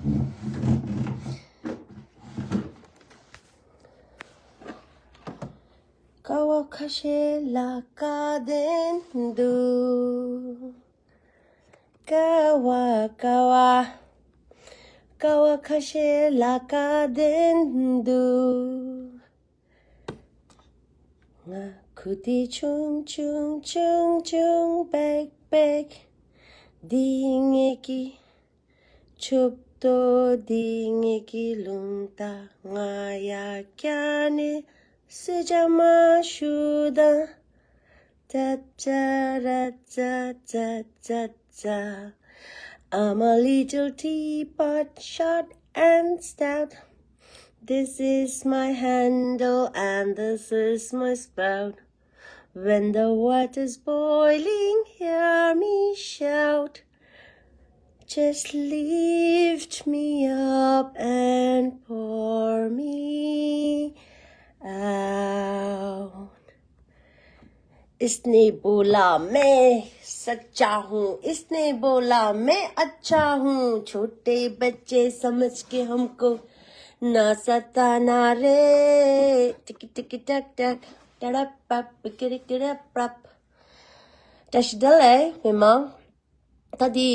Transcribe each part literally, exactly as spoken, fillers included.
ཀ་བ་ཁ་ཤས་ལ་སྐལ་ལྡན་འདུག་ཀ་བ་ཀ་བ། ཀ་བ་ཁ་ཤས་ལ་སྐལ་ལྡན་འདུག་ང་ཁུ་ཏི་ཆུང་ཆུང་ཆུང་ཆུང་པེག་པེག་འདི་ངེད་ཀྱི་ཆུབ་ཏོ་འདི་ངེད་ཀྱི་རླུང་རྟ། ང་ཡ་ཀྱ་ནི་སུ་ཇ་མ་ཤུ་དང་། ཏ་ཏ་ར་ཏ་ཏ་ཏ་ཏ། I'm a little teapot, short and stout. This is my handle and this is my spout. When the water's boiling, hear me shout. Just lift me up and pour me out. इसने बोला मैं सच्चा हूँ, इसने बोला मैं अच्छा हूँ। छोटे बच्चे समझ के हमको ना सताना रे। टिक टिक टक टक, टड़प पप, किर किर पप। བཀྲ་ཤིས་བདེ་ལེགས་མི་མང་། ད་དེ་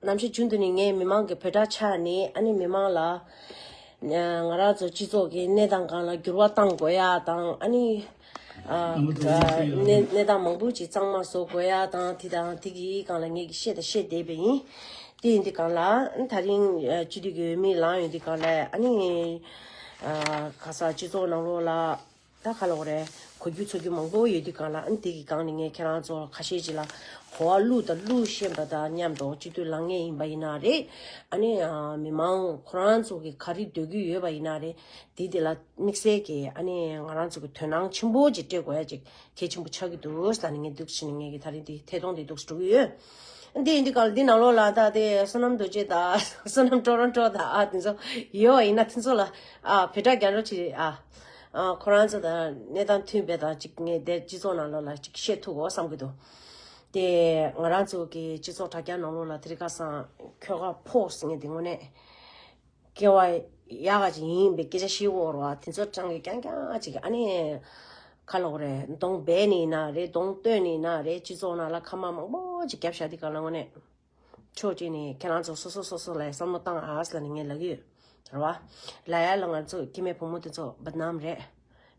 ནམ་ཞིག་རྒྱུན་དུ་ནི་ངས་མི་མང་གི་བོད་སྒྲ་ཆ་ནས་ཨ་ནི་མི་མང་ལ་ང་རང་ཚོ་སྤྱི་ཚོགས་ཀྱི་གནས་སྟངས་སྒང་ལ་འགྱུར་བ་གཏང་དགོས་ཡ་དང་ཨ་ནི་གནས་གནས་སྟངས་མང་པོ་ཅིག་གཙང་མ་བཟོ་དགོས་ཡ་དང་དེ་དང་དེ་གི་སྒང་ལ་ངས་ཀྱི་བཤད་དང་བཤད་བསྡད་པ་ཡིན། དེ་ཡིན་དུས་སྒང་ལ་ད་རིང་སྤྱི་འཐུས་ཀྱི་འོས་མི་ལངས་ཡོང་དུས་སྒང་ལ་ཨ་ནི་ག་ས་སྤྱི་ཚོགས་ནང་ལོགས་ལ། ད་ག་ལབ་དགོས་རེད། གོ་རྒྱུ་ཚོར་རྒྱུ་མང་པོ་ཡོད་དུས་སྒང་ལ་ཨ་ནི་དེ་གི་སྒང་ནས་ངས་ཁྱེད་རང་ཚོ་ཁ་ཤས་ཅིག་ལ་གོ་བ་བླུགས་དང་བླུགས་ཤེས་པ་དང་མཉམ་དུ་སྤྱི་འཐུས་ལངས་མཁན་ཡིན་པ་ཡིན་ན་རེད། ཨ་ནི་མི་མང་ཁོ་རང་ཚོ་གི་ག་རེ་འདོད་ཀྱི་ཡོད་པ་ཡིན་ན་རེད། དེ་དེ་ལ་དམིགས་བསལ་གྱི་ཨ་ནི་ང་རང་ཚོ་གི་དོ་སྣང་ཆེན་པོ་ཅིག་སྤྲད་དགོས་ཡ་ཅིག་གལ་ཆེན་པོ་ཆགས་ཀྱི་འདུག་ཟེར་ནས་ངས་འདུག་ཕྱིན་ནས་ངས་ཀྱི་ད་རིང་འདི་ཐད་གཏོང་འདི་འདུག་སེ་འགྲོ་གི་ཡོད། འདི་ཡིན་དུས་སྒང་ལ་འདི་ནང་ལོགས་ལ་ད་དེ་བསོད་ནམས་རྡོ་རྗེ་དང་བསོད་ནམས་ཀྲོ་རོན་ཀྲོ་དང་ཨ་དེ་ཚོ་ཡོད་པ་ཡིན་ན་དེ་ཚོ་ལ་ཨ་བོད་སྒྲ་རྒྱག་རོགས་བྱེད་ཨ། ཨ་ཁོ་རང་ཚོ་དང་གནས་སྟངས་མཐུན་པའི་དང་ཅིག་ངས་དེ་སྤྱི་ཚོགས་ནང་ལོགས་ལ་ཅིག་བཤད་ཐུབ་གོ་བསམ་གྱི་འདུག་དེ་ང་རང་ཚོ་གི་སྤྱི་ཚོགས་དྲ་རྒྱ་ནང་ལོགས་ལ་དེ་རིང་ཁ་སང་ཁྱོ་ག་ཕོ་སི་ངས་དེ་དངོས་གནས་སྐལ་བ་ཡག་ག་ཅིག་ཡིན་པའི་སྐད་ཆ་ཤེས་འོར་བ་དེ་ཚོ་ཀྱང་གི་རྐྱང་རྐྱང་ཅིག་ཨ་ནི་ཁ་ལོག་རེད། གདོང་སྦས་ནས་ཡིན་ན་རེད། གདོང་སྟོན་ནས་ཡིན་ན་རེད། སྤྱི་ཚོགས་ནང་ལ་ཁ་མ་མང་པོ་ཅིག་བརྒྱབ་བཞག་དེ་ག་ལ་དངོས་གནས། ཕྱོགས་གཅིག་ནས་ཁྱེད་རང་ཚོ་སོ་སོ་སོ་སོ་ལ་བསམ་བློ་བཏང་ཨ་ཟེར་ལ་ནི་ངས་ལབ་ཀྱི་ཡོད། རེད་བ། ལ་ཡ་ལ་ང་ཚོ་སྐྱེ་དམན་བུ་མོ་དེ་ཚོ་བེད་ནམ་རེད།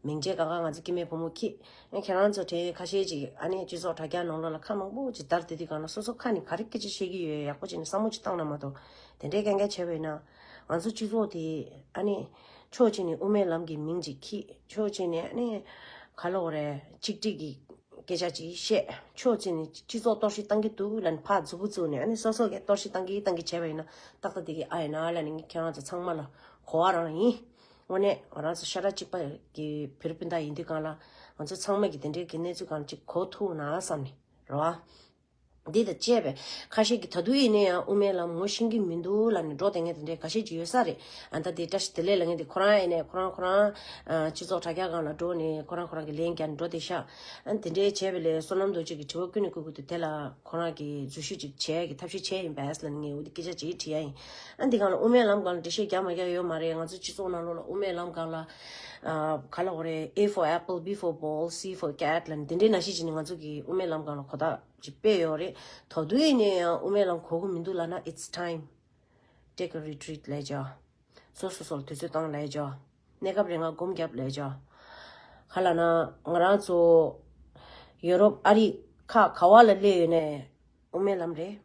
མིང་ཆད་གང་ག་ང་ཚོ་སྐྱེ་དམན་བུ་མོ་ཁྱི། ཨེ་ཁྱེད་རང་ཚོ་དེ་ཁ་ཤས་ཅིག་ཨ་ནི་སྤྱི་ཚོགས་དྲ་རྒྱ་ནང་ལོགས་ལ་ཁ་མང་པོ་ཅིག་བརྡར་དེ་དུས་གང་ལ་སོ་སོ་ཁ་ནས་ག་རེ་སྐད་ཆ་བཤད་ཀྱི་ཡོད་ཡག་པོ་བྱས་ནས་བསམ་བློ་ཅིག་བཏང་ན་མ་གཏོགས་དེ་འདྲའི་རྐྱང་རྐྱང་བྱས་པ་ཡིན་ན་ང་ཚོ་སྤྱི་ཚོགས་དེ་ཨ་ནི་ཕྱོགས་གཅིག་ནས་དབུ་མའི་ལམ་གྱི་མིང་ཅིག་ཁྱི། ཕྱོགས་གཅིག་ནས་ཨ་ནི་ག་ལབ་དགོས་རེད། གཅིག་སྒྲིལ་གྱི་སྐད་ཆ་ཅིག་བཤད། ཕྱོགས་གཅིག་ནས་སྤྱི་ཚོགས་གཏོར་བཤིག་བཏང་གི་འདུག་ལབ་ནས་ཕར་མཛུབ་གུ་བཙུགས་ནས་ཨ་ནི་སོ་སོ་གིས་གཏོར་བཤིག་བཏང་གི་བཏང་གི་བྱས་པ་ཡིན་ན་ཏག་ཏག་དེ་གི་ཨ་ཡིན་ན་ལབ་ནས་ངས་ཁྱེད་རང་ཚོ་ཚང་མ་ལ་གོ་བ་རང་ཡིན། དངོས་གནས་ང་རང་ཚོ་ཤ་ཁྲག་གཅིག་པ་གི་བོད་རིགས་སྤུན་ཟླ་ཡིན་དུས་གང་ལ་ང་ཚོ་ཚང་མ་གི་དེ་འདྲའི་གི་གནས་ཚུལ་གང་ཅིག་གོ་ཐུབ་ན་བསམ་ནས་རེད་བ། འདི་དང་བཅས་པའི་ཁ་ཤས་ཀྱིས་ད་དུང་ཡིན་ན་ཡང་དབུ་མའི་ལམ་ངོ་ཤེས་ཀྱི་མི་འདུག་ལབ་ནས་འགྲོ་བསྡད་མཁན་དེ་འདྲའི་ཁ་ཤས་ཅིག་ཡོད་ས་རེད། ཨ་ད་དེ་བཀྲ་ཤིས་བདེ་ལེགས་ལབ་མཁན་དེ་ཁོ་རང་ཡིན་ནའི་ཁོ་རང་ཁོ་རང་ཨ་སྤྱི་ཚོགས་དྲ་རྒྱ་སྒང་ལ་འགྲོ་ནས་ཁོ་རང་ཁོ་རང་གི་ལན་རྒྱག་ནས་འགྲོ་བསྡད་ཤག་ཨ་དེ་འདྲའི་བྱས་པ་ལས་བསོད་ནམས་རྡོ་རྗེ་གིས་དྲི་བ་ཀུན་ནས་ཀུན་ཀུན་དུ་དེ་ལ་ཁོ་རང་གིས་འཛུལ་ཞུགས་ཅིག་བྱས་ཀྱི་ཐབས་ཤེས་བྱས་ཡིན་པས་ལབ་ནས་ངས་འོ་དེ་སྐད་ཆ་ཅིག་དྲིས་ཡ་ཡིན། ཨ་འདི་སྒང་ལ་དབུ་མའི་ལམ་སྒང་ལ་འགྲེལ་བཤད་རྒྱག་མ་རྒྱག་ཡོད་མ་རེད། ང་ཚོ་སྤྱི་ཚོགས་ནང་ལོགས་ལ་དབུ་མའི་ལམ་སྒང་ལ་ཨ་ག་ལབ་དགོས་རེད། A for apple, B for ball, C for cat ལབ་ནས་དེ་འདྲའི་ནང་བཞིན་བྱས་ནས་ང་ཚོ་གིས་དབུ་མའི་ལམ་སྒང་ལ་གོ་བརྡ་ཅིག་སྤེལ་ཡོད་རེད། ད་དུང་ཡིན་ནའི་ཡང་དབུ་མའི་ལམ་གོ་གི་མི་འདུག་ལབ་ན། It's time. Take a retreat ལབ་བྱ། སོ་སོ་སོ་ལ་དུས་ཚོད་བཏང་ལབ་བྱ། གནས་སྐབས་རིང་ང་སྒོམ་རྒྱབ་ལབ་བྱ། ག་ལབ་ན་ང་རང་ཚོ་ཡོ་རོབ་ཨ་རི་ཁག་ག་བ་ལ་སླེབས་ཡོད་ནའི་དབུ་མའི་ལམ་རེད།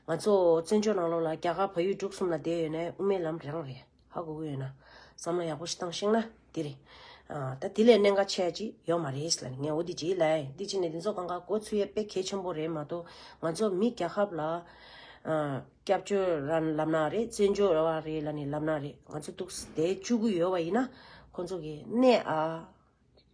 ང་ཚོ་བཙན་བྱོལ་ནང་ལོགས་ལ་རྒྱ་གར་བལ་ཡུལ་འབྲུག་གསུམ་ལ་བསྡད་ཡོད་ནའི་དབུ་མའི་ལམ་རང་རེད། ཧ་གོ་གི་ཡོད་ན། བསམ་བློ་ཡག་པོ་ཞིག་བཏང་ཤེས་ན་འདི་རེད། ཨ་ད་དེ་ལས་གནད་འགག་ཆེ་ཅིག་ཡོད་མ་རེད་ལབ་ནས་ངས་འོ་འདི་ཅིག་ལབ་ཡིན། འདི་ཅིག་ནས་འདི་ཚོ་གང་ག་གོ་ཚུད་ཡས་དཔེ་གལ་ཆེན་པོ་རེད་མ་གཏོགས་ང་ཚོ་མི་རྒྱལ་ཁབ་ལ་ཨ་སྐྱབས་བཅོལ་རང་ལབ་ན་རེད། བཙན་བྱོལ་བ་རེད་ལབ་ནས་ལབ་ན་རེད། ང་ཚོ་འདུག་བསྡད་བཅུག་གི་ཡོད་པ་ཡིན་ན་ཁོང་ཚོ་གི་གནས་ཨ།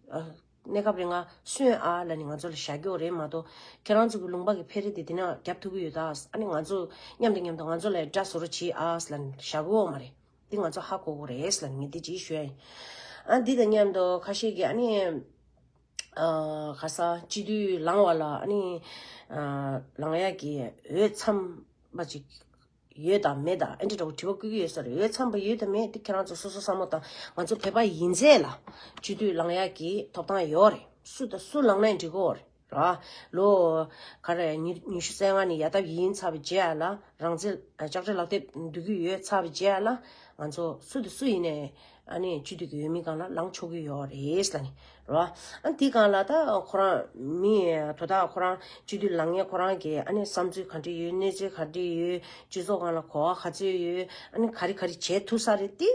ཨ་གནས་སྐབས་རིང་ང་སོན་ཨ་ལབ་ནས་ང་ཚོ་ལ་བཞག་རྒྱུ་རེད་མ་གཏོགས་ཁྱེད་རང་ཚོ་གི་ལུང་པ་གི་འཕེལ་རིམ་དེ་དེ་ན་རྒྱབ་ཐུབ་ཀྱི་ཡོད་ད། ཨ་ནི་ང་ཚོ་མཉམ་དུ་མཉམ་དུ་ང་ཚོ་ལ་དགྲ་བཟོ་རོགས་བྱེད་ཨ་ལབ་ནས་བཞག་གི་ཡོད་མ་རེད། འདི་ང་ཚོ་ཧ་གོ་དགོས་རེད་ལབ་ནས་ངས་འདི་ཅིག་ཞུ་ཡ་ཡིན། ཨ་འདི་དང་མཉམ་དུ་ཁ་ཤས་ཀྱིས་ཨ་ནི་ཨ་ག་ས་སྤྱི་འཐུས་ལངས་པ་ལ་ཨ་ནི་ཨ་ལངས་ཡག་གི་འོས་འཚམ་པ་ཅིག་ཡོད་དང་མེད་དང་ཨེ་འདྲ་འདྲ་བོ་དྲི་བ་བཀོད་ཀྱི་ཡོད་ས་རེད། འོས་འཚམ་པ་ཡོད་དང་མེད་དེ་ཁྱེད་རང་ཚོ་སོ་སོ་བསམ་བློ་བཏང་། ང་ཚོ་བོད་པ་ཡིན་ཚད་ལ་སྤྱི་འཐུས་ལངས་ཡག་གི་ཐོབ་ཐང་ཡོད་རེད། སུ་དང་སུ་ལངས་ནའི་འགྲིག་གི་ཡོད་རེད་ར། ལོ་ག་རེ་ཉི་ཉི་ཤུ་རྩ་ལྔ་ནས་ཡར་ཐོན་ཡིན་ཚར་བའི་རྗེས་ལ། རང་བཙན་ལྕགས་སྤྲེལ་ལག་དེབ་འདུག་གི་ཡོད་ཚར་བའི་རྗེས་ལ། ང་ཚོ་སུ་དང་སུ་ཡིན་ནའི་ཨ་ནི་སྤྱི་འཐུས་ཀྱི་འོས་མི་སྒང་ལ་ལངས་ཆོག་གི་ཡོད་རེད་ལབ་ནི་རེད་བ། ཨ་དེ་སྒང་ལ་ད་ཁོ་རང་མི་དོ་བདག་ཁོ་རང་སྤྱི་འཐུས་ལངས་མཁན་ཁོ་རང་གི་ཨ་ནི་བསམ་ཚུལ་ག་འདྲ་ཡོད། གནས་ཚུལ་ག་འདྲ་ཡོད། སྤྱི་ཚོགས་སྒང་ལ་གོ་བ་ག་ཚོད་ཡོད། ཨ་ནི་ག་རེ་ག་རེ་བྱེད་ཐུབ་ས་རེད་དེ།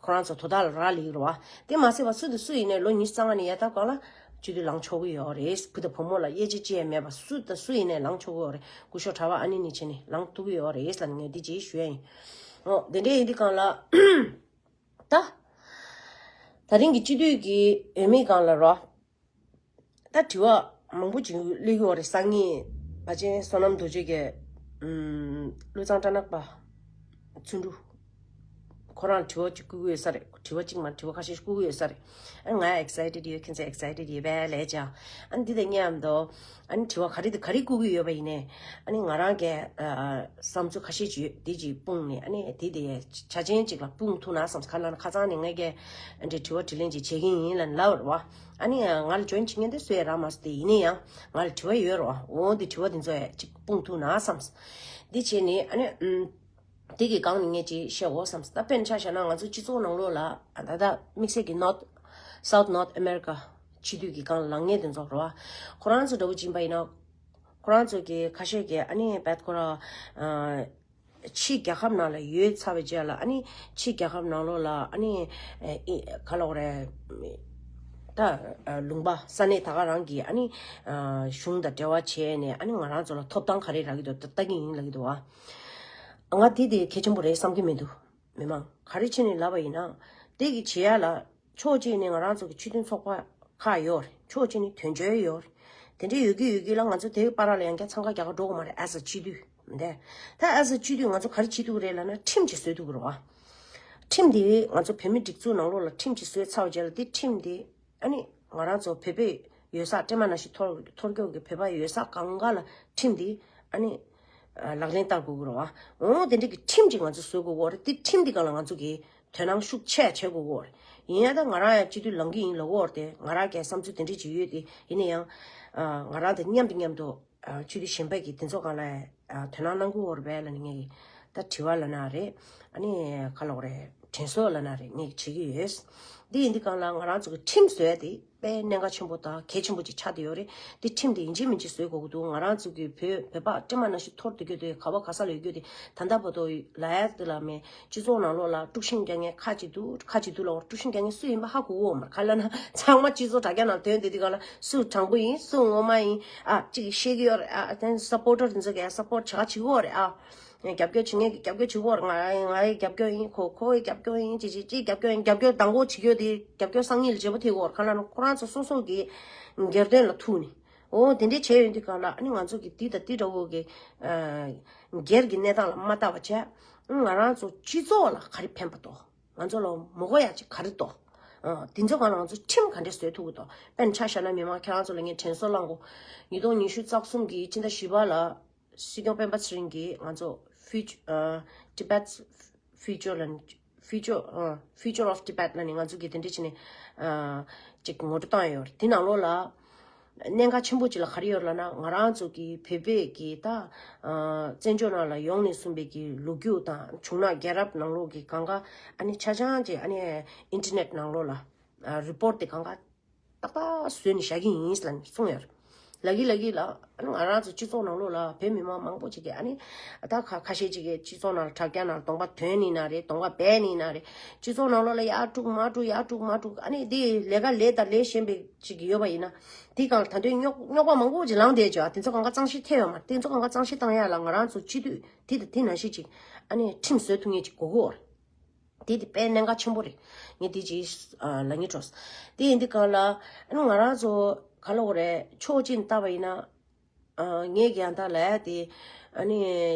ཁོ་རང་ཚོ་དོ་བདག་ལ་རག་ལས་ཀྱི་རེད་བ། དེ་མ་ཟད་པ་སུ་དང་སུ་ཡིན་ནའི་ལོ་ཉི་ཤུ་རྩ་ལྔ་ནས་ཡར་ཐོན་སྒང་ལ་སྤྱི་འཐུས་ལངས་ཆོག་གི་ཡོད་རེད། བུ་དང་བུ་མོ་ལ་དབྱེ་འབྱེད་ཅི་ཡང་མེད་པ་སུ་དང་སུ་ཡིན་ནའི་ལངས་ཆོག་གི་ཡོད་རེད། སྐུ་ཞབས་གྲྭ་པ་ཨ་ནེ་ནི་བྱས་ནས་ལངས་ཐུབ་ཀྱི་ཡོད་རེད་ལབ་ནས་ངས་འདི་ཅིག་ཞུ་ཡ་ཡིན། འོ་དེ་འདྲ་ཡིན་དུས་སྒང་ལ། ད། ད་རིང་གི་སྤྱི་འཐུས་ཀྱི་འོས་མི་སྒང་ལ་རོ། ད་དྲི་བ་མང་པོ་ཅིག་སླེབས་ཀྱི་ཡོད་རེད། སང་ཉིན་པ་ཆེན་བསོད་ནམས་རྡོ་རྗེ་གིས་ཨུམ་བློ་བཟང་སྐྲ་ནག་པ་བརྩོན་འགྲུས་ཁོ་རང་དྲི་བ་ཅིག་བསྐུར་གྱི་ཡོད་ས་རེད། དྲི་བ་གཅིག་མ་དྲི་བ་ཁ་ཤས་ཤིག་བསྐུར་གྱི་ཡོད་ས་རེད། ཨ་ང་ཡང་ཨེག་སའི་ཊེཌ་ཡོད། ཁྱེད་ཚོ་ཨེག་སའི་ཊེཌ་ཡོད་པས་ལས་ཀྱང་། ཨ་འདི་དང་མཉམ་དུ། ཨ་ནི་དྲི་བ་ག་རེ་དང་ག་རེ་བསྐུར་གྱི་ཡོད་པ་ཡིན་ནའི། ཨ་ནི་ང་རང་གི་ཨ་བསམ་ཚུལ་ཁ་ཤས་ཅིག་ཡོད། དེ་ཅིག་སྤུངས་ནས་ཨ་ནི་དེ་དེ་ཆ་ཆེན་ཅིག་ལ་སྤུངས་ཐུབ་ན་བསམ། ག་ལ་ན་ཁ་སང་ནས་ངས་ཀྱི་ཨ་འདྲའི་དྲི་བ་དྲིས་ལན་ཅིག་བྱེད་ཀྱི་ཡིན་ལབ་ནས་ལབ་པ་རེད་བ། ཨ་ནི་ང་ལ་ཇོ་ཡིན་བྱེད་མཁན་དེ་སུ་ཡང་རག་མ་སོང་། དེ་ཡིན་ན་ཡང་ང་ལ་དྲི་བ་ཡོད་རེད་བ། འོ་འདི་དྲི་བ་འདི་ཚོ་ཡང་ཅིག་སྤུངས་ཐུབ་ན་བསམ། འདི་བྱས་ནས་ཨ་ནི་ཨུམ། དེ་གི་སྒང་ནས་ངས་ཅིག་བཤད་དགོས་བསམ། ད་དཔེར་ན་ཆ་བཞག་ན་ང་ཚོ་སྤྱི་ཚོགས་ནང་ལོགས་ལ་ད་ལྟ་དམིགས་བསལ་གྱི་North South North America སྤྱི་འཐུས་ཀྱི་སྒང་ལ་ལངས་མཁན་དེ་ཚོ་རེད་བ། ཁོ་རང་ཚོ་འདྲ་བོ་ཅིག་ཡིན་པ་ཡིན་ན། ཁོ་རང་ཚོ་གི་ཁ་ཤས་ཀྱིས་ཨ་ནི་བད་ཁོ་རང་ཕྱི་རྒྱལ་ཁབ་ནང་ལ་ཡོད་ཚར་བའི་རྗེས་ལ། ཨ་ནི་ཕྱི་རྒྱལ་ཁབ་ནང་ལོགས་ལ་ཨ་ནི་ཨེ་ག་ལབ་དགོས་རེད། ད་ལུང་པ་ས་གནས་ད་ག་རང་གི་ཨ་ནི་གཞུང་དང་འབྲེལ་བ་བྱས་ནས་ཨ་ནི་ང་རང་ཚོ་ལ་ཐོབ་ཐང་ག་རེ་རག་གི་འདུག་ལྟ་གི་ཡིན་ལབ་ཀྱི་འདུག་བ། ང་དེ་དེ་གལ་ཆེན་པོ་རེད་བསམ་གྱི་མི་འདུག་མི་མང་ག་རེ་བྱས་ནས་ལབ་པ་ཡིན་ན། དེ་གི་བྱེད་ཡ་ལ་ཕྱོགས་གཅིག་ནས་ང་རང་ཚོ་གི་སྤྱི་མཐུན་ཚོགས་པ་ཁག་ཡོད་རེད། ཕྱོགས་གཅིག་ནས་དོན་གཅོད་ཡོད་རེད། དེ་འདྲ་ཡོད་ཀྱི་ཡོད་ཀྱི་ལ་ང་ཚོ་དེའི་བར་ལ་ཡང་བསྐྱར་འཚང་ཁ་རྒྱག་ག་འགྲོ་གི་མ་རེད། as a སྤྱི་འཐུས་འདི་ད་as a སྤྱི་འཐུས་ང་ཚོ་ག་རེ་བྱེད་ཐུབ་ཀྱི་རེད་ལབ་ན། ཁྲིམས་ཅིག་བཟོ་ཐུབ་ཀྱི་རེད་བ། ཁྲིམས་དེ་ང་ཚོ་བོད་མི་སྒྲིག་འཛུགས་ནང་ལོགས་ལ་ཁྲིམས་ཅིག་བཟོས་ཚར་བའི་རྗེས་ལ་དེ་ཁྲིམས་དེ། ཨ་ནི་ང་རང་ཚོ་བོད་པའི་ཡོད་ས་སྤྲེལ་མ་ནང་བཞིན་ཐོར་ཐོར་སྐྱོད་ཀྱི་བོད་པ་ཡོད་ས་གང་ག་ལ་ཁྲིམས་འདི་ཨ་ནི་ལག་ལེན་བསྟར་དགོས་ཀྱི་རེད་བ། འོ་དེ་འདྲ་གི་ཁྲིམས་ཅིག་ང་ཚོ་བཟོ་དགོས་ཀྱི་ཡོད་རེད། དེ་ཁྲིམས་འདི་སྒང་ལ་ང་ཚོ་གི་དོ་སྣང་ཤུགས་ཆེ་བྱེད་དགོས་ཀྱི་ཡོད་རེད། ཡིན་ཡང་ད་ང་རང་ཡང་སྤྱི་འཐུས་ལངས་ཀྱི་ཡིན་ལབ་ཀྱི་ཡོད་རེད་དེ། ང་རང་གི་བསམ་ཚུལ་དེ་འདྲ་ཅིག་ཡོད་དེ། ཡིན་ན་ཡང་ང་རང་དང་མཉམ་དུ་མཉམ་དུ་ཨ་སྤྱི་འཐུས་གཞན་པ་གི་དེ་ཚོ་སྒང་ལ་ཨ་དོ་སྣང་གནང་གི་ཡོད་རེད་པས་ལབ་ནས་ངས་ད་དྲི་བ་ལབ་ན་རེད། ཨ་ནི་ག་ལབ་དགོས་རེད། དྲན་གསོ་ལབ་ན་རེད། ངས་བྱེད་ཀྱི་ཡོད། འདི་ཡིན་དུས་སྒང་ལ་ང་རང་ཚོ་གི་ཁྲིམས་བཟོ་ཡ་དེ་དཔེ་གནད་འགག་ཆེན་པོ་དང་གལ་ཆེན་པོ་ཅིག་ཆགས་བསྡད་ཡོད་རེད། འདི་ཁྲིམས་དེ་ཡིན་གཅིག་མིན་གཅིག་བཟོ་དགོས་ཀྱི་འདུག་ང་རང་ཚོ་གི་བོད་བོད་པ་སྤྲེལ་མ་ནང་བཞིན་ཐོར་བསྡད་རྒྱུ་དེ་ག་བ་ག་ས་ལ་ཡོད་རྒྱུ་དེ་ད་ལྟ་བར་དུ་ལབ་ཡ་དེ་ལ་མེད། སྤྱི་ཚོགས་ནང་ལོགས་ལ་དཀྲུག་ཤིང་རྒྱག་མཁན་ཁག་ཅིག་འདུག་ཁག་ཅིག་འདུག་ལབ་པ། དཀྲུག་ཤིང་རྒྱག་མཁན་སུ་ཡིན་པ་ཧ་གོ་གི་ཡོད་མ་རེད། ག་ལབ་ན་ཚང་མ་སྤྱི་ཚོགས་དྲ་རྒྱ་ནང་ཐོན་བསྡད་དུས་སྒང་ལ་སུ་དྲང་པོ་ཡིན་སུ་ངོ་མ་ཡིན་ཨ་ཅིག་ཤེས་ཀྱི་ཡོད་རེད། ཨ་དེ་སཔོར་ཊར་དེ་ཚོ་གིས་སཔོར་ཊི་བྱེད་ག་བྱེད་ཀྱི་ཡོད་རེད། ཨ་རྒྱབ་སྐྱོར་བྱེད་མཁན་གྱིས་རྒྱབ་སྐྱོར་བྱེད་ཀྱི་ཡོད་རེད། ང་ང་ཡི་རྒྱབ་སྐྱོར་ཡིན། ཁོ་ཁོ་ཡི་རྒྱབ་སྐྱོར་ཡིན། ཅི་ཅི་ཅི་རྒྱབ་སྐྱོར་ཡིན། རྒྱབ་སྐྱོར་དང་པོ་བྱེད་ཀྱི་ཡོད་དེ་རྒྱབ་སྐྱོར་སང་ཉིན་ལ་བརྗེ་པོ་ཐེབས་ཀྱི་ཡོད་རེད། ག་ལབ་ན་ཁོ་རང་ཚོ་སོ་སོ་གི་སྒེར་དོན་ལ་ཐུག་ནས། འོ་དེ་འདྲས་བྱས་ཡོང་དུས་སྒང་ལ་ཨ་ནི་ང་ཚོ་གི་འདི་དང་འདི་འདྲ་བོ་གི་ཨ་སྒེར་གྱི་གནས་སྟངས་ལ་མ་ལྟ་བ་བྱས། ཨ་ང་རང་ཚོ་སྤྱི་ཚོགས་ལ་ག་རེ་ཕན་པ་འདུག་ང་ཚོ་ལ་མ་དགོས་ཡ་ཅིག་ག་རེ་འདུག་ཨ་དེ་ཚོ་སྒང་ལ་ང་ཚོ་ཁྲིམས་ག་འདྲས་བཟོ་ཐུབ་ཀྱི་འདུག་དཔེར་ན་ཆ་བཞག་ན་མི་མང་ཁྱེད་རང་ཚོ་ལ་ངས་དྲན་གསོ་གནང་གོ། ཉིས་སྟོང་ཉི་ཤུ་རྩ་གསུམ་གྱི་ཕྱི་ཟླ་བཞི་པ་ལ། སྲིད་སྐྱོང་སྤེན་པ་ཚེ་རིང་གིས་ང་ཚོ་Future- ཨ་Tibet's Future ལ། Future- ཨ་Future of Tibet ལབ་ནས་ང་ཚོ་གིས་དེ་འདྲ་བྱས་ནས་ཨ་ཅིག་ངོ་སྤྲོད་བཏང་ཡོད་རེད། དེ་ནང་ལོགས་ལ་གནད་འགག་ཆེན་པོ་ཅིག་ལ་ག་རེ་ཡོད་ལབ་ན། ང་རང་ཚོ་གི་བོད་པའི་གི་ད་ཨ་བཙན་བྱོལ་ནང་ལ་ཡོང་ནས་བཟུང་བའི་གི་ལོ་རྒྱུས་དང་། བྱུང་ན་རྒྱལ་རབས་ནང་ལོགས་གི་གང་ག་ཨ་ནི་ཆ་ཚང་ཅིག་ཨ་ནི་ཨིན་ཊར་ནེཊ་ནང་ལོགས་ལ་ཨ་རི་པོར་ཊི་དེ་གང་ག་ཏག་ཏག་བཟོས་ནས་བཞག་གི་ཡིན་ལབ་ནས་གསུངས་ཡོད་རེད། ལབ་ཀྱི་ལབ་ཀྱི་ལ། ཨ་ནི་ང་རང་ཚོ་སྤྱི་ཚོགས་ནང་ལོགས་ལ་བོད་མི་མང་མང་པོ་ཅིག་གིས་ཨ་ནི་ད་ཁ་ཁ་ཤས་ཅིག་གིས་སྤྱི་ཚོགས་ནང་ལ་དྲ་རྒྱ་ནང་ལ་གདོང་པ་དོན་ནི་ན་རེད། གདོང་པ་སྦས་ནི་ན་རེད། སྤྱི་ཚོགས་ནང་ལོགས་ལ་ཡར་དཀྲུག་མར་དཀྲུག་ཡར་དཀྲུག་མར་དཀྲུག་ཨ་ནི་དེ་ལས་ཀ་ལས་དང་ལས་གཞན་པའི་ཅིག་ཡོད་པ་ཡིན་ན། དེ་སྒང་ལ་ད་དུང་རྙོག་རྙོག་པ་མང་པོ་ཅིག་ལངས་བསྡད་ཅོག་དེ་ཚོ་གང་ག་གཙང་བཤེར་ཐེབས་ཡོད་མ་རེད། དེ་ཚོ་གང་ག་གཙང་བཤེར་བཏང་ཡ་ལ་ང་རང་ཚོ་སྤྱི་འཐུས་དེ་དང་དེ་ནང་བཞིན་ཅིག་ཨ་ནི་ཁྲིམས་བཟོ་ཐུབ་མཁན་ཅིག་དགོས་ཀྱི་ཡོད་རེད། དེ་དེ་དཔེ་གནད་འགག་ཆེན་པོ་རེད། ངས་དེ་ཅིག་ཨ་ལབ་སྙིང་བྲོ། དེ་ཡིན་དུས་སྒང་ལ་ཨ་ནི་ང་རང་ཚོ་ག་ལབ་དགོས་རེད། ཕྱོགས་གཅིག་ནས་བལྟས་པ་ཡིན་ན། ཨ་ངས་ཀྱང་ད་ལབ་ཡ་དེ། ཨ་ནི་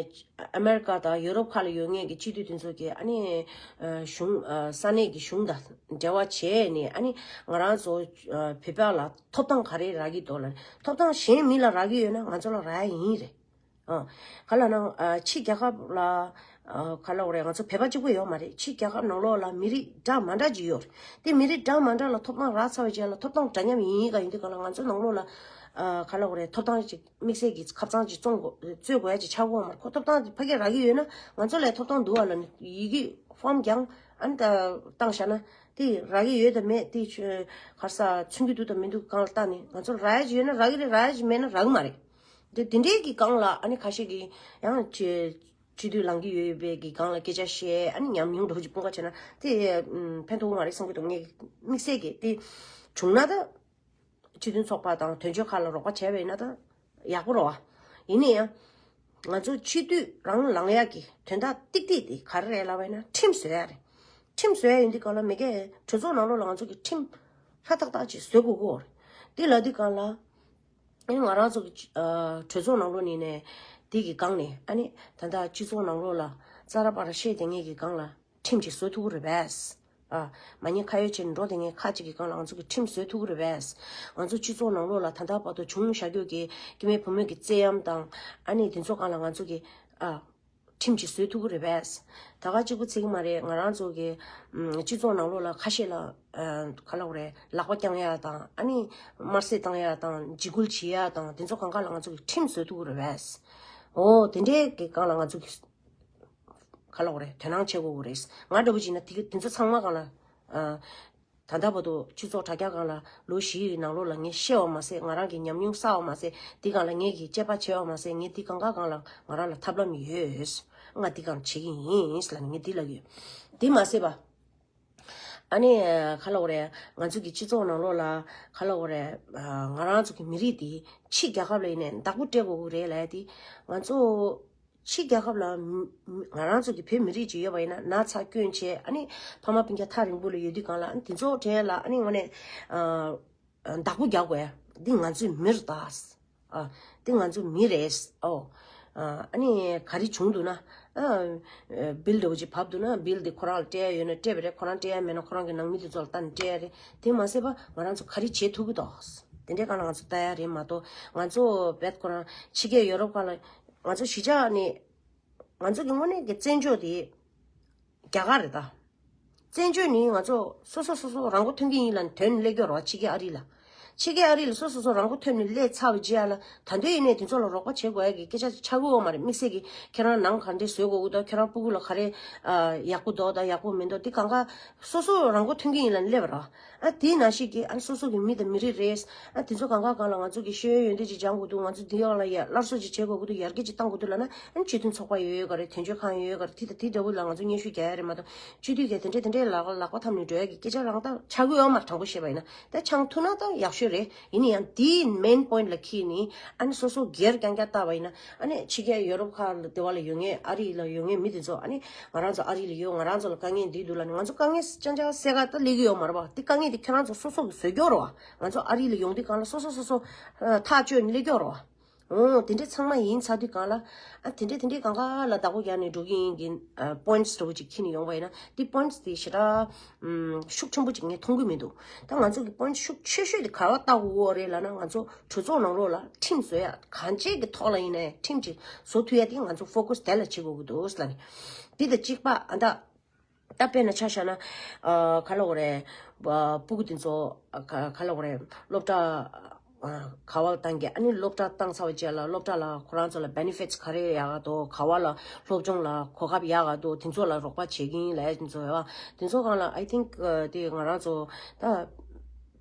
ཨ་མེ་རི་ཀ་དང་ཡོ་རོབ་ཁག་ལ་ཡོད་མཁན་གྱི་སྤྱི་འཐུས་དེ་ཚོ་གིས་ཨ་ནི་ཨ་གཞུང་ཨ་ས་གནས་ཀྱི་གཞུང་དང་འབྲེལ་བ་བྱས་ནས། ཨ་ནི་ང་རང་ཚོ་ཨ་བོད་པ་ལ་ཐོབ་ཐང་ག་རེ་རག་གི་འདུག་ལབ་ནས། ཐོབ་ཐང་གཞན་མི་ལ་རག་གི་ཡོད་ན་ང་ཚོ་ལ་རག་ཡ་ཡིན་རེད། ག་ལ་ན་ཕྱི་རྒྱལ་ཁབ་ལ་ག་ལ་འོ་རེད། ང་ཚོ་བོད་པ་གཅིག་པུ་ཡོད་མ་རེད། ཕྱི་རྒྱལ་ཁབ་ནང་ལོགས་ལ་མི་རིགས་འདྲ་མ་འདྲ་ཅིག་ཡོད་རེད། དེ་མི་རིགས་འདྲ་མ་འདྲ་ལ་ཐོབ་ཐང་རག་ཚར་བའི་རྗེས་ལ་ཐོབ་ཐང་འདྲ་མཉམ་ཡིན་ག་ཡིན་དུས་ག་ལ་ང་ཚོ་ནང་ལོགས་ལ་ག་ལ་འོ་རེད། ཐོབ་ཐང་ཅིག་དམིགས་བསལ་གྱི་ཁབ་གཙང་ཅིག་བཙོང་དགོས་རྩོད་དགོས་ཡ་ཅིག་ཆགས་ཀྱི་ཡོད་མ་རེད། ཁོ་ཐོབ་ཐང་དེ་ཕ་གིར་རག་གི་ཡོད་ན་ང་ཚོ་ལ་ཐོབ་ཐང་འདུག་བ་ལ་ཡི་གེ་ཕོམ་རྒྱང་ཨ་ནི་ད་བཏང་བཞག་ན་དེ་རག་གི་ཡོད་དམ་མེད་དེ་ག་རེ་ཟ་མཚོན་གྱི་འདུག་དམ་མི་འདུག་སྒང་ལ་བལྟས་ནས་ང་ཚོར་རག་ཡ་ཅིག་ཡོད་ན་རག་གི་རེད། རག་ཡ་ཅིག་མེད་ན་རག་གི་མ་རེད། དེ་དེ་འདྲའི་གི་སྒང་ལ་ཨ་ནི་ཁ་ཤས་ཀྱིས་ཡང་སྤྱི་སྤྱི་འཐུས་ལངས་ཀྱི་ཡོད་པའི་གི་སྒང་ལ་སྐད་ཆ་བཤད་ཨ་ནི་ཉམས་མྱོང་འདྲ་བོ་ཅིག་སྤུངས་ཀ་བྱས་ན་དེ་ཕན་ཐོགས་མ་རེད་བསམ་གྱི་འདུག་ངས་དམིགས་བསལ་གྱི་དེ་བྱུང་ན་ད་སྤྱི་མཐུན་ཚོགས་པ་དང་དོན་གཅོད་ཁག་ལ་རོགས་པ་བྱས་པ་ཡིན་ན་ད་ཡག་པོ་རེད་བ། ཡིན་ན་ཡང་ང་ཚོ་སྤྱི་འཐུས་རང་ལངས་ཡག་གི་དོན་དག་ཏིག་ཏིག་དེ་ག་རེ་རེད་ལབ་པ་ཡིན་ན་ཁྲིམས་བཟོ་ཡ་རེད། ཁྲིམས་བཟོ་ཡ་ཡིན་དུས་གང་ལ་མི་སྒེར་གྲོས་ཚོགས་ནང་ལོགས་ལ་ང་ཚོ་གི་ཁྲིམས་ཧྲ་ཐག་ཐག་ཅིག་བཟོ་དགོས་ཀྱི་ཡོད་རེད། དེ་ལབ་དུས་གང་ལ། ཨ་ནི་ང་རང་ཚོ་གི་ཨ་གྲོས་ཚོགས་ནང་ལོགས་ནས་ནས་དེ་གི་སྒང་ནས་ཨ་ནི་ད་ལྟ་སྤྱི་ཚོགས་ནང་ལོགས་ལ་ཙ་ར་པ་ར་བཤད་བསྡད་མཁན་གྱི་སྒང་ལ་ཁྲིམས་ཅིག་བཟོ་ཐུབ་ཀྱི་རེད་པས། ཨ་མ་ཉེས་ཁ་གཡོགས་བྱས་ནས་འགྲོ་བསྡད་མཁན་ཁག་ཅིག་གི་སྒང་ལ་ང་ཚོ་གི་ཁྲིམས་བཟོ་ཐུབ་ཀྱི་རེད་པས། ང་ཚོ་སྤྱི་ཚོགས་ནང་ལོགས་ལ་ད་ལྟ་བར་དུ་བྱུང་བཞག་རྒྱུ་གི་སྐྱེ་དམན་བུ་མོ་གི་བཙན་གཡེམ་དང་ཨ་ནི་དེ་ཚོ་སྒང་ལ་ང་ཚོ་གི་ཨ་ཁྲིམས་ཅིག་བཟོ་ཐུབ་ཀྱི་རེད་པས། ད་ག་གཅིག་པུ་ཚིག་མ་རེད། ང་རང་ཚོ་གི་ཨམ་སྤྱི་ཚོགས་ནང་ལོགས་ལ་ཁ་ཤས་ལ་ཨ་ག་ལབ་དགོས་རེད། ལག་པ་བརྐྱང་ཡ་དང་ཨ་ནི་དམར་གསོད་བཏང་ཡ་དང་འཇིགས་སྐུལ་བྱེད་ཡ་དང་དེ་ཚོ་གང་ག་ལ་ང་ཚོ་གི་ཁྲིམས་བཟོ་ཐུབ་ཀྱི་རེད་པས། འོ་དེ་འདྲའི་གི་སྒང་ལ་ང་ཚོ་གི་ག་ལབ་དགོས་རེད། དོ་སྣང་བྱེད་དགོས་ཀྱི་རེད། ང་འདྲ་བོ་བྱས་ན་དེ་དེ་ཚོ་ཚང་མ་སྒང་ལ་ཨ། ད་ལྟ་བར་དུ་སྤྱི་ཚོགས་དྲ་རྒྱ་སྒང་ལ་ལོ་བཞི་ཡི་ནང་ལོགས་ལ་ངས་ཤེས་པ་མ་ཟད་ང་རང་གི་ཉམས་མྱོང་བསགས་པ་མ་ཟད་འདི་སྒང་ལ་ངས་ཀྱི་དཔྱད་པ་བྱས་པ་མ་ཟད་ངས་འདི་གང་ག་སྒང་ལ་ང་རང་ལ་ཐབས་ལམ་ཡོད། ང་འདི་སྒང་བྱེད་ཀྱི་ཡིན་ལབ་ནས་ངས་འདི་ལབ་ཡོད། འདི་མ་ཟད་པ། ཨ་ནི་ག་ལབ་དགོས་རེད། ང་ཚོ་གི་སྤྱི་ཚོགས་ནང་ལོགས་ལ་ག་ལབ་དགོས་རེད། ང་རང་ཚོ་གི་མི་རིགས་འདི་ཕྱི་རྒྱལ་ཁབ་ལ་ཡིན་ནའི་བདག་པོ་སྤྲད་དགོས་ཀྱི་རེད་ལབ་ཡ་འདི་ང་ཚོ། ཕྱི་རྒྱལ་ཁབ་ལ་མི་མི་ང་རང་ཚོ་གི་བོད་མི་རིགས་ཅིག་ཡོད་པ་ཡིན་ན་ན་ཚ་སྐྱོན་ཆེ་ཨ་ནི་ཕ་མ་སྤུན་ཀྱག་ཐག་རིང་པོ་ལ་ཡོད་དུས་སྒང་ལ་ཨ་ནི་དེ་ཚོ་གྲས་ལ་ཨ་ནི་དངོས་གནས་ཨ་བདག་པོ་རྒྱག་དགོས་ཡ་འདི་ང་ཚོའི་མི་རེད་ད། ཨ་འདི་ང་ཚོའི་མི་རེད། ཨོ་ཨ་ནི་ག་རེ་བྱུང་འདུག་ན་ཨ་བིལ་འདྲ་བོ་ཅིག་བབས་འདུག་ན་བིལ་འདི་ཁོ་རང་ལ་སྤྲད་ཡ་ཡོད་ན་སྤྲད་པ་རེད། ཁོ་རང་སྤྲད་ཡ་མེད་ན་ཁོ་རང་གི་ནང་མི་དེ་ཚོ་ལ་ལྟ་ནས་སྤྲད་ཡ་རེད། དེ་མ་ཟད་པ་ང་རང་ཚོ་ག་རེ་བྱེད་ཐུབ་ཀྱི་འདུག་དེ་འདྲའི་སྒང་ལ་ང་ཚོ་ལྟ་ཡ་རེད་མ་གཏོགས་ང་ཚོ་བེད་ཁོ་རང་ཕྱི་རྒྱལ་ཡོ་རོབ་སྒང་ལ། ང་ཚོ་གཞིས་ཆགས་ནི། ང་ཚོ་གི་དངོས་གནས་ཀྱི་བཙན་བྱོལ་དེ་རྒྱ་གར་རེད་ད། བཙན་བྱོལ་ནི་ང་ཚོ་སོ་སོ་སོ་སོ་རང་མགོ་ཐོན་གྱི་ཡིན་ལབ་ནས་དོན་སླེབས་ཀྱི་ཡོད་རེད་བ། ཕྱི་རྒྱལ་ཨ་རི་ལ། ཕྱི་རྒྱལ་ཨ་རི་ལ་སོ་སོ་སོ་རང་མགོ་ཐོན་ནས་སླེབས་ཚར་བའི་རྗེས་ལ་ད་དུང་ཡིན་ནའི་དེ་ཚོ་ལ་རོགས་པ་བྱེད་དགོས་ཡ་གི་སྐད་ཆ་ཆགས་ཀྱི་ཡོད་མ་རེད། དམིགས་བསལ་གྱི་ཁྱེད་རང་ནང་ག་འདྲས་བཟོ་དགོས་ཀྱི་འདུག་ཁྱེད་རང་སྤུ་གུ་ལ་ག་རེ་ཡག་པོ་འདུག་དང་ཡག་པོ་མི་འདུག་དེ་གང་ག་སོ་སོ་རང་མགོ་ཐོན་གྱི་ཡིན་ལབ་ནས་སླེབས་པ་རེད་བ། ཨ་དེའི་ནང་བཞིན་གྱི་ཨ་སོ་སོ་གི་མི་དང་མི་རིགས་རེད། ཨ་དེ་ཚོ་གང་ག་སྒང་ལ་ང་ཚོ་གི་ཤེས་ཡོན་ཡོན་ཏན་ཅིག་སྦྱང་དགོས་འདུག་ང་ཚོ་འདི་ཡག་ལ་ཡ་སླར་གསོ་ཅིག་བྱེད་དགོས་ཀྱི་འདུག་ཡར་རྒྱས་ཅིག་གཏང་དགོས་འདུག་ལབ་ན་ཨ་སྤྱི་མཐུན་ཚོགས་པ་ཡོད་ཡོད་ག་རེད། དོན་གཅོད་ཁང་ཡོད་ཡོད་ག་རེད། དེ་དང་དེ་འདྲ་བོ་ལ་ང་ཚོ་སྙན་ཞུ་རྒྱག་ཡ་རེད་མ་གཏོགས་སྤྱི་འཐུས་ཀྱི་དེ་འདྲས་དེ་འདྲས་ལག་ལག་པ་འཐམ་ནས་འགྲོ་ཡ་གི་སྐད་ཆ་རང་ད་ཆགས་ཀྱི་ཡོད་མ་རེད། དྲང་པོ་བཤད་པ་ཡིན་ན་ད་ཆགས་ཐུབ་ན་ད་ཡག་ཤོས་རེད། ཡིན་ན་ཡང་དེའི་main point ལ་འཁྱེར་ནས་ཨ་ནི་སོ་སོ་སྒེར་རྐྱང་རྐྱང་བལྟས་པ་ཡིན་ན་ཨ་ནི་ཕྱི་རྒྱལ་ཡོ་རོབ་ཁག་ལ་དེ་བ་ལ་ཡོད་མཁན་ཨ་རི་ལ་ཡོད་མཁན་མི་དེ་ཚོ་ཨ་ནི་ང་རང་ཚོ་ཨ་རི་ལ་ཡོད། ང་རང་ཚོ་ལ་དཀའ་ངལ་འདི་འདུག་ལབ་ནས་ང་ཚོ་དཀའ་ངལ་རྐྱང་རྐྱང་སེལ་ག་ད་སླེབས་ཀྱི་ཡོད་མ་རེད་བ། དེ་དཀའ་ངལ་དེ་ཁྱེད་རང་ཚོ་སོ་སོ་གིས་བཟོས་ཀྱི་ཡོད་རེད་བ། ང་ཚོ་ཨ་རི་ལ་ཡོང་དུས་སྒང་ལ་སོ་སོ་སོ་སོ་ཨ་ཐག་གཅོད་ནས་སླེབས་ཀྱི་ཡོད་རེད་བ། འོ་དེ་འདྲས་ཚང་མ་ཡིན་ཚར་དུས་སྒང་ལ་ཨ་དེ་འདྲས་དེ་འདྲས་གང་ག་ལ་བདག་པོ་རྒྱག་ནས་འགྲོ་གི་ཡིན་གྱི་ཨ་points འདྲ་བོ་ཅིག་འཁྱེར་ནས་ཡོང་བ་ཡིན་ན་དེ་points དེ་ཞེ་དྲག་ཨམ་ཤུགས་ཆེན་པོ་ཅིག་ངས་མཐོང་གི་མི་འདུག་ད་ང་ཚོ་གི་point ཤུགས་ཆེ་ཤོས་དེ་ག་བ་བལྟ་དགོས་རེད་ལབ་ན་ང་ཚོ་གྲོས་ཚོགས་ནང་ལོགས་ལ་ཁྲིམས་བཟོ་ཡ་གང་ཅིའི་གི་ཐོག་ལ་ཡིན་ནའི་ཁྲིམས་ཅིག་བཟོ་ཐུབ་ཡ་དེ་ང་ཚོ་focus དེ་ལ་བྱེད་དགོས་ཀྱི་འདུག་ལབ་ནས་འདི་དང་གཅིག་པ་ཨ་ད། ད་དཔེར་ན་ཆ་བཞག་ན། ཨ་ག་ལབ་དགོས་རེད། ཨ་སྤུ་གུ་དེ་ཚོ་ཨ་ག་ག་ལབ་དགོས་རེད། སློབ་གྲྭ་ཨ་ག་བ་བཏང་གི་ཨ་ནི་སློབ་གྲྭ་བཏང་ཚར་བའི་རྗེས་ལ་སློབ་གྲྭ་ལ་ཁོ་རང་ཚོ་ལ་benefits ག་རེ་ཡག་ག་འདུག་ག་བ་ལ་སློབ་སྦྱོང་ལ་གོ་སྐབས་ཡག་ག་འདུག་དེ་ཚོ་ལ་རོགས་པ་བྱེད་ཀྱི་ཡིན་ལབ་ཡ་དེ་ཚོ་ཡོད་པ། དེ་ཚོ་སྒང་ལ་I think ཨ་དེ་ང་རང་ཚོ་ད་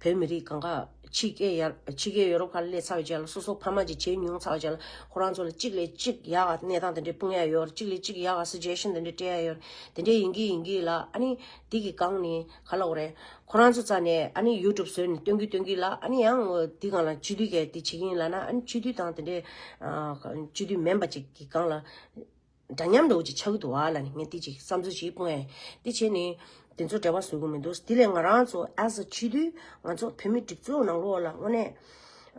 བོད་མི་རིགས་གང་ག་ཕྱི་རྒྱལ་ཡར་ཕྱི་རྒྱལ་ཡོ་རོབ་ཁག་ལ་སླེབས་ཚར་བའི་རྗེས་ལ་སོ་སོ་ཕ་མ་ཅིག་བྱེད་མྱོང་ཚར་བའི་རྗེས་ལ་ཁོ་རང་ཚོ་ལ་གཅིག་ལས་གཅིག་ཡག་ག་གནས་སྟངས་དེ་འདྲས་སྤུངས་ཡ་ཡོད་རེད། གཅིག་ལས་གཅིག་ཡག་ག་suggestion དེ་འདྲས་སྤྲད་ཡ་ཡོད་རེད། དེ་འདྲས་ཡིན་གྱི་ཡིན་གྱི་ལ་ཨ་ནི་དེ་གི་སྒང་ནས་ག་ལབ་དགོས་རེད། ཁོ་རང་ཚོ་རྩ་ནས་ཨ་ནི་YouTube བཟོས་ནས་སྟོན་གྱི་སྟོན་གྱི་ལ་ཨ་ནི་ཡང་དེ་སྒང་ལ་སྤྱི་འཐུས་གས་དེ་བྱེད་ཀྱི་ཡིན་ལབ་ན་ཨ་ནི་སྤྱི་འཐུས་དང་དེ་འདྲས་ཨ་སྤྱི་འཐུས་མིན་པ་ཅིག་གི་སྒང་ལ། འདྲ་མཉམ་འདྲ་བོ་ཅིག་ཆགས་ཀྱི་འདུག་བ་ལབ་ནས་ངས་དེ་ཅིག་བསམ་ཚུལ་ཅིག་སྤུངས་ཡ། དེ་བྱས་ནས་དེ་ཚོ་འབྲེལ་བ་བཟོ་གི་མི་འདུག་དེ་ལས་ང་རང་ཚོ་as a སྤྱི་འཐུས་ང་ཚོ་བོད་མི་སྒྲིག་འཛུགས་ནང་ལོགས་ལ་དངོས་གནས་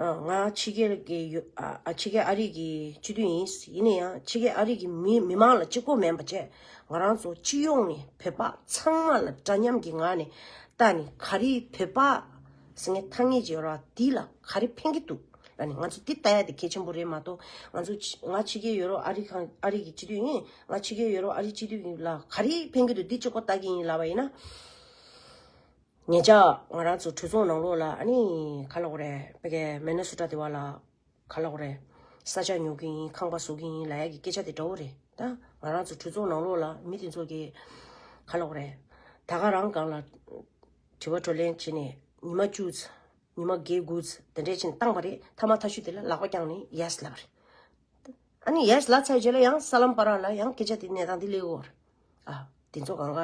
ང་ཕྱི་རྒྱལ་གྱི་ཡོ་ཨ་ཕྱི་རྒྱལ་ཨ་རི་གི་སྤྱི་འཐུས་ཡིན། ཡིན་ན་ཡང་ཕྱི་རྒྱལ་ཨ་རི་གི་མི་མི་མང་ལ་གཅིག་པོ་མིན་པ་བྱས་ང་རང་ཚོ་སྤྱི་ཡོངས་ནས་བོད་པ་ཚང་མ་ལ་འདྲ་མཉམ་གྱི་ངང་ནས་ལྟ་ནས་ག་རེ་བོད་པ་ཟེར་མཁན་ཐ་སྙད་ཅིག་ཡོད་ར་དེ་ལ་ག་རེ་ཕན་གྱི་འདུག་ད་ནི་ང་ཚོ་འདི་ལྟ་ཡ་དེ་གལ་ཆེན་པོ་རེད་མ་གཏོགས། ང་ཚོ་ཕྱི་ང་ཕྱི་རྒྱལ་ཡོད་རོགས་ཨ་རི་ཁང་ཨ་རི་གི་སྤྱི་འཐུས་ཡིན། ང་ཕྱི་རྒྱལ་ཡོད་རོགས་ཨ་རི་སྤྱི་འཐུས་ཡིན་ལ་ག་རེ་ཕན་གྱི་འདུག་འདི་གཅིག་པོ་ལྟ་གི་ཡིན་ལབ་པ་ཡིན་ན། ཉེ་ཆར་ང་རང་ཚོ་གྲོས་ཚོགས་ནང་ལོགས་ལ་ཨ་ནི་ག་ལབ་དགོས་རེད། ཕ་གི་མི་ནི་སོ་ཊ་དེ་བ་ལ་ག་ལབ་དགོས་རེད། ས་ཆ་ཉོ་གི་ཡིན། ཁང་པ་བཟོ་གི་ཡིན་ལབ་ཡ་གི་སྐད་ཆ་དེ་འདྲ་བོ་རེད། ད་ང་རང་ཚོ་གྲོས་ཚོགས་ནང་ལོགས་ལ་མི་དེ་ཚོ་གི་ག་ལབ་དགོས་རེད། ད་ག་རང་སྒང་ལ་དྲི་བ་བགྲོ་གླེང་བྱས་ནས་ཉི་མ་བཅུ་ཙམ་ཉི་མ་བརྒྱད་དགུ་ཙམ་དེ་འདྲས་བྱས་ནས་བཏང་པ་རེད། མཐའ་མ་མཐའ་གཞུག་དེ་ལ་ལག་པ་བརྐྱངས་ནས་ཡེ་སི་ལབ་པ་རེད། ཨ་ནི་ཡེ་སི་ལབ་ཚར་རྗེས་ལ་ཡང་ས་ལམ་བར་ལ་ཡང་སྐད་ཆ་དེ་གནས་སྟངས་དེ་སླེབས་ཡོད་རེད། ཨ། དེ་ཚོ་གང་ག་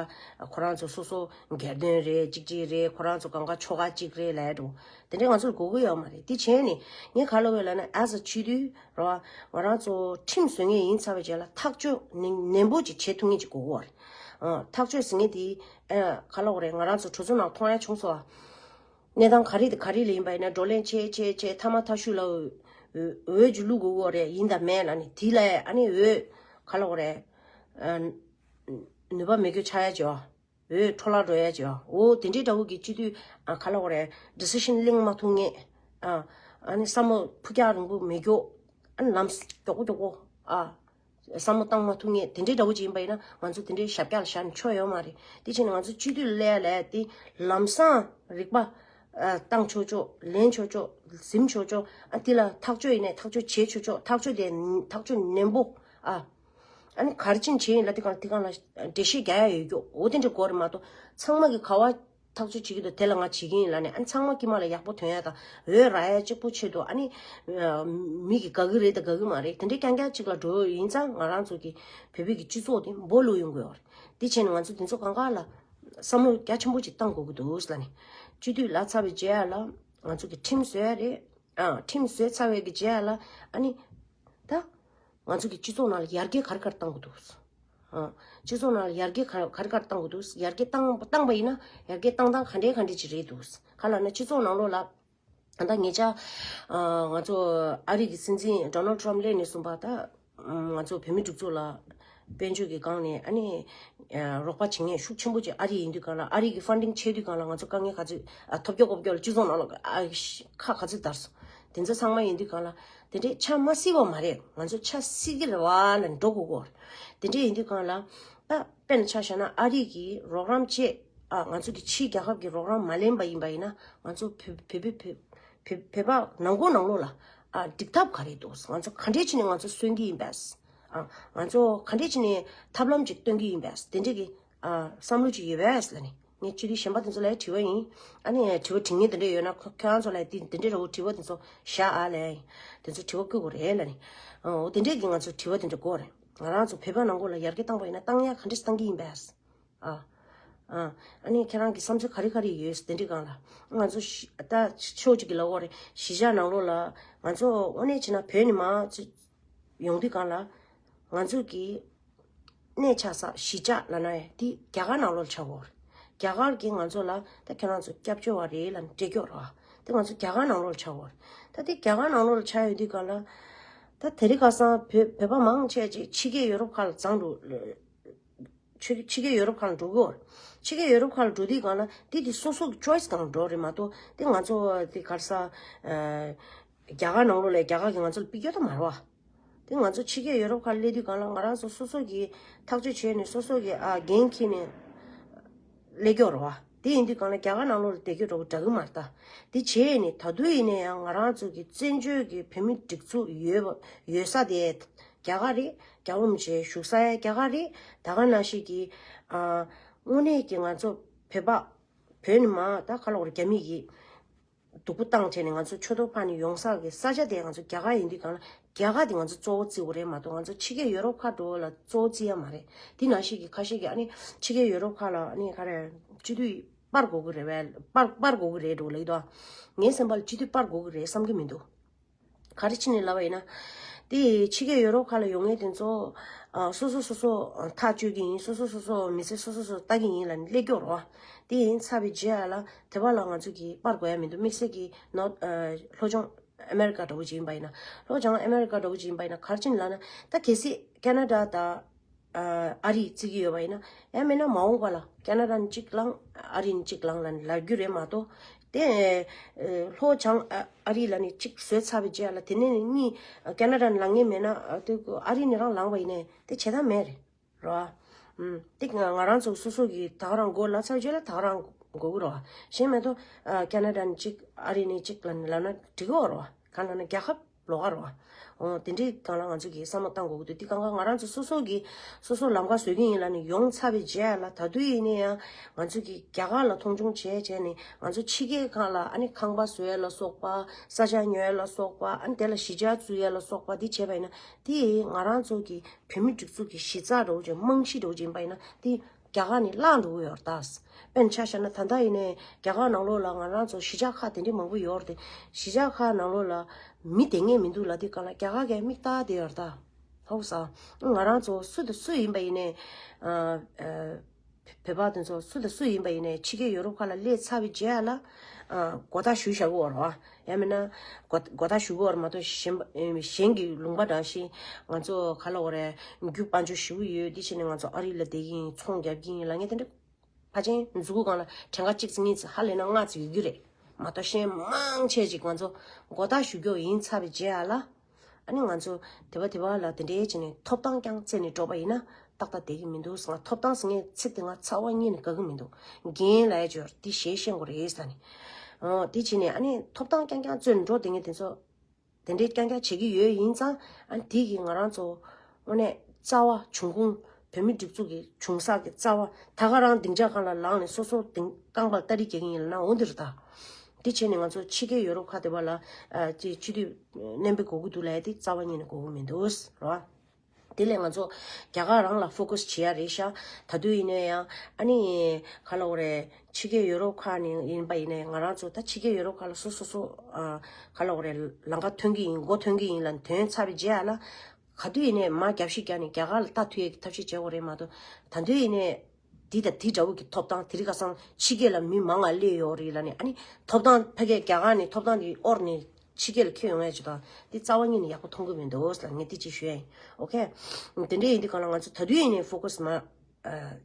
ཁོ་རང་ཚོ་སོ་སོ་སྒེར་དོན་རེད། གཅིག་གཅིག་རེད། ཁོ་རང་ཚོ་གང་ག་ཆོལ་ཁ་གཅིག་རེད་ལབ་འགྲོ། དེ་འདྲས་ང་ཚོར་དགོས་ཀྱི་ཡོད་མ་རེད། དེ་བྱས་ནས་ངས་ག་ལབ་ཡོད་ལབ་ན། as a སྤྱི་འཐུས་རེད་བ། ང་རང་ཚོ་ཁྲིམས་བཟོ་མཁན་ཡིན་ཚར་བའི་རྗེས་ལ་ཐག་གཅོད་ནན་ནན་པོ་ཅིག་བྱེད་ཐུབ་མཁན་ཅིག་དགོས་ཀྱི་ཡོད་རེད། ཨ། ཐག་གཅོད་ཟེར་མཁན་དེ་ཨ་ག་ལབ་དགོས་རེད། ང་རང་ཚོ་གྲོས་ཚོགས་ནང་མཐོང་ཡ་བྱུང་སོང་བ། གནས་སྟངས་ག་རེ་དང་ག་རེ་ལ་ཡིན་པ་ཡིན་ན་བགྲོ་གླེང་བྱས་བྱས་བྱས་མཐའ་མ་མཐའ་གཞུག་ལ་འོས་འོས་འོས་ཅིག་བླུག་དགོས་ཀྱི་ཡོད་རེད། ཡིན་དང་མིན་ལབ་ནས་དེ་ལ་ཨ་ནི་འོས་ག་ལབ་དགོས་རེད། ཨ། ནུས་པ་མེད་རྒྱུ་ཆགས་ཡ་ཅིག་ཡོད། འོས་འཕྲོ་བརླག་འགྲོ་ཡ་ཅིག་ཡོད། འོ་དེ་འདྲའི་འདྲ་བོ་གི་སྤྱི་འཐུས་ཨ་ག་ལབ་དགོས་རེད། ཌི་སི་ཤན་གླེང་མ་ཐུབ་མཁན། ཨ། ཨ་ནི་བསམ་བློ་ཕུགས་རྒྱང་རིང་པོ་མེད་རྒྱུ། ཨ་ནི་ལམ་མགྱོགས་པོ་མགྱོགས་པོ། ཨ། བསམ་བློ་བཏང་མ་ཐུབ་མཁན་དེ་འདྲའི་འདྲ་བོ་ཅིག་ཡིན་པ་ཡིན་ན་ང་ཚོ་དེ་འདྲའི་ཞབས་བཀྱག་ལ་བཞག་ནས་ཆོ་ཡོད་མ་རེད། དེ་བྱས་ནས་ང་ཚོ་སྤྱི་འཐུས་ལ་སླེབས་ཡ་ལ་དེ་ལམ་སང་རིག་པ་ཨ་བཏང་ཆོག་ཆོག་ལེན་ཆོག་ཆོག་འཛིན་ཆོག་ཆོག་ཨ་དེ་ལ་ཐག་གཅོད་ཡིན་ནའི་ཐག་གཅོད་བྱེད་ཆོག་ཆོག་ཐག་གཅོད་དེ་ཐག་གཅོད་ནན་པོ། ཨ། ཨ་ནི་ག་རེ་བྱས་ནས་བྱས་ཡིན་ལབ་དེ་གང་དེ་གང་ལ་འགྲེལ་བཤད་རྒྱག་ཡ་ཡོད་རྒྱུ། འོ་དེ་འདྲ་དགོས་རེད་མ་གཏོགས་ཚང་མ་གི་ག་བ་ཐག་གཅོད་བྱེད་ཀྱི་འདུག་དེ་ལ་ང་བྱེད་ཀྱི་ཡིན་ལབ་ནས། ཨ་ནི་ཚང་མ་དཀྱིལ་མ་ལ་ཡག་པོ་ཐོན་ཡ་དང་འོས་རག་ཡ་གཅིག་པོ་ཆེད་དུ། ཨ་ནི་མི་གི་དགའ་གི་རེད་དང་དགའ་གི་མ་རེད་དེ་འདྲའི་རྐྱང་རྐྱང་གཅིག་ལ་འགྲོ་ཡིན་ཙང་། ང་རང་ཚོ་གི་བོད་པའི་གི་སྤྱི་ཚོགས་དེ་འབོ་ལུག་ཡོང་དགོས་པ་རེད། དེ་བྱས་ནས་ང་ཚོ་དེ་ཚོ་གང་ག་ལ་བསམ་བློ་རྒྱ་ཆེན་པོ་ཅིག་བཏང་དགོས་ཀྱི་འདུག་ལབ་ནས། སྤྱི་འཐུས་ལབ་ཚར་བའི་རྗེས་ལ་ང་ཚོ་གི་ཁྲིམས་བཟོ་ཡ་རེད། ཨ། ཁྲིམས་བཟོས་ཚར་བའི་གི་རྗེས་ལ་ཨ་ནི་ད་ང་ཚོ་གི་སྤྱི་ཚོགས་ནང་ལ་ཡར་རྒྱས་ག་རེ་ག་རེ་བཏང་དགོས་འདུག་ཨ། སྤྱི་ཚོགས་ནང་ལ་ཡར་རྒྱས་ག་ག་རེ་ག་རེ་བཏང་དགོས་འདུག་ཡར་རྒྱས་བཏང་བཏང་པ་ཡིན་ན་ཡར་རྒྱས་བཏང་སྟངས་ག་འདྲས་ག་འདྲས་ཅིག་རེད་འདུག་ག་ལབ་ན་སྤྱི་ཚོགས་ནང་ལོགས་ལ་ད་ཉེ་ཆར་ཨ་ང་ཚོ་ཨ་རི་གི་སྲིད་འཛིན་ཌོ་ནལ་ཊམ་སླེབས་ནས་བཟུང་བ་ད་ང་ཚོ་བོད་མི་སྒྲིག་འཛུགས་ལ་དཔལ་འབྱོར་གྱི་སྒང་ནས་ཨ་ནི་ཨ་རོགས་པ་བྱེད་མཁན་ཤུགས་ཆེན་པོ་ཅིག་ཨ་རི་ཡིན་དུས་སྒང་ལ། ཨ་རི་གི་ཕན་ཌིང་ཆད་དུས་སྒང་ལ་ང་ཚོ་དཀའ་ངལ་ག་ཚོད་ཨ་ཐོབ་རྒྱུ་ཁོབ་རྒྱུ་ལ་སྤྱི་ཚོགས་ནང་ལ་ཨ་ཁག་ག་ཚོད་དར་སོང་། དེ་ཚོ་ཚང་མ་ཡིན་དུས་སྒང་ལ་དེ་འདྲའི་ཆ་མ་སྲིད་པ་མ་རེད། ང་ཚོ་ཆ་སྲིད་ཀྱི་རེད་བ་ལབ་འགྲོ་དགོས་ཀྱི་ཡོད་རེད། དེ་འདྲའི་ཡིན་དུས་སྒང་ལ་ད་དཔེར་ན་ཆ་བཞག་ན་ཨ་རི་གི་རོགས་རམ་བཅས་ཨ་ང་ཚོ་གི་ཕྱིའི་རྒྱལ་ཁབ་ཀྱི་རོགས་རམ་མ་ལེན་པ་ཡིན་པ་ཡིན་ན་ང་ཚོ་བོད་བོད་བོད་བོད་བོད་པ་ནང་ཁུལ་ནང་ལོགས་ལ་ཨ་འགྲིག་ཐབས་ག་རེ་འདུག་ང་ཚོ་ག་འདྲས་བྱས་ནས་ང་ཚོ་གསོན་གྱི་ཡིན་པས། ཨ་ང་ཚོ་ག་འདྲས་བྱས་ནས་ཐབས་ལམ་ཅིག་སྟོན་གྱི་ཡིན་པས། དེ་འདྲས་ཀྱི་ཨ་བསམ་བློ་ཅིག་ཡོད་པས་ལབ་ནས། ངས་སྤྱི་འཐུས་གཞན་པ་དེ་ཚོ་ལ་དྲི་བ་ཡིན། ཨ་ནི་དྲི་བ་དྲི་མཁན་དེ་འདྲ་ཡོད་ན་ཁོ་ཁྱེད་རང་ཚོ་ལ་དེ་དེ་འདྲའི་འདྲ་བོ་དྲི་བ་དེ་ཚོ་བཞག་ཨ་ལས། དེ་ཚོ་དྲི་བ་བཀོད་དགོས་རེད་ལབ་ནས། ཨོ་དེ་འདྲས་ཀྱི་ང་ཚོ་དྲི་བ་དེ་འདྲ་དགོས་རེད། ང་རང་ཚོ་བོད་པ་ནང་ཁུལ་ལ་ཡར་རྒྱས་བཏང་པ་ཡིན་ན་བཏང་ཡ་ག་འདྲས་བཏང་གི་ཡིན་པས། ཨ། ཨ། ཨ་ནི་ཁྱེད་རང་གི་བསམ་ཚུལ་ག་རེ་ག་རེ་ཡོད་དེ་འདྲའི་སྒང་ལ། ང་ཚོ་ཤི་ད་ཕྱོགས་གཅིག་གི་ལབ་དགོས་རེད། གཞིས་ཆགས་ནང་ལོགས་ལ་ང་ཚོ་དངོས་གནས་བྱས་ན་བོད་ནས་མར་ཚུར་ཡོང་དུས་སྒང་ལ་ང་ཚོ་གི་གནས་ཆགས་ས་གཞིས་ཆགས་ལབ་ན་ཡང་དེ་རྒྱ་གར་ནང་ལོགས་ལ་ཆགས་ཡོད་རེད། རྒྱ་གར་གྱིས་ང་ཚོ་ལ་ད་ཁྱེད་རང་ཚོ་སྐྱབས་བཅོལ་བ་རེད་ལབ་ནས་སྤྲད་ཀྱི་ཡོད་རེད་བ། དེ་ང་ཚོ་རྒྱ་གར་ནང་ལོགས་ལ་ཆགས་ཡོད་རེད། ད་དེ་རྒྱ་གར་ནང་ལོགས་ལ་ཆགས་ཡོད་དུས་སྒང་ལ། ད་དེ་རིང་ཁ་སང་བོད་བོད་པ་མང་ཆེ་ཅིག་ཕྱི་རྒྱལ་ཡོ་རོབ་ཁག་ལ་བརྫངས་འགྲོ། ཕྱི་ཕྱི་རྒྱལ་ཡོ་རོབ་ཁག་ལ་འགྲོ་གི་ཡོད་རེད། ཕྱི་རྒྱལ་ཡོ་རོབ་ཁག་ལ་འགྲོ་དུས་སྒང་ལ་དེ་དེ་སོ་སོ་གི་choice་སྒང་ལ་འགྲོ་རེད་མ་གཏོགས། དེ་ང་ཚོ་དེ་ག་རེ་ཟ། ཨ། རྒྱ་གར་ནང་ལོགས་ལ་རྒྱ་གར་གྱིས་ང་ཚོ་ལ་ཕུད་རྒྱུ་ད་མ་རེད་བ། དེ་ང་ཚོ་ཕྱི་རྒྱལ་ཡོ་རོབ་ཁག་ལ་སླེབས་དུས་སྒང་ལ་ང་རང་ཚོ་སོ་སོ་གིས་ཐག་གཅོད་བྱས་ནས་སོ་སོ་གིས་ཨ་འགན་འཁྱེར་ནས་སླེབས་ཀྱི་ཡོད་རེད་བ། དེ་ཡིན་དུས་སྒང་ལ་རྒྱ་གར་ནང་ལོགས་ལ་བསྡད་རྒྱུ་འདྲ་བོ་འདྲ་གི་མ་རེད་ད། དེ་བྱས་ནས་ད་དུང་ཡིན་ན་ཡང་ང་རང་ཚོ་གི་བཙན་བྱོལ་གྱི་བོད་མི་སྒྲིག་འཛུགས་ཡོད་པ་ཡོད་ས་དེ་རྒྱ་གར་རེད། རྒྱ་བོད་མི་བྱས་བཞུགས་ས་ཡང་རྒྱ་གར་རེད། ད་ག་ནང་བཞིན་གྱི་ཨ་དངོས་གནས་ཀྱི་ང་ཚོ་བོད་པ་བོད་ནས་མར་ད་ག་ལབ་དགོས་རེད། རྒྱ་མི་གིས་སྡུག་པོ་བཏང་བྱས་ནས་ང་ཚོ་ཆོས་ཐོག་ཕར་ནས་ཡོང་ས་གི་ས་ཆ་དེ་ང་ཚོ་རྒྱ་གར་ཡིན་དུས་སྒང་ལ་རྒྱ་གར་དེ་ང་ཚོ་གཙོ་བོ་བརྩི་དགོས་རེད་མ་གཏོགས་ང་ཚོ་ཕྱི་རྒྱལ་ཡོ་རོབ་ཁག་འགྲོ་ལ་གཙོ་བོ་བརྩི་ཡ་མ་རེད། དེ་ནང་བཞིན་གྱི་ཁ་ཤས་ཀྱིས་ཨ་ནི་ཕྱི་རྒྱལ་ཡོ་རོབ་ཁག་ལ་ཨ་ནི་ག་རེ་སྤྱི་འཐུས་སྤར་དགོས་ཀྱི་རེད་པས། སྤར་སྤར་དགོས་ཀྱི་རེད་འགྲོ་ལབ་ཀྱི་འདུག་ངའི་སེམས་པ་ལ་སྤྱི་འཐུས་སྤར་དགོས་ཀྱི་རེད་བསམ་གྱི་མི་འདུག་ག་རེ་བྱས་ནས་ལབ་པ་ཡིན་ན། དེ་ཕྱི་རྒྱལ་ཡོ་རོབ་ཁག་ལ་ཡོང་མཁན་དེ་ཚོ་ཨ་སོ་སོ་སོ་སོ་ཐག་གཅོད་ཀྱི་ཡིན། སོ་སོ་སོ་སོ་མི་ཚེ་སོ་སོ་སོ་ལྟ་གི་ཡིན་ལབ་ནས་སླེབས་ཀྱི་ཡོད་རེད་བ། དེ་ཡིན་ཚར་བའི་རྗེས་ལ་དེ་བ་ལ་ང་ཚོ་གིས་སྤར་དགོས་ཡ་མི་འདུག་དམིགས་བསལ་གྱི་ནོར་ཨ་ལྷོ་ལྗོངས་ཨ་མེ་རི་ཀ་འདྲ་བོ་ཅིག་ཡིན་པ་ཡིན་ན། ལྷོ་ལྗོངས་ཨ་མེ་རི་ཀ་འདྲ་བོ་ཅིག་ཡིན་པ་ཡིན་ན་ག་རེ་བྱས་ནས་ལབ་ན། ད་གལ་སྲིད་ཁེ་ན་ཌ་དང་ཨ་ཨ་རི་བརྩི་གི་ཡོད་པ་ཡིན་ན། ཡང་མིན་ན་མ་འོངས་པ་ལ་ཁེ་ན་ཌ་ནས་གཅིག་བླངས་ཨ་རི་ནས་གཅིག་བླངས་ལབ་ནས་ལབ་རྒྱུ་རེད་མ་གཏོགས། ཨེ། ལྷོ་བྱང་ཨ་རི་ལ་ནི་གཅིག་བཟོས་ཚར་བའི་རྗེས་ལ་དེ་ནས་ནི་གཉིས་ཀ་ན་ཌ་ནས་ལངས་ངེས་མེད་ན་ཨ་དེ་ཨ་རི་ནས་རང་ལངས་པ་ཡིན་ནའི་དེ་བྱེད་ཐབས་མེད་རེད། རོ། ཨུམ། དེ་ང་ང་རང་ཚོ་སོ་སོ་གི་ད་ག་རང་མགོ་ལ་ཚར་རྗེས་ལ་ད་ག་རང་མགོ་གི་རོ། གཞན་མ་གཏོགས་ཨ་ཀ་ན་ཌ་ནས་གཅིག་ཨ་རི་ནས་གཅིག་ལ་ལབ་ན་འགྲིག་གི་རོ། གང་ལབ་ན་རྒྱལ་ཁབ་ལོགས་ཀ་རོ། འོ་དེ་འདྲའི་སྒང་ལ་ང་ཚོ་གི་བསམ་བློ་བཏང་དགོས་ཀྱི་འདུག་དེ་སྒང་ག་ང་རང་ཚོ་སོ་སོ་གི་སོ་སོ་ལམ་ཁ་བཟོ་གི་ཡིན་ལབ་ནས་ཡོང་ཚར་བའི་རྗེས་ལ་ད་དུང་ཡིན་ན་ཡང་ང་ཚོ་གི་རྒྱ་གར་ལ་མཐོང་ཆུང་བྱས་བྱས་ནས་ང་ཚོ་ཕྱི་རྒྱལ་ཁག་ལ་ཨ་ནི་ཁང་པ་བཟོ་ཡས་ལ་སོགས་པ། ས་ཆ་ཉོ་ཡས་ལ་སོགས་པ། ཨ་ནི་དེ་ལ་གཞིས་ཆགས་བཙུགས་ཡས་ལ་སོགས་པ་འདི་བྱས་པ་ཡིན་ན། དེ་ང་རང་ཚོ་གི་བོད་མི་སྒྲིག་འཛུགས་ཀྱི་གཞི་རྩ་འདྲ་བོ་ཅིག་རྨང་གཞི་འདྲ་བོ་ཅིག་ཡིན་པ་ཡིན་ན་དེ་རྒྱ་གར་ནས་བརླག་འགྲོ་གི་ཡོད་རེད་ད། དཔེར་ན་ཆ་བཞག་ན་ད་ལྟ་ཡིན་ནའི་རྒྱ་གར་ནང་ལོགས་ལ་ང་རང་ཚོ་གཞིས་ཆགས་ཁག་དེ་འདྲའི་མང་པོ་ཡོད་རེད་དེ། གཞིས་ཆགས་ཁག་ནང་ལོགས་ལ་མི་བསྡད་མཁན་མི་འདུག་ལབ་དུས་སྒང་ལ་རྒྱ་གར་གྱིས་མིག་ལྟ་བསྡད་ཡོད་རེད་ད། ཧོ་ས། ང་རང་ཚོ་སུ་དང་སུ་ཡིན་པ་ཡིན་ནའི། ཨ། ཨ། བོད་པ་དེ་ཚོ་སུ་དང་སུ་ཡིན་པ་ཡིན་ནའི་ཕྱི་རྒྱལ་ཡོ་རོབ་ཁག་ལ་སླེབས་ཚར་བའི་རྗེས་ལ། ཨ། གོ་བརྡ་ཞུ་བཞག་གི་ཡོད་རེད་བ། ཡང་མིན་ན་གོ་གོ་བརྡ་ཞུ་གི་ཡོད་རེད་མ་གཏོགས་གཞན་པ་གཞན་གྱི་ལུང་པ་འདྲ་ཞིག་ང་ཚོ་ག་ལབ་དགོས་རེད། རྒྱུ་དཔལ་འབྱོར་ཞེ་པོ་ཡོད། འདི་བྱས་ནས་ང་ཚོ་ཨ་རི་ལ་བསྡད་ཀྱི་ཡིན། ཚོང་རྒྱག་གི་ཡིན་ལབ་མཁན་དེ་འདྲ་ཕལ་ཆེར་མཛུ་གུ་སྒང་ལ་གྲངས་ཀ་གཅིག་གཉིས་ཙམ་ཧ་ལས་ན་ལྔ་ཙམ་ཡོད་རྒྱུ་རེད་མ་གཏོགས་གཞན་མང་ཆེ་ཅིག་ང་ཚོ་གོ་བརྡ་ཞུ་རྒྱུ་ཡིན་ཚར་བའི་རྗེས་ལ། ཨ་ནི་ང་ཚོ་དེ་བ་དེ་བ་ལ་དེ་འདྲའི་བྱས་ནས་ཐོབ་ཐང་རྐྱང་བཙལ་ནས་འགྲོ་པ་ཡིན་ན་ཏག་ཏག་བསྡད་ཀྱི་མི་འདུག་ང་ཐོབ་ཐང་ཟེར་མཁན་ཚིག་དེ་ང་རྩ་བ་ཉིད་ནས་དགའ་གི་མི་འདུག་རྒན་ལབ་ཡ་ཅིག་ཡོད་རེད། དེ་ཞེས་བཤད་དགོས་རེད་ཟེར་ནས། འོ་དེ་བྱས་ནས་ཨ་ནི་ཐོབ་ཐང་རྐྱང་རྐྱང་བཙལ་ནས་འགྲོ་བསྡད་མཁན་དེ་ཚོ་དེ་འདྲའི་རྐྱང་རྐྱང་བྱེད་ཀྱི་ཡོད། ཡིན་ཙང་ཨ་ནི་དེ་གིས་ང་རང་ཚོ་དངོས་གནས་རྩ་བ་འབྱུང་ཁུངས་བོད་མི་སྒྲིག་འཛུགས་ཀྱི་བྱུང་ས་གི་རྩ་བ་ད་ག་རང་སྡིངས་ཆ་སྒང་ལ་ལངས་ནས་སོ་སོ་སྡིངས་རྐང་པར་སྟ་རེ་རྒྱག་གི་ཡིན་ལབ་ན་འོ་འདི་རེད་ད། དེ་བྱས་ནས་ང་ཚོ་ཕྱི་རྒྱལ་ཡོ་རོབ་ཁག་དེ་བ་ལ་ཨ་ཅིག་སྤྱི་འཐུས་མནན་པའི་དགོས་ཀྱི་འདུག་ལབ་ཡ་དེ་རྩ་བ་ཉིད་ནས་དགོས་ཀྱི་མི་འདུག་རེད་བ། དེ་ལས་ང་ཚོ་རྒྱ་གར་རང་ལ་ཕོ་ཁ་སི་བྱེད་ཡ་རེད་ཤག་ད་དུང་ཡིན་ན་ཡང་ཨ་ནི་ག་ལབ་དགོས་རེད། ཕྱི་རྒྱལ་ཡོ་རོབ་ཁག་ནས་ཡིན་པ་ཡིན་ནའི་ང་རང་ཚོ་ད་ཕྱི་རྒྱལ་ཡོ་རོབ་ཁག་ལ་སོ་སོ་སོ་ཨ་ག་ལབ་དགོས་རེད། ལམ་ཁ་ཐོན་གྱི་ཡིན། མགོ་ཐོན་གྱི་ཡིན་ལབ་ཐོན་ཚར་བའི་རྗེས་ལ་ག་དུས་ཡིན་ནའི་མར་རྒྱབ་བཤིག་རྒྱག་ནས་རྒྱ་གར་ལ་ལྟ་ཐུབ་ཡ་གི་ཐབས་ཤེས་བྱེད་དགོས་རེད་མ་གཏོགས། ད་དུས་ཡིན་ནའི་འདི་དང་འདི་འདྲ་བོ་གི་ཐོབ་ཐང་དེ་རིང་ཁ་སང་ཕྱི་རྒྱལ་ལ་མི་མང་ང་སླེབས་ཡོད་རེད་ལབ་ནས་ཨ་ནི་ཐོབ་ཐང་ཕ་གིའི་རྒྱ་གར་ནས་ཐོབ་ཐང་དེ་དབོར་ནས་ཕྱི་རྒྱལ་ལ་ཁྱེར་ཡོང་ཡ་ཅིག་དང་དེ་རྩ་བ་ཉིད་ནས་ཡག་པོ་མཐོང་གི་མི་འདུག་ལབ་ངས་དེ་ཅིག་ཞུ་ཡ་ཡིན། ཨོ་ཁེ། དེ་འདྲ་ཡིན་དུས་སྒང་ལ་ང་ཚོ་ད་དུས་ཡིན་ནའི་ཕོ་ཁ་སི་མར་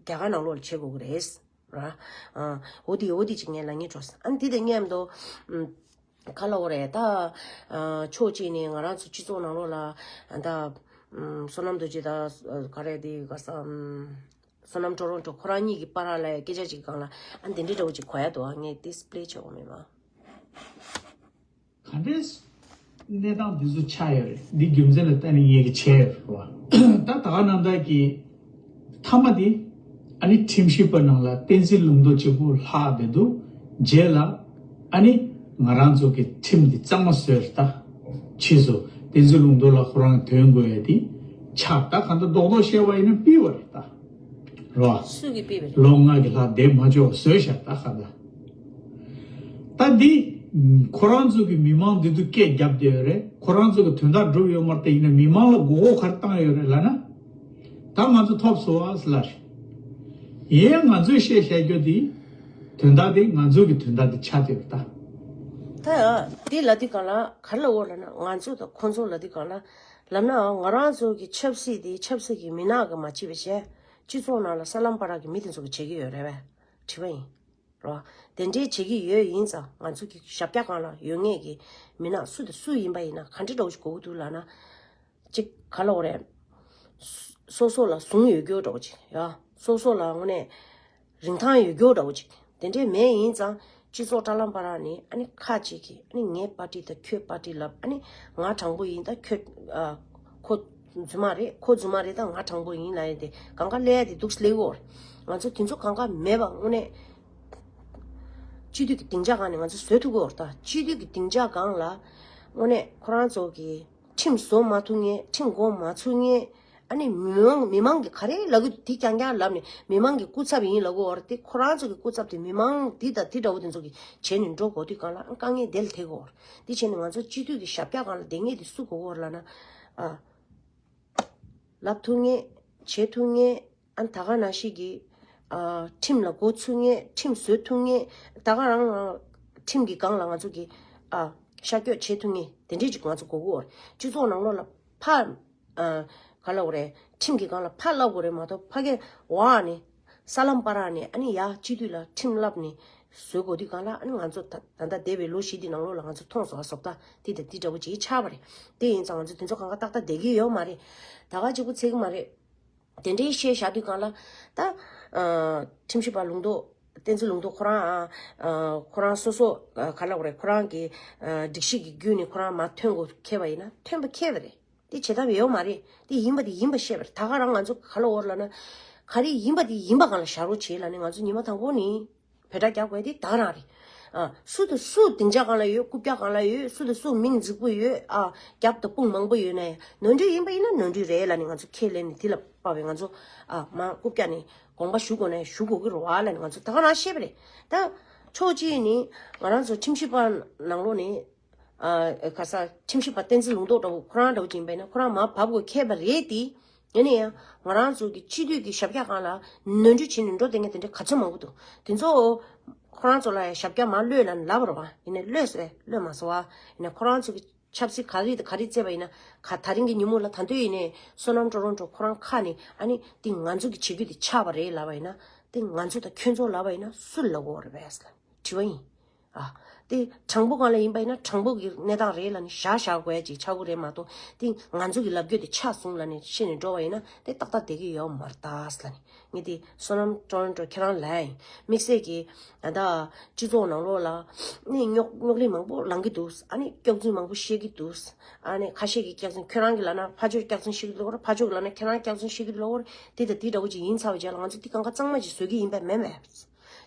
རྒྱ་གར་ནང་ལོགས་ལ་བྱེད་དགོས་ཀྱི་རེད། ར། ཨ། འོ་དེ་འོ་དེ་ཅིག་ངས་ལབ་སྙིང་བྲོ་སོང་། ཨ་ནི་དེ་དང་མཉམ་དུ། ཨམ། ག་ལབ་དགོས་རེད་ད། ཨ། ཕྱོགས་གཅིག་ནས་ང་རང་ཚོ་སྤྱི་ཚོགས་ནང་ལོགས་ལ་ད། ཨམ། བསོད་ནམས་རྡོ་རྗེ་ད་ག་རེ་དེ་ག་ས། ཨམ། བསོད་ནམས་ཀྲོ་རོན་ཀྲོ་ཁོ་རང་གཉིས་ཀྱི་བར་ལ་སྐད་ཆ་ཅིག་སྒང་ལ་ཨ་འདི་འདྲའི་འདྲ་བོ་ཅིག་གོ་ཡ་འདུག་ཨ་ངས་དེ་སི་པི་ལེ་བྱེད་དགོས་མེད་མ། ག་འདྲས། གནས་སྟངས་འདི་ཚོ་ཆགས་ཡོད་རེད། འདི་རྒྱུ་མཚན་ལ་བལྟས་ནས་ངས་ཀྱི་བྱས་ཡོད་རེད་བ། ད་ད་ག་ནང་ལྟར་གྱི་མཐའ་མ་དེ་ཨ་ནི་ཁྲིམས་ཞིབ་པ་ནང་ལ་བསྟན་འཛིན་ལུང་རྟོགས་གཅིག་པུ་ལྷག་བསྡད་འདུག་རྗེས་ལ་ཨ་ནི་ང་རང་ཚོ་གི་ཁྲིམས་འདི་གཙང་མ་བཟོས་རེད་ད། ཕྱིས་སུ་བསྟན་འཛིན་ལུང་རྟོགས་ལ་ཁོ་རང་དོན་དགོས་ཡ་དེ་ཆགས་ད་གང་ལྟར་རྡོག་རྡོག་བཤད་པ་ཡིན་ན་ཕུལ་བ་རེད་ད། རོ། སུ་གིས་ཕུལ་བ་རེད། ལོ་ལྔ་གི་ལྷག་བསྡད་མ་ཆོག་བཟོས་ཤག་ད་གང་ལྟར། ད་འདི། ཁོ་རང་ཚོ་གི་མི་མང་འདི་ཚོ་སྐད་རྒྱབ་བསྡད་ཡོད་རེད། ཁོ་རང་ཚོ་གི་དོན་དག་སྒྲུབ་ཡོད་མ་རེད་དེ་ཡིན་ན་མི་མང་ལ་མགོ་སྐོར་ག་རེ་བཏང་ཡོད་རེད་ལབ་ན། ད་ང་ཚོ་ཐོབ་སོང་བ་ཟེར་ལབ་རེད། ཡིན་ང་ཚོས་བཤད་བཤད་རྒྱུ་དེ། དོན་དག་དེ་ང་ཚོ་གི་དོན་དག་དེ་ཆགས་བསྡད་ཡོད་རེད་ད། ད་དེ་ལབ་དུས་སྒང་ལ་ག་རེ་ལབ་དགོས་ལབ་ན་ང་ཚོ་དང་ཁོང་ཚོ་ལབ་དུས་སྒང་ལ། ལབ་ན་ང་རང་ཚོ་གི་ཆབ་སྲིད་དེ་ཆབ་སྲིད་ཀྱི་མི་ནག་གི་མ་བྱེད་པ་བྱས། སྤྱི་ཚོགས་ནང་ལ་ས་ལམ་བར་གྱི་མི་དེ་ཚོ་གི་བྱེད་ཀྱི་ཡོད་རེད་པས། དྲི་བ་ཡིན། རོ། དེ་འདྲའི་བྱེད་ཀྱི་ཡོད་ཡིན་ཙང་ང་ཚོ་གི་ཞབས་བཀྱག་སྒང་ལ་ཡོད་མཁན་གྱི་མི་ནག་སུ་དང་སུ་ཡིན་པ་ཡིན་ན་ག་འདྲ་འདྲ་བོ་ཞིག་དགོས་ཀྱི་འདུག་ལབ་ན། གཅིག་ག་ལབ་དགོས་རེད། སོ་སོ་ལ་ཟུང་ཡོད་རྒྱུ་འདྲ་བོ་ཅིག་ཡ། སོ་སོ་ལ་དངོས་གནས་རིན་ཐང་ཡོད་རྒྱུ་འདྲ་བོ་ཅིག་དེ་འདྲའི་མེད་ཡིན་ཙང་སྤྱི་ཚོགས་དྲ་ལམ་བར་ནས་ཨ་ནི་ཁ་ཅིག་གིས་ཨ་ནི་ངའི་པར་ཊི་དང་ཁྱོད་པར་ཊི་ལབ་ཨ་ནི་ང་དྲང་པོ་ཡིན་ད་ཁྱོད་ཨ། ཁོ་རྫུན་མ་རེད། ཁོ་རྫུན་མ་རེད་ད་ང་དྲང་པོ་ཡིན་ལབ་ཡ་དེ་གང་ག་ལས་ཡ་དེ་འདུག་སླེབས་ཡོད་རེད། ང་ཚོ་དེ་ཚོ་གང་ག་མེད་པ་དངོས་གནས། སྤྱི་འཐུས་ཀྱི་སྡིངས་ཆ་སྒང་ནས་ང་ཚོ་བཟོ་ཐུབ་ཀྱི་ཡོད་རེད་ད། སྤྱི་འཐུས་ཀྱི་སྡིངས་ཆ་སྒང་ལ་དངོས་གནས་ཁོ་རང་ཚོ་གི་ཁྲིམས་བཟོ་མ་ཐུབ་མཁན་ཁྲིམས་འགོ་མ་ཚུགས་མཁན་ཨ་ནི་མི་མང་མི་མང་གི་ག་རེ་ལབ་ཀྱི་འདུག་དེ་རྐྱང་རྐྱང་ལབ་ནས་མི་མང་གི་སྐུ་ཚབ་ཡིན་ལབ་ཀྱི་ཡོད་རེད་དེ། ཁོ་རང་ཚོ་གི་སྐུ་ཚབ་དེ་མི་མང་འདི་དང་འདི་འདྲ་བོ་དེ་ཚོ་གི་བྱས་ནས་འགྲོ་དགོས་དུས་སྒང་ལ་དཀའ་ངལ་དེ་ལ་ཐེབས་ཀྱི་ཡོད་རེད། དེ་བྱས་ནས་ང་ཚོ་སྤྱི་འཐུས་ཀྱི་ཞབས་བཀྱག་སྒང་ལ་བསྡད་མཁན་དེ་སུ་དགོས་ཀྱི་ཡོད་རེད་ལབ་ན། ཨ། ལབ་ཐུབ་མཁན། བྱེད་ཐུབ་མཁན། ཨ་ནི་ད་ག་ནང་བཞིན་གྱི། ཨ། ཁྲིམས་ལ་མགོ་ཚུགས་མཁན། ཁྲིམས་བཟོ་ཐུབ་མཁན། ད་ག་རང་ཁྲིམས་ཀྱི་སྒང་ལ་ང་ཚོ་གི། ཨ། ཤར་སྐྱོད་བྱེད་ཐུབ་མཁན་དེ་འདྲས་ཅིག་ང་ཚོ་དགོས་ཀྱི་ཡོད་རེད། སྤྱི་ཚོགས་ནང་ལོགས་ལ་ཕར། ཨ། ག་ལབ་དགོས་རེད། ཁྲིམས་ཀྱི་སྒང་ལ་ཕར་ལབ་དགོས་རེད་མ་གཏོགས་ཕ་གིའི་འོག་ནས། ས་ལམ་བར་ནས་ཨ་ནི་ཡ་སྤྱི་འཐུས་ལ་ཁྲིམས་བསླབ་ནས་ བཟོ་དགོས་དུས་གང་ལ་ཨ་ནི་ང་ཚོ་ད་ད་ལྟ་འདས་པའི་ལོ་བཞི་འདི་ནང་ལོགས་ལ་ང་ཚོ་མཐོང་སོང་བ་བཟོ་ལྟ་འདི་དང་འདི་འདྲ་བོ་ཅིག་ཆགས་པ་རེད། དེ་ཡིན་ཙང་ང་ཚོ་དེ་ཚོ་གང་ག་ཏག་ཏག་བསྡད་ཀྱི་ཡོད་མ་རེད། ད་ག་གཅིག་པུ་ཚད་ཀྱི་མ་རེད། དེ་འདྲའི་བཤད་བཞག་དུས་གང་ལ་ད་ཨ་ཁྲིམས་ཞིབ་པ་ལུང་རྟོགས་བསྟན་འཛིན་ལུང་རྟོགས་ཁོ་རང་ཨ་ཨ་ཁོ་རང་སོ་སོ་ཨ་ག་ལབ་དགོས་རེད། ཁོ་རང་གི་ཨ་སྒྲིག་གཞི་གི་བརྒྱུད་ནས་ཁོ་རང་མར་ཐོན་དགོས་ཁེལ་བ་ཡིན་ན་ཐོན་པ་ཁེལ་བ་རེད། དེ་བྱེད་ཐབས་ཡོད་མ་རེད། དེ་ཡིན་པ་དེ་ཡིན་པ་བཤད་པ་རེད། ད་ག་རང་ང་ཚོ་ག་ལ་འོར་ལ་ན་ག་རེ་ཡིན་པ་དེ་ཡིན་པ་གང་ལ་བཞག་རོགས་བྱེད་ལ་ནི་ང་ཚོ་ཉི་མ་དང་པོ་ནི་བོད་སྒྲ་རྒྱག་དགོས་དེ་ད་ག་རང་རེད། ཨ་སུ་དང་སུ་སྡིངས་ཆ་གང་ལ་ཡོད། རྐུབ་བཀྱག་གང་ལ་ཡོད། སུ་དང་སུ་མིང་རྫིག་པོ་ཡོད། ཨ་རྒྱབ་དང་དཔུང་མང་པོ་ཡོད་ན་ཡང་ནོར་འཁྲུལ་ཡིན་པ་ཡིན་ན་ནོར་འཁྲུལ་རེད་ལ་ནི་ང་ཚོ་ཁས་ལེན་ནི་དེ་ལ་དཔག་པའི་ང་ཚོ་ཨ་མ་རྐུབ་བཀྱག་ནི་དགོངས་པ་ཞུ་དགོས་ན་ཞུ་དགོས་ཀྱི་རེད་བ་ལ་ནི་ང་ཚོ་ད་ག་རང་བཤད་པ་རེད། ད་ཕྱོགས་གཅིག་ནི་ང་རང་ཚོ་ཁྲིམས་ཞིབ་པ་ནང་ལོགས་ནི། ཨ་ག་ས་ཁྲིམས་ཞིབ་པ་བསྟན་འཛིན་ལུང་རྟོགས་འདྲ་བོ་ཁོ་རང་འདྲ་བོ་ཅིག་ཡིན་པ་ཡིན་ན་ཁོ་རང་མར་བབས་དགོས་ཁེལ་བ་རེད་དེ། ཡིན་ན་ཡང་ང་རང་ཚོ་གི་སྤྱི་འཐུས་ཀྱི་ཞབས་བཀྱག་སྒང་ལ་ནོར་འཁྲུལ་བྱས་ནས་འགྲོ་བསྡད་མཁན་དེ་འདྲ་ག་ཚོད་མང་པོ་འདུག་དེ་ཚོ་ཁོ་རང་ཚོ་ལ་ཡང་ཞབས་བཀྱག་མར་གློད་ལབ་ན་ལབ་པ་རེད་བ། ཡིན་ནའི་གློད་ཟེར་གློད་མ་སོང་བ། ཡིན་ནའི་ཁོ་རང་ཚོ་གི་ཆབ་སྲིད་ག་རེ་དང་ག་རེ་བརྩད་པ་ཡིན་ན་ག་ད་རིང་གི་ཉིན་མོ་ལ་ད་དུང་ཡིན་ནའི་བསོད་ནམས་ཀྲོ་རོན་ཀྲོ་ཁོ་རང་ཁ་ནས་ཨ་ནི་དེ་ང་ཚོ་གི་བྱེད་རྒྱུ་དེ་ཆགས་པ་རེད་ལབ་པ་ཡིན་ན་དེ་ང་ཚོ་དང་ཁྱོད་ཚོ་ལབ་པ་ཡིན་ན་སུ་ལབ་དགོས་རེད་པས་ལབ་དྲི་བ་ཡིན། ཨ། དེ་དྲང་པོ་སྒང་ལ་ཡིན་པ་ཡིན་ན་དྲང་པོ་གི་གནས་སྟངས་རེད་ལབ་ནས་བཞག་བཞག་དགོས་ཡ་ཅིག་ཆགས་ཀྱི་རེད་མ་གཏོགས། དེ་ང་ཚོ་གི་ལབ་རྒྱུ་དེ་ཆགས་སོང་ལབ་ནས་ཤེས་ནས་འགྲོ་བ་ཡིན་ན་དེ་ཏག་ཏག་བསྡད་ཀྱི་ཡོད་མ་རེད་ད་ལབ་ནས། ངས་དེ་བསོད་ནམས་ཀྲོ་རོན་ཀྲོ་ཁྱེད་རང་ལབ་ཡིན། དམིགས་བསལ་གྱི་ད་ལྟ་སྤྱི་ཚོགས་ནང་ལོགས་ལ་ནི་རྙོག་རྙོག་གླེང་མང་པོ་ལངས་ཀྱི་འདུག་ཨ་ནི་སྐྱག་རྫུན་མང་པོ་བཤད་ཀྱི་འདུག་ཨ་ནི་ཁ་ཤས་ཀྱིས་སྐྱག་རྫུན་ཁྱོད་རང་གིས་ལབ་ན་ཕར་ཕྱོགས་སྐྱག་རྫུན་བཤད་ཀྱི་འདུག་ཕར་ཕྱོགས་ལབ་ན་ཁྱེད་རང་སྐྱག་རྫུན་བཤད་ཀྱི་འདུག་དེ་དང་དེ་འདྲ་བོ་ཅིག་ཡིན་ཚར་བའི་རྗེས་ལ་ང་ཚོ་དེ་གང་ག་གཙང་མ་ཅིག་བཟོ་གི་ཡིན་པས་མེད་མེད།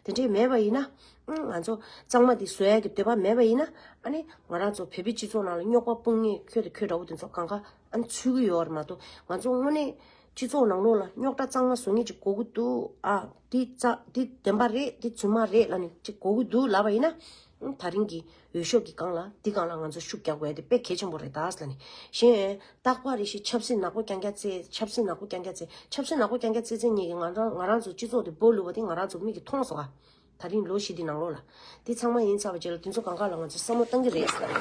དེ་འདྲས་མེད་པ་ཡིན་ན། ཨང་ང་ཚོ་གཙང་མ་འདི་བཟོ་ཡ་གི་འདོད་པ་མེད་པ་ཡིན་ན། ཨ་ནི་ང་རང་ཚོ་བོད་པའི་སྤྱི་ཚོགས་ནང་ལ་རྙོག་པ་སྤུངས་མཁན་ཁྱོད་དང་ཁྱོད་འདྲ་བོ་དེ་ཚོ་གང་ག་ཨ་ནི་ཚུད་ཀྱི་ཡོད་རེད་མ་གཏོགས། ང་ཚོ་དངོས་གནས་སྤྱི་ཚོགས་ནང་ལོགས་ལ་རྙོག་དྲ་གཙང་མ་བཟོ་མཁན་ཅིག་དགོས་ཀྱི་འདུག་ཨ་འདི་རྩ་འདི་བདེན་པ་རེད། འདི་རྫུན་མ་རེད་ལབ་ནས་ཅིག་དགོས་ཀྱི་འདུག་ལབ་པ་ཡིན་ན། ཨང་ད་རིང་གི་འོས་ཤོག་གི་སྒང་ལ་འདི་སྒང་ལ་ང་ཚོ་ཤུགས་རྒྱག་དགོས་ཡ་དེ་དཔེ་གལ་ཆེན་པོ་རེད་ད་ལབ་ནས། གཞན་རྟག་པར་རེ་ཞིག་ཆབ་སྲིད་ནག་པོ་རྐྱང་རྐྱང་རྩེད། ཆབ་སྲིད་ནག་པོ་རྐྱང་རྐྱང་རྩེད། ཆབ་སྲིད་ནག་པོ་རྐྱང་རྐྱང་རྩེད་རྩེད་གཉིས་ཀྱིས་ང་རང་ང་རང་ཚོ་སྤྱི་ཚོགས་དེ་སྦོ་ལུས་པ་དེ་ང་རང་ཚོ་མིག་གིས་མཐོང་སོང་ཨ། ད་རིང་ལོ་བཞི་དེ་ནང་ལོགས་ལ། དེ་ཚང་མ་ཡིན་ཚར་བ་རྗེས་ལ་དེ་ཚོ་གང་ག་ལ་ང་ཚོ་བསམ་བློ་གཏང་གི་རེད་ཟེར།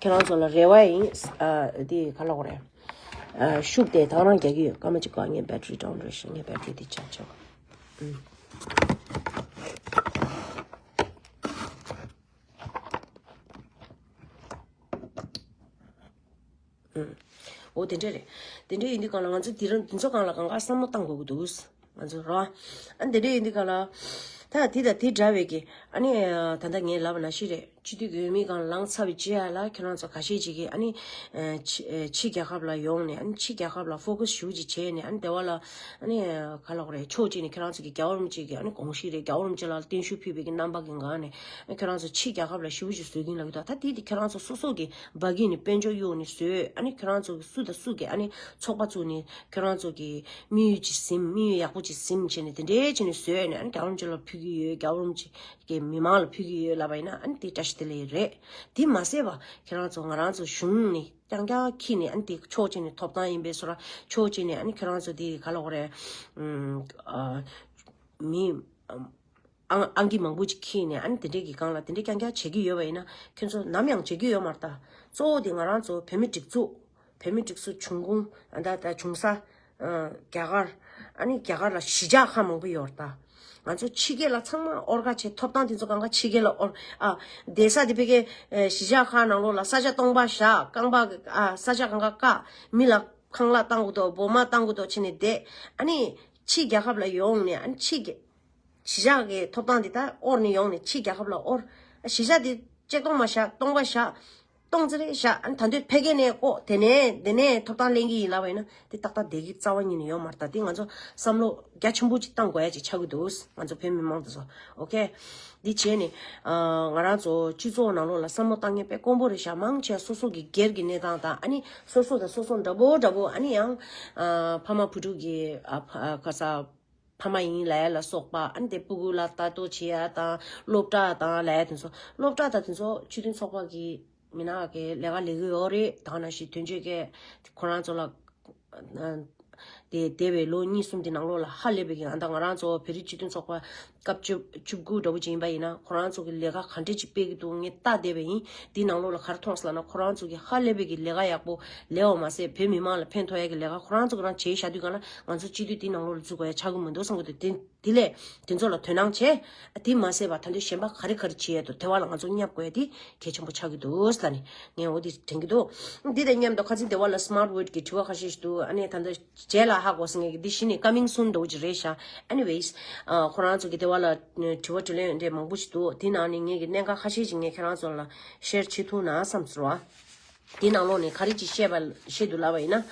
ཁྱེད་རང་ཚོ་ལ་རེ་བ་ཡིན། ཨ་དེ་ག་ལ་གོ་རེད། ཨ་ཤུགས་དེ་དང་རང་རྒྱག་གི་ཡོད། སྐར་མ་གཅིག་གོ། ངའི་battery down རེད་ཤག་ངའི་battery དེ་charge བྱེད་དགོས། ཨུམ། ཨུམ། འོ་དེ་འདྲ་རེད། དེ་འདྲ་ཡིན་དུས་སྒང་ལ་ང་ཚོ་དེ་རིང་དེ་ཚོ་སྒང་ལ་གང་ག་བསམ་བློ་བཏང་དགོས་ཀྱི་འདུག་ང་ཚོ་རོ། ཨ་དེ་འདྲ་ཡིན་དུས་སྒང་ལ། ད་དེ་དང་དེ་འདྲ་བའི་གི་ཨ་ནི་ད་ལྟ་ངས་ལབ་པ་ནང་བཞིན་རེད། སྤྱི་འཐུས་ཀྱི་འོས་མི་སྒང་ལངས་ཚར་བའི་རྗེས་ལ་ཁྱེད་རང་ཚོ་ཁ་ཤས་ཅིག་གིས་ཨ་ནི་ཕྱི་ཕྱི་རྒྱལ་ཁབ་ལ་ཡོང་ནས་ཨ་ནི་ཕྱི་རྒྱལ་ཁབ་ལ་focus ཞེ་པོ་ཅིག་བྱས་ནས་ཨ་ནི་དེ་བ་ལ་ཨ་ནི་ག་ལབ་དགོས་རེད། ཕྱོགས་གཅིག་ནས་ཁྱེད་རང་ཚོ་གི་རྒྱལ་བ་རིན་པོ་ཆེ་གི་ཨ་ནི་དགོངས་གཞི་རེད། རྒྱལ་བ་རིན་པོ་ཆེ་ལ་བརྟན་བཞུགས་ཕུལ་བའི་གི་རྣམ་པ་གི་སྒང་ནས་ཨ་ནི་ཁྱེད་རང་ཚོ་ཕྱི་རྒྱལ་ཁབ་ལ་ཞེ་པོ་ཅིག་བཟོ་གིན་ལབ་ཀྱི་འདུག་ད་དེ་དེ་ཁྱེད་རང་ཚོ་སོ་སོ་གི་སྦ་གི་ནས་དཔལ་འབྱོར་གཡུག་ནས་བཟོས། ཨ་ནི་ཁྱེད་རང་ཚོ་གི་སུ་དང་སུ་གི་ཨ་ནི་ཚོགས་པ་བཙུགས་ནས་ཁྱེད་རང་ཚོ་གི་དམིགས་ཡུལ་ཅིག་ཟིན། དམིགས་ཡུལ་ཡག་པོ་ཅིག་ཟིན་བྱས་ནས་དེ་འདྲའི་བྱས་ནས་བཟོས་ནས་ཨ་ནི་རྒྱལ་བ་རིན་པོ་ཆེ་ལ་ཕུལ་གི་ཡོད། རྒྱལ་བ་རིན་པོ་ཆེ་གི་མི་མང་ལ་ཕུལ་གི་ཡོད་ལབ་པ་ཡིན་ན་ཨ་ནི་དེ་བཀྲ་ཤིས་བདེ་ལེགས་རེད། དེ་མ་ཟད་པ་ཁྱེད་རང་ཚོ་ང་རང་ཚོ་གཞུང་ནས་རྐྱང་རྐྱང་ཁྱེར་ནས་ཨ་ནི་དེ་ཕྱོགས་གཅིག་ནས་ཐོབ་ཐང་ཡིན་པའི་བཟོ་འདྲ། ཕྱོགས་གཅིག་ནས་ཨ་ནི་ཁྱེད་རང་ཚོ་དེ་ག་ལབ་དགོས་རེད། ཨམ། ཨ། མི། ཨམ། ཨང་ཨང་ཀི་མང་པོ་ཅིག་ཁྱེར་ནས་ཨ་ནི་དེ་འདྲས་ཀྱི་སྒང་ལ་དེ་འདྲས་རྐྱང་རྐྱང་བྱེད་ཀྱི་ཡོད་པ་ཡིན་ན་ཁྱོད་ཚོ་ནམ་ཡང་བྱེད་ཀྱི་ཡོད་མ་རེད་ད། གཙོ་བོ་དེ་ང་རང་ཚོ་བོད་མི་སྒྲིག་འཛུགས། བོད་མི་སྒྲིག་འཛུགས་བྱུང་ཁུངས་ཨ་ད་ད་བྱུང་ས། ཨ། རྒྱ་གར། ཨ་ནི་རྒྱ་གར་ལ་གཞིས་ཆགས་ཁག་མང་པོ་ཡོད་རེད་ད། ང་ཚོ་ཕྱི་རྒྱལ་ལ་ཚང་མ་དབོར་ཁ་བྱས། ཐོབ་ཐང་དེ་ཚོ་གང་ག་ཕྱི་རྒྱལ་ལ་དབོར། ཨ། བསྡད་ས་དེ་ཕ་གི་ཨ་གཞིས་ཆགས་ཁག་ནང་ལོགས་ལ་ས་ཆ་སྟོང་པ་བཞག་རྐང་པ་ཨ་ས་ཆ་གང་ག་བཀག་མི་ལ་ཁང་གླ་བཏང་དགོས་འདུག་སྦོ་མ་བཏང་དགོས་འདུག་བྱས་ནས་བསྡད། ཨ་ནི་ཕྱི་རྒྱལ་ཁབ་ལ་ཡོང་ནས་ཨ་ནི་ཕྱི་རྒྱལ། གཞིས་ཆགས་ཀྱི་ཐོབ་ཐང་འདི་ལྟར་དབོར་ནས་ཡོང་ནས་ཕྱི་རྒྱལ་ཁབ་ལ་དབོར། གཞིས་ཆགས་འདི་ཆིག་སྟོང་མ་བཞག་སྟོང་པ་བཞག་སྟོང་ཙམ་རེ་བཞག་ཨ་ནི་ད་དུང་ཕ་གི་ནས་ལྐོག་དེ་ནས་དེ་ནས་ཐོབ་ཐང་ལེན་གྱི་ཡིན་ལབ་པ་ཡིན་ན་དེ་ཏག་ཏག་བསྡད་ཀྱི་རྩ་བ་ཉིད་ནས་ཡོད་མ་རེད་ད། དེ་ང་ཚོ་བསམ་བློ་རྒྱ་ཆེན་པོ་ཅིག་བཏང་དགོས་ཡ་ཅིག་ཆགས་ཀྱི་འདུག་ང་ཚོ་བོད་མི་མང་དེ་ཚོ། ཨོ་ཁེ། འདི་བྱས་ནས་ཨ་ང་རང་ཚོ་སྤྱི་ཚོགས་ནང་ལོགས་ལ་བསམ་བློ་བཏང་མཁན་དཔེ་དཀོན་པོ་རེད་ཤག་མང་ཆེ་སོ་སོ་གི་སྒེར་གྱི་གནས་སྟངས་དང་ཨ་ནི་སོ་སོ་དང་སོ་སོ་འདྲ་པོ་འདྲ་པོ་ཨ་ནི་ཡང་ཨ་ཕ་མ་བུ་ཕྲུག་གི་ཨ་ཕ་ཨ་ག་ས། ཕ་མ་ཡིན་ལབ་ཡ་ལ་སོགས་པ་ཨ་ནི་དེ་སྤུ་གུ་ལ་ལྟ་རྟོག་བྱེད་ཡ་དང་སློབ་གྲྭ་དང་ལབ་ཡ་དེ་ཚོ། སློབ་གྲྭ་དང་དེ་ཚོ་སྤྱི་མཐུན་ཚོགས་པ་གི་མི་སྣ་གི་ལས་ཀ་ལས་ཀྱི་ཡོད་རེད། ད་ག་ནང་བཞིན་དོན་གཅོད་ཀྱིས་ཁོ་རང་ཚོ་ལ་དེ་འདས་པའི་ལོ་གཉིས་གསུམ་དེ་ནང་ལོགས་ལ་ཧ་ལས་པའི་གི་ཨ་ད་ང་རང་ཚོ་བོད་རིགས་སྤྱི་མཐུན་ཚོགས་པ་སྐབས་བཅུ་བཅུ་དགུ་འདྲ་བོ་ཅིག་ཡིན་པ་ཡིན་ན་ཁོ་རང་ཚོ་གི་ལས་ཀ་ག་འདྲས་ཅིག་སྤེལ་གི་འདུག་ངས་ལྟ་བསྡད་པ་ཡིན། དེ་ནང་ལོགས་ལ་ག་རེ་མཐོང་སོང་ལབ་ན་ཁོ་རང་ཚོ་གི་ཧ་ལས་པའི་གི་ལས་ཀ་ཡག་པོ་ལས་པ་མ་ཟད་བོད་མི་མང་ལ་ཕན་ཐོགས་ཡ་གི་ལས་ཀ་ཁོ་རང་ཚོ་གི་རང་བྱས་བཞག་དུས་གང་ལ་ང་ཚོ་སྤྱི་འཐུས་དེ་ནང་ལོགས་ལ་འཛུལ་དགོས་ཡ་ཆགས་གི་མི་འདུག་བསམ་གི་འདུག་དེ་ དེ་ལས་དེ་ཚོ་ལ་དོ་སྣང་བྱས། དེ་མ་ཟད་པ་ད་དུང་གཞན་པ་ག་རེ་ག་རེ་བྱེད་ཡས་འདུག་དེ་བ་ལ་ང་ཚོ་བསྙབ་དགོས་ཡས་དེ་གལ་ཆེན་པོ་ཆགས་ཀྱི་འདུག་ལབ་ནས་ངས་འོ་དེ་དྲན་གྱི་འདུག་འདི་དང་མཉམ་དུ་ཁ་སང་དེ་བ་ལ་Smart Wit གི་དྲི་བ་ཁ་ཤས་ཤིག་འདུག་ཨ་ནི་ད་ལྟ་རྗེས་ལ་ཧ་གོ་སོང་། ངས་འདི་གཞི་ནས་coming soon འདྲ་བོ་ཅིག་རེད་ཤག Anyways ཁོ་རང་ཚོ་གི་དེ་བ་ལ་དྲི་བ་དྲིས་ལན་འདྲ་མང་པོ་ཞིག་འདུག་དེ་ནང་ནས་ངས་ཀྱི་གནད་འགག་ཁ་ཤས་ཤིག་ངས་ཁྱེད་རང་ཚོ་ལ་ཤེར་བྱེད་ཐུབ་ན་བསམ་སོང་བ། དེའི་ནང་ལོགས་ནས་ག་རེ་ཅིག་བཤད་པ་བཤད་འདུག་ལབ་པ་ཡིན་ན།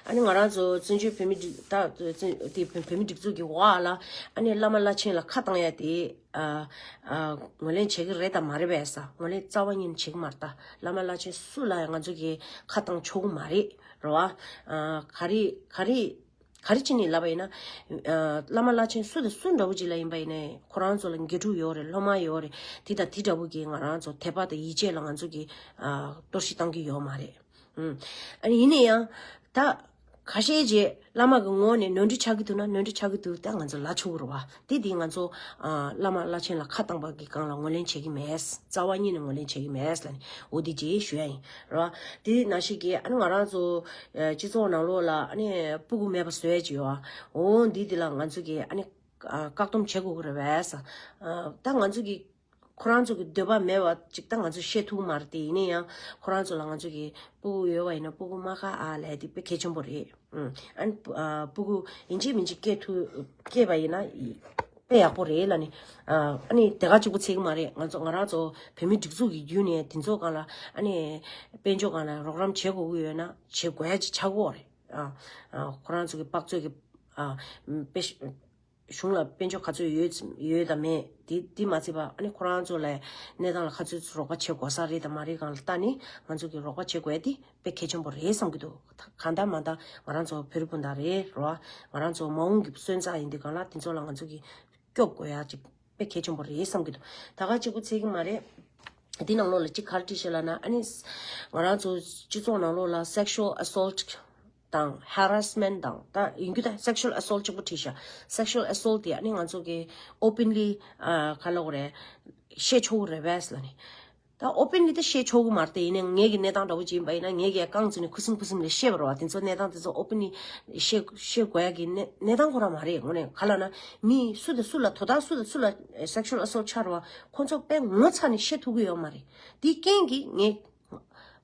ཨ་ནི་ང་རང་ཚོ་བཙན་བྱོལ་བོད་མི་སྒྲིག་ད་བཙན་དེ་བོད་བོད་མི་སྒྲིག་འཛུགས་ཀྱི་འོག་ལ་ཨ་ནི་བླ་མ་བླ་ཆེན་ལ་ཁ་བཏང་ཡ་དེ་ཨ་ཨ་ངོས་ལེན་བྱེད་ཀྱི་རེད་དམ་མ་རེད་པས་ས། ངོས་ལེན་རྩ་བ་ཉིད་ནས་བྱེད་ཀྱི་མ་རེད། ད་བླ་མ་བླ་ཆེན་སུ་ལ་ཡང་ང་ཚོ་གིས་ཁ་བཏང་ཆོག་གི་མ་རེད་རེད་བ། ཨ་ག་རེ་ག་རེ། ག་རེ་བྱས་ནས་ལབ་པ་ཡིན་ན། ཨ་བླ་མ་བླ་ཆེན་སུ་དང་སུ་འདྲ་བོ་ཅིག་ལ་ཡིན་པ་ཡིན་ནའི་ཁོ་རང་ཚོ་ལ་དགེ་ཕྲུག་ཡོད་རེད། སློབ་མ་ཡོད་རེད། དེ་དང་དེ་འདྲ་བོ་གིས་ང་རང་ཚོ་དད་པ་དང་ཡིད་ཆེས་ལ་ང་ཚོ་གིས་ཨ་གཏོར་བཤིག་བཏང་གི་ཡོད་མ་རེད། ཨུམ། ཨ་ནི་ཡིན་ན་ཡང་ད་ཁ་ཤས་ཀྱིས་བླ་མ་གི་ངོས་ནས་ནོར་འཁྲུལ་ཆགས་ཀྱི་འདུག་ན་ནོར་འཁྲུལ་ཆགས་ཀྱི་འདུག་ད་ང་ཚོ་ལབ་ཆོག་གི་རེད་བ། དེ་དེ་ང་ཚོ་ཨ་བླ་མ་བླ་ཆེན་ལ་ཁ་བཏང་པ་གི་སྒང་ལ་ངོས་ལེན་བྱེད་ཀྱི་མེད། རྩ་བ་ཉིད་ནས་ངོས་ལེན་བྱེད་ཀྱི་མེད་ལབ་ནས་འོ་དེ་ཅིག་ཞུ་ཡ་ཡིན་རེད་བ། དེ་ནང་བཞིན་གྱི་ཨ་ནི་ང་རང་ཚོ་ཨ་སྤྱི་ཚོགས་ནང་ལོགས་ལ་ཨ་ནི་སྤུ་གུ་མེད་པ་བཟོ་ཡ་ཅིག་ཡོད་ཨ། འོ་འདི་འདི་ལ་ང་ཚོ་གིས་ཨ་ནི་ཨ་བཀག་སྡོམ་བྱེད་དགོས་ཀྱི་རེད་བས། ཨ་ད་ང་ཚོ་གིས་ཁོ་རང་ཚོ་གི་འདོད་པ་མེད་པ་ཅིག་ད་ང་ཚོ་བཤད་ཐུབ་མ་རེད་དེ། ཡིན་ན་ཡང་ཁོ་རང་ཚོ་ལ་ང་ཚོ་གིས་སྤུ་གུ་ཡོད་པ་ཡིན་ན་སྤུ་གུ་མ་ཁ་ཨ་ལས་དེ་དཔེ་གལ་ཆེན་པོ་རེད། ཨ་ནི་སྤུ་གུ་ཡིན་གཅིག་མིན་གཅིག་སྐྱེ་ཐུབ་སྐྱེས་པ་ཡིན་ན་དཔེ་ཡག་པོ་རེད་ལབ་ནས། ཨ་ནི་དེ་ག་གཅིག་པུ་ཚད་ཀྱི་མ་རེད། ང་ཚོ་ང་རང་ཚོ་བོད་མི་སྒྲིག་འཛུགས་ཀྱི་བརྒྱུད་ནས་དེ་ཚོ་སྒང་ལ་ཨ་ནི་དཔལ་འབྱོར་སྒང་ལ་རོགས་རམ་བྱེད་དགོས་ཀྱི་ཡོད་ན་བྱེད་དགོས་ཡ་ཅིག་ཆགས་ཀྱི་ཡོད་རེད། ཨ་ཨ་ཁོ་རང་ཚོ་གི་དཔག་ཚོད་ཀྱི་ཨ་དཔེ་གཞུང་ལ་དཔལ་འབྱོར་ག་ཚོད་ཡོད་ཡོད་དམ་མེད་དེ་དེ་མ་ཚད་པ་ཨ་ནི་ཁོ་རང་ཚོ་ལ་གནས་སྟངས་ལ་ག་ཚོད་རོགས་པ་བྱེད་དགོས་ས་རེད་དམ་མ་རེད་སྒང་ལ་ལྟ་ནས་ང་ཚོ་གི་རོགས་པ་བྱེད་དགོས་ཡ་དེ་དཔེ་གལ་ཆེན་པོ་རེད་བསམ་གྱི་འདུག་གང་ལྟར་མ་ལྟར་ང་རང་ཚོ་བོད་རིགས་སྤུན་ཟླ་རེད་རོ། ང་རང་ཚོ་མ་འོངས་ཀྱི་སོན་རྩ་ཡིན་དུས་གང་ལ་དེ་ཚོ་ལ་ང་ཚོ་གི་སྐྱོབ་དགོས་ཡ་ཅིག་དཔེ་གལ་ཆེན་པོ་རེད་བསམ་གྱི་འདུག་ད་ག་གཅིག་པུ་ཚད་ཀྱི་མ་རེད། འདི་ནང་ལོགས་ལ་གཅིག་ག་རེ་བྲིས་ཤག་ལབ་ན་ཨ་ནི་ང་རང་ཚོ་སྤྱི་ཚོགས་ནང་ལོགས་ལ་sexual assault དང་harassment དང་ད་ཡིན་རྒྱུ་ད་sexual assault གཅིག་པུ་བྲིས་ཤག sexual assault དེ་ཨ་ནི་ང་ཚོ་གི་openly ཨ་ག་ལབ་དགོས་རེད། བཤད་ཆོག་གི་རེད་བས་ལབ་ནི། ད་openly ད་བཤད་ཆོག་གི་མ་རེད་དེ། ཡིན་ནའི་ངེད་ཀྱི་གནས་སྟངས་འདྲ་བོ་ཅིག་ཡིན་པ་ཡིན་ན་ངེད་ཀྱིས་རྐང་བཙུགས་ནས་ཁུ་སིམ་ཁུ་སིམ་ལ་བཤད་པ་རེད་བ། དེ་ཚོ་གནས་སྟངས་དེ་ཚོ་openly བཤད་བཤད་དགོས་ཡ་གི་གནས་གནས་སྟངས་ཁོ་རང་མ་རེད། དངོས་གནས་ག་ལབ་ན་མི་སུ་དང་སུ་ལ་དོ་བདག་སུ་དང་སུ་ལ་sexual assault ཆགས་རེད་བ། ཁོ་ཚོ་དཔེ་ངོ་ཚ་ནས་བཤད་ཐུབ་ཀྱི་ཡོད་མ་རེད། དེའི་རྐྱེན་གྱིས་ངས་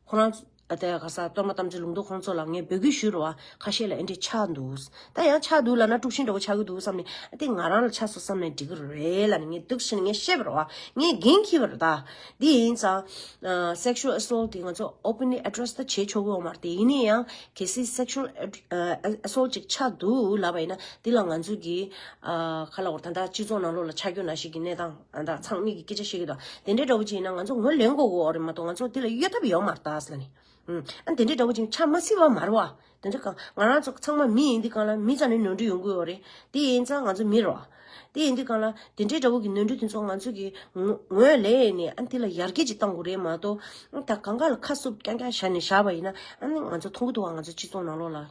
ཁོ་རང་ཚོ་ཨ་དེ་ག་ས་གཏོར་མ་དམ་ཚིག་ལུང་རྟོགས་ཁོང་ཚོ་ལ་ངས་འབོད་སྐུལ་ཞུས་རེད་བ། ཁ་ཤས་ལ་ཨེ་འདྲས་ཆགས་འདུག་ད་ཡང་ཆགས་འདུག་ལབ་ན་དཀྲུག་ཤིང་འདྲ་བོ་ཆགས་ཀྱི་འདུག་བསམ་ནས་ཨ་དེ་ང་རང་ལ་ཆགས་སོང་བསམ་ནས་འགྲིག་གི་རེད་ལབ་ནས་ངས་འདུག་ཟེར་ནས་ངས་བཤད་པ་རེད་བ། ངས་འགན་འཁྱེར་བ་རེད་ད། འདི་ཡིན་ཙང་sexual assault དེ་ང་ཚོ་openly address ད་བྱེད་ཆོག་གི་ཡོད་མ་རེད་དེ། ཡིན་ན་ཡང་གལ་སྲིད་sexual assault ཅིག་ཆགས་འདུག་ལབ་པ་ཡིན་ན་འདི་ལ་ང་ཚོ་གིས་ག་ལབ་དགོས་རེད། ད་ལྟ་སྤྱི་ཚོགས་ནང་ལོགས་ལ་ཆགས་རྒྱུ་ནང་བཞིན་གྱི་གནས་སྟངས་ད་ཚང་མས་ཀྱི་སྐད་ཆ་བཤད་ཀྱི་འདུག་དེ་འདྲའི་འདྲ་བོ་ཅིག་ཡིན་ན་ང་ཚོ་ངོས་ལེན་དགོས་ཀྱི་ཡོད་རེད་མ་གཏོགས་ང་ཚོ་འདི་ལ་གཡོལ་ཐབས་ཡོད་མ་རེད་ད་ཟེར་ནས། ཨ་དེ་འདྲའི་འདྲ་བོ་ཅིག་ཆགས་མ་སྲིད་པ་མ་རེད་བ། དེ་འདྲ་གང་ང་རང་ཚོ་ཚང་མ་མི་ཡིན་དུས་གང་ལ་མི་རྩ་ནས་ནོར་འཁྲུལ་ཡོང་གི་ཡོད་རེད། དེ་ཡིན་ཙང་ང་ཚོ་མི་རེད་བ། དེ་ཡིན་དུས་གང་ལ་དེ་འདྲའི་འདྲ་བོ་གི་ནོར་འཁྲུལ་དེ་ཚོ་ང་ཚོ་གི་ངོས་ལེན་ནས་ཨ་དེ་ལ་ཡར་རྒྱས་ཅིག་གཏང་དགོས་རེད་མ་གཏོགས་ད་གང་ག་ལ་ཁ་སུབ་རྐྱང་རྐྱང་བཞག་ནས་བཞག་པ་ཡིན་ན་ཨ་ནི་ང་ཚོ་མཐོང་གི་འདུག་བ། ང་ཚོ་སྤྱི་ཚོགས་ནང་ལོགས་ལ།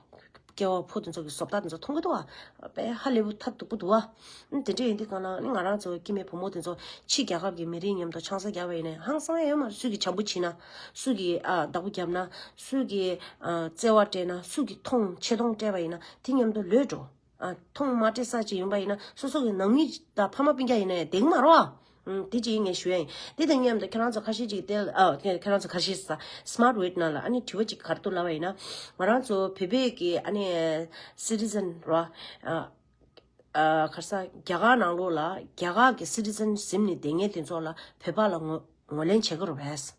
སྐྱེ་བ་ཕོ་དེ་ཚོ་གི་བཟོ་ལྟ་དེ་ཚོ་མཐོང་གི་འདུག་བ། དཔེ་ཧ་ལས་པོ་ཐབས་སྡུག་པོ་འདུག་བ། ཨ་དེ་འདྲ་ཡིན་དུས་གང་ལ་ནི་ང་རང་ཚོ་སྐྱེ་དམན་བུ་མོ་དེ་ཚོ་ཕྱི་རྒྱལ་ཁབ་ཀྱི་མི་རིགས་མཉམ་དུ་ཆང་ས་བརྒྱབ་པ་ཡིན་ན་ཧང་སང་ཡོད་མ་རེད། སུ་གིས་བྱམས་པོ་བྱིན་ན། སུ་གིས་ཨ་བདག་པོ་བརྒྱབ་ན། སུ་གིས་ཨ་བརྩེ་བ་སྤྲད་ན། སུ་གིས་མཐོང་ཆེ་མཐོང་སྤྲད་པ་ཡིན་ན་དེ་མཉམ་དུ་ལོས་འགྲོ། ཨ་མཐོང་མ་སྤྲད་ས་ཅིག་ཡིན་པ་ཡིན་ན་སོ་སོ་གི་ནང་མི་དང་ཕ་མ་སྤུན་ཀྱག་ཡིན་ན་ཡང་བསྡད་ཀྱི་མ་རེད་བ། ཨུམ། དེ་གཅིག་ངས་ཞུ་ཡ་ཡིན། དེ་དང་མཉམ་དུ་ཁྱེད་རང་ཚོ་ཁ་ཤས་ཅིག་དེ་ཨ་ཁྱེད་ཁྱེད་རང་ཚོ་ཁ་ཤས་ས་Smart Wit ནང་ལ་ཨ་ནི་དྲི་བ་ཅིག་ག་རེ་འདུག་ལབ་པ་ཡིན་ན། ང་རང་ཚོ་བོད་པའི་གི་ཨ་ནི་citizen ར་ཨ་ཨ་ག་རེ་ཟ་རྒྱ་གར་ནང་ལོགས་ལ་རྒྱ་གར་གི་citizen ཟིན་ནས་བསྡད་མཁན་དེ་ཚོ་ལ་བོད་པ་ལ་ངོ་ངོས་ལེན་བྱེད་ཀྱི་རེད་པས།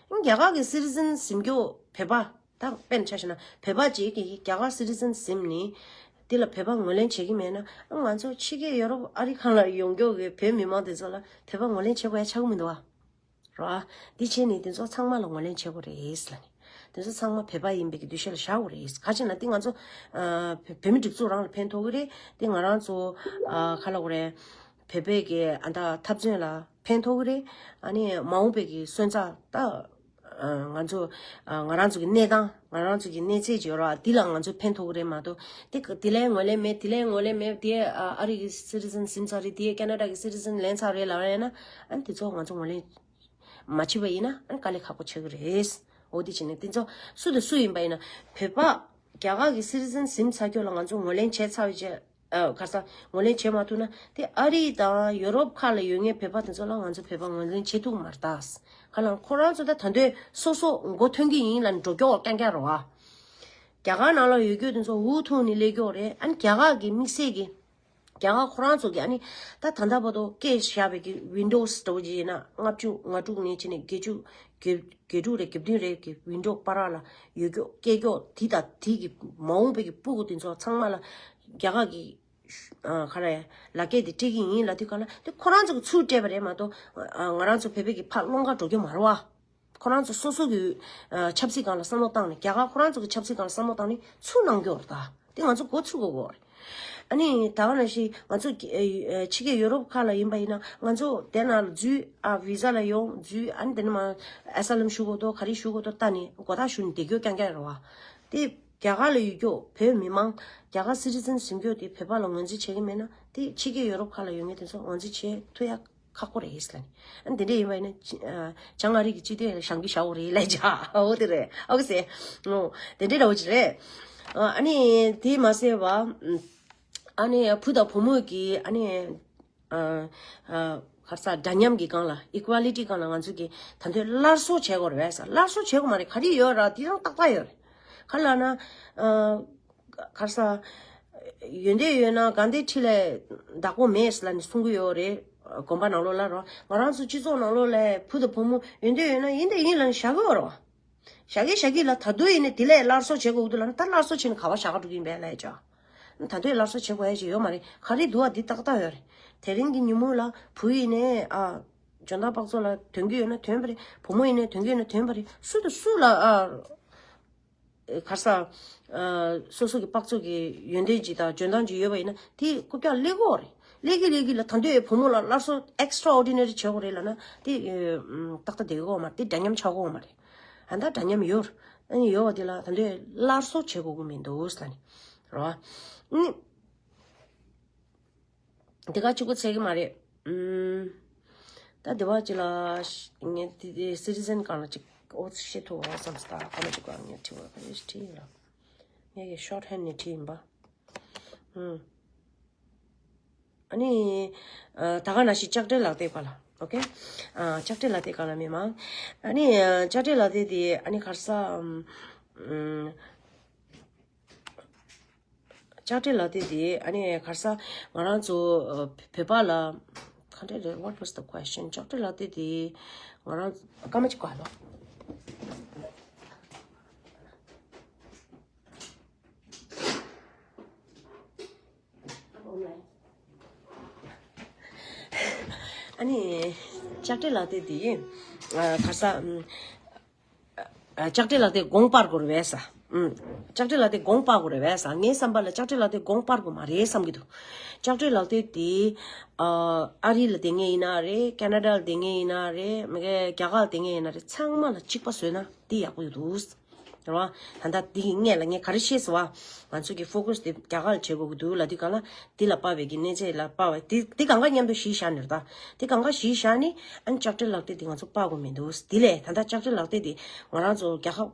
རྒྱ་གར་གྱི་citizen ཟིན་རྒྱུ་བོད་པ་ད་དཔེར་ན་ཆ་བཞག་ན་བོད་པ་ཅིག་གིས་རྒྱ་གར་citizen ཟིན་ནི་དེ་ལ་བོད་པ་ངོས་ལེན་བྱེད་ཀྱི་མེད་ན་ང་ཚོ་ཕྱི་རྒྱལ་ཡོ་རོབ་ཨ་རི་ཁང་ལ་ཡོང་རྒྱུ་གི་བོད་མི་མང་དེ་ཚོ་ལ་བོད་པ་ངོས་ལེན་བྱེད་དགོས་ཡ་ཆགས་ཀྱི་མི་འདུག་བ། ར། འདི་བྱས་ནས་དེ་ཚོ་ཚང་མ་ལ་ངོས་ལེན་བྱེད་དགོས་རེད་ལབ་ནས། དེ་ཚོ་ཚང་མ་བོད་པ་ཡིན་པའི་གི་འདུ་ཤེས་ལ་བཞག་དགོས་རེད། ག་ཅི་ན་དེ་ང་ཚོ་ཨ་བོད་མི་སྒྲིག་འཛུགས་རང་ལ་ཕན་ཐོགས་ཀྱི་རེད། དེ་ང་རང་ཚོ་ཨ་ག་ལབ་དགོས་རེད། བོད་པའི་གི་ཨ་ད་འཐབ་རྩོད་ལ་ཕན་ཐོགས་ཀྱི་རེད། ཨ་ནི་མ་འོངས་པའི་གི་སོན་རྩ་ད་ང་ཚོ་ང་རང་ཚོ་གི་གནས་སྟངས་ང་རང་ཚོ་གི་གནས་ཚད་ཅིག་ཡོད་ར། འདི་ལ་ང་ཚོ་ཕན་ཐོགས་ཀྱི་རེད་མ་གཏོགས་དེ་དེ་ལས་ངོས་ལེན་མེད། དེ་ལས་ངོས་ལེན་མེད། དེ་ཨ་རི་གི་citizen ཟིན་ཚར་རེད། དེ་ཁེ་ན་ཌ་གི་citizen ལེན་ཚར་རེད་ལབ་ཡ་ན་ཨ་ནི་དེ་ཚོ་ང་ཚོ་ངོས་ལེན་མ་བྱེད་པ་ཡིན་ན་ཨ་ནི་དཀའ་ལས་ཁག་པོ་ཆགས་ཀྱི་རེད། འོ་དེ་བྱས་ནས་དེ་ཚོ་སུ་དང་སུ་ཡིན་པ་ཡིན་ན་བོད་པ་རྒྱ་གར་གི་citizen ཟིན་ཚར་རྒྱུ་ལ་ང་ཚོ་ངོས་ལེན་བྱས་ཚར་བའི་རྗེས། ཨ་ཁ་སང་ངོས་ལེན་བྱེད་མ་ཐུབ་ན་དེ་ཨ་རི་དང་ཡོ་རོབ་ཁག་ལ་ཡོད་མཁན་བོད་པ་དེ་ཚོ་ལ་ང་ཚོ་བོད་པ་ངོས་ལེན་བྱེད་ཐུབ་མ་རེད་ད། ཁ་ལ་ཁོ་རང་ཚོ་ད་ད་འདོད་སོ་སོ་མགོ་ཐོན་གྱི་ཡིན་ལ་འགྲོ་མགྱོགས་རྐྱང་རྐྱང་རེད་བ། རྒྱ་གར་ནང་ལ་ཡོད་རྒྱུ་དེ་ཚོ་འུ་ཐུག་ནས་སླེབས་མགྱོགས་རེད། ཨ་ནི་རྒྱ་གར་གི་དམིགས་བསལ་གྱི་རྒྱ་གར་ཁོ་རང་ཚོ་གི་ཨ་ནི་ད་ད་ལྟ་བར་དུ་སྐད་བཞག་པའི་གི་Windows་འདྲ་བོ་ཅིག་ཡིན་ན་ལྔ་བཅུ་ང་དྲུག་ནས་བྱས་ནས་བརྒྱད་ཅུ་བརྒྱད་དྲུག་རེད་བརྒྱད་བདུན་རེད་གི་Windows་བར་ལ་ཡོད་རྒྱུ་སྐད་རྒྱོག་དེ་དང་དེ་གི་མ་འོངས་པའི་གི་སྤུ་གུ་དེ་ཚོ་ཚང་མ་ལ་རྒྱ་གར་གི་ཨ་ག་རེ་ལག་སྐྱེས་དེ་སྤྲད་ཀྱི་ཡིན་ལབ་དུས་ག་ལ་དེ་ཁོ་རང་ཚོ་གི་ཚུར་སྤྲད་པ་རེད་མ་གཏོགས་ཨ་ང་རང་ཚོ་བོད་པའི་གི་ཕར་སློང་ག་འགྲོ་རྒྱུ་མ་རེད་བ། ཁོ་རང་ཚོ་སོ་སོ་གི་ཨ་ཆབ་སྲིད་སྒང་ལ་བསམ་བློ་བཏང་ནས་རྒྱ་གར་ཁོ་རང་ཚོ་གི་ཆབ་སྲིད་སྒང་ལ་བསམ་བློ་བཏང་ནས་ཚུར་གནང་རྒྱུ་རེད་ད། དེ་ང་ཚོ་འགོ་ཚུགས་དགོས་དགོས་རེད། ཨ་ནི་ད་ག་ནང་བཞིན་ང་ཚོ་ཨ་ཕྱི་རྒྱལ་ཡོ་རོབ་ཁག་ལ་ཡིན་པ་ཡིན་ན་ང་ཚོ་དེ་ནང་ལ་འཛུལ་ཨ་བི་ཟ་ལ་ཡོང་འཛུལ་ཨ་ནི་དེ་ནས་མ་ཨེ་ས་ལམ་ཞུ་དགོས་དོ་ག་རེ་ཞུ་དགོས་དོ་ལྟ་ནས་མགོ་ཐག་ཞུ་ནས་བསྡད་རྒྱུ་རྐྱང་རྐྱང་རེད་བ། དེ་རྒྱ་གར་ལ་ཡོད་རྒྱུ་བོད་མི་མང་རྒྱ་གར་སི་ཊི་ཛན་ཟིན་རྒྱུ་དེ་བོད་པ་ལ་ངོས་འཛིན་བྱེད་ཀྱི་མེད་ན་དེ་ཕྱི་རྒྱལ་ཡོ་རོབ་ཁག་ལ་ཡོད་མཁན་དེ་ཚོ་ངོས་འཛིན་བྱེད་ཐུབ་ཡ་ཁག་པོ་རེད་ཟེར་ལབ་ནས། ཨ་ནི་དེ་འདྲ་ཡིན་པ་ཡིན་ན་ཅི་ཨ་བྱང་ཨ་རི་གི་སྤྱི་དོན་ལ་བཞེངས་ཀྱི་བཞག་དགོས་རེད་ལབ་བྱ། འོ་དེ་རེད། ཨོ་ཁེ་སེ། ཨོ་དེ་འདྲ་འདྲ་བོ་ཅིག་རེད། ཨ་ནི་དེ་མ་ཟད་བ་ཨ་ནི་བུ་དང་བུ་མོ་གི་ཨ་ནི་ཨ་ཨ་ག་རེ་ཟ་འདྲ་མཉམ་གྱི་སྒང་ལ་ཨི་ཀུ་ཝེ་ལི་ཊི་སྒང་ལ་ང་ཚོ་གི་ད་དུང་སླར་གསོ་བྱེད་དགོས་རེད་བས། སླར་གསོ་བྱེད་དགོས་མ་རེད། ག་རེ་ཡོད་ར་དེ་རང་ཏག་ཏག་ཡོད་རེད། ག་ལ་ན་ཨ་ག་རེ་ཟ་ཡོན་ཏན་ཡོད་ན་དགའ་ལྡན་ཁྲི་ལས་བདག་པོ་མེད་ལབ་ནས་གསུང་གི་ཡོད་རེད། དགོན་པ་ནང་ལོགས་ལ་རོ་ང་རང་ཚོ་སྤྱི་ཚོགས་ནང་ལོགས་ལ་བུ་དང་བུ་མོ་ཡོན་ཏན་ཡོད་ན་ཡིན་དང་ཡིན་ལབ་ནས་བཞག་གི་ཡོད་རེད་བ། བཞག་གི་བཞག་གི་ལ་ད་དུང་ཡིན་ནས་དེ་ལས་སླར་གསོ་བྱེད་དགོས་འདུག་ལབ་ན་ད་སླར་གསོ་བྱས་ནས་ག་བ་བཞག་ག་འགྲོ་གི་ཡིན་པས་ལབ་ཡ་ཅག་ད་དུང་སླར་གསོ་བྱེད་དགོས་ཡ་ཅིག་ཡོད་མ་རེད། ག་རེ་འདུག་བ་འདི་ཏག་ཏག་ཡོད་རེད། དེ་རིང་གི་ཉིན་མོ་ལ་བུ་ཡིན་ནས་ཨ་འཇོན་ཐང་དཔག་ཚོད་ལ་དོན་གྱི་ཡོད་ན་དོན་པ་རེད། བུ་མོ་ཡིན་ནས་དོན་གྱི་ཡོད་ན་དོན་པ་རེད། སུ་དང་སུ་ལ་ཨ་ག་རེ་ཟ། ཨ་སོ་སོ་གི་དཔག་ཚོད་ཀྱི་ཡོན་ཏན་ཅིག་དང་འཇོན་ཐང་ཅིག་ཡོད་པ་ཡིན་ན་དེ་རྐུབ་བཀྱག་སླེབས་ཀྱི་ཡོད་རེད། སླེབས་ཀྱི་སླེབས་ཀྱི་ལ་ད་དུང་བུ་མོ་ལ་སླར་གསོ་extraordinary་བྱེད་དགོས་རེད་ལབ་ན་དེ་ཨ་ཏག་ཏག་བསྡད་ཀྱི་ཡོད་མ་རེད། དེ་འདྲ་མཉམ་ཆགས་ཀྱི་ཡོད་མ་རེད། ཨ་ད་འདྲ་མཉམ་ཡོད་རེད། ཨ་ནི་ཡོད་པ་དེ་ལ་ད་དུང་སླར་གསོ་བྱེད་དགོས་ཀྱི་མི་འདུག་ཟེར་ལབ་ནས་རེད་བ། ཨ་ནི། དེ་ག་གཅིག་པོ་ཚད་ཀྱི་མ་རེད། ཨུམ། ད་དེ་བ་ཅིག་ལ་ངས་དེ་དེ་སི་ཊི་ཛན་སྒང་ལ་ཅིག་ཨོ་ཤེས་ཐུབ་བ་བསམ་སྟ་ཁ་མ་ཅིག་ག་ངས་བྲིས་བ་ག་རེ་བྲིས་ཡིན་ལ། ངས་ཀྱི་ཤོཊ་ཧེན་ནས་བྲིས་ཡིན་པ། ཨུམ། ཨ་ནི། ཨ་ད་ག་ནང་བཞིན་ལྕགས་སྤྲེལ་ལག་དེབ་ག་ལ། ཨོ་ཁེ། ཨ་ལྕགས་སྤྲེལ་ལག་དེབ་ག་ལ་མི་མང་། ཨ་ནི་ཨ་ལྕགས་སྤྲེལ་ལག་དེབ་དེ་ཨ་ནི་ག་རེ་ཟ། ཨུམ། ལྕགས་སྤྲེལ་ལག་དེབ་དེ་ཨ་ནི་ག་རེ་ཟ་ང་རང་ཚོ་ཨ་བོད་པ་ལ་ག་འདྲ་རེད། What was the question? ལྕགས་སྤྲེལ་ལག་དེབ་དེ་ང་རང་སྐར་མ་གཅིག་ག་ལོ། ཨ་ནི་ལྕགས་སྤྲེལ་ལག་དེབ་དེ་ཨ་ག་རེ་ཟ། ཨ་ལྕགས་སྤྲེལ་ལག་དེབ་དགོངས་པར་དགོས་རེད་བས། ཨུམ། ལྕགས་སྤྲེལ་ལག་དེབ་དགོངས་པར་དགོས་རེད་བས། ངའི་བསམ་པ་ལ་ལྕགས་སྤྲེལ་ལག་དེབ་དགོངས་པར་དགོས་མ་རེད་བསམ་གྱི་འདུག་ལྕགས་སྤྲེལ་ལག་དེབ་དེ་ཨ་ཨ་རི་ལ་བསྡད་མཁན་ཡིན་ན་རེད། ཁེ་ན་ཌ་ལ་བསྡད་མཁན་ཡིན་ན་རེད། མི་ག་རྒྱ་གར་ལ་བསྡད་མཁན་ཡིན་ན་རེད། ཚང་མ་ལ་གཅིག་པ་བཟོས་ན་དེ་ཡག་པོ་ཡོད་འདུག་རེད་བ། ད་ལྟ་འདི་གི་སྔས་ལ་ངས་ག་རེ་བཤད་སོང་བ། ང་ཚོ་གི་ཕོ་ཀ་སི་དེ་རྒྱ་གར་ལ་བྱེད་དགོས་ཀྱི་འདུག་ལབ་དུས་ག་ལ་འདི་ལ་དཔག་པའི་གི་གནས་ཚད་ལ་དཔག་པའི་དེ་དེ་གང་ག་མཉམ་དུ་གཞི་བཞག་ནས་རེད་ད། དེ་གང་ག་གཞི་བཞག་ནས་ཨ་ནི་ལྕགས་སྤྲེལ་ལག་དེབ་དེ་ང་ཚོ་དཔག་དགོས་མི་འདུག་དེ་ལས་ད་ལྟ་ལྕགས་སྤྲེལ་ལག་དེབ་དེ་ང་རང་ཚོ་རྒྱལ་ཁབ་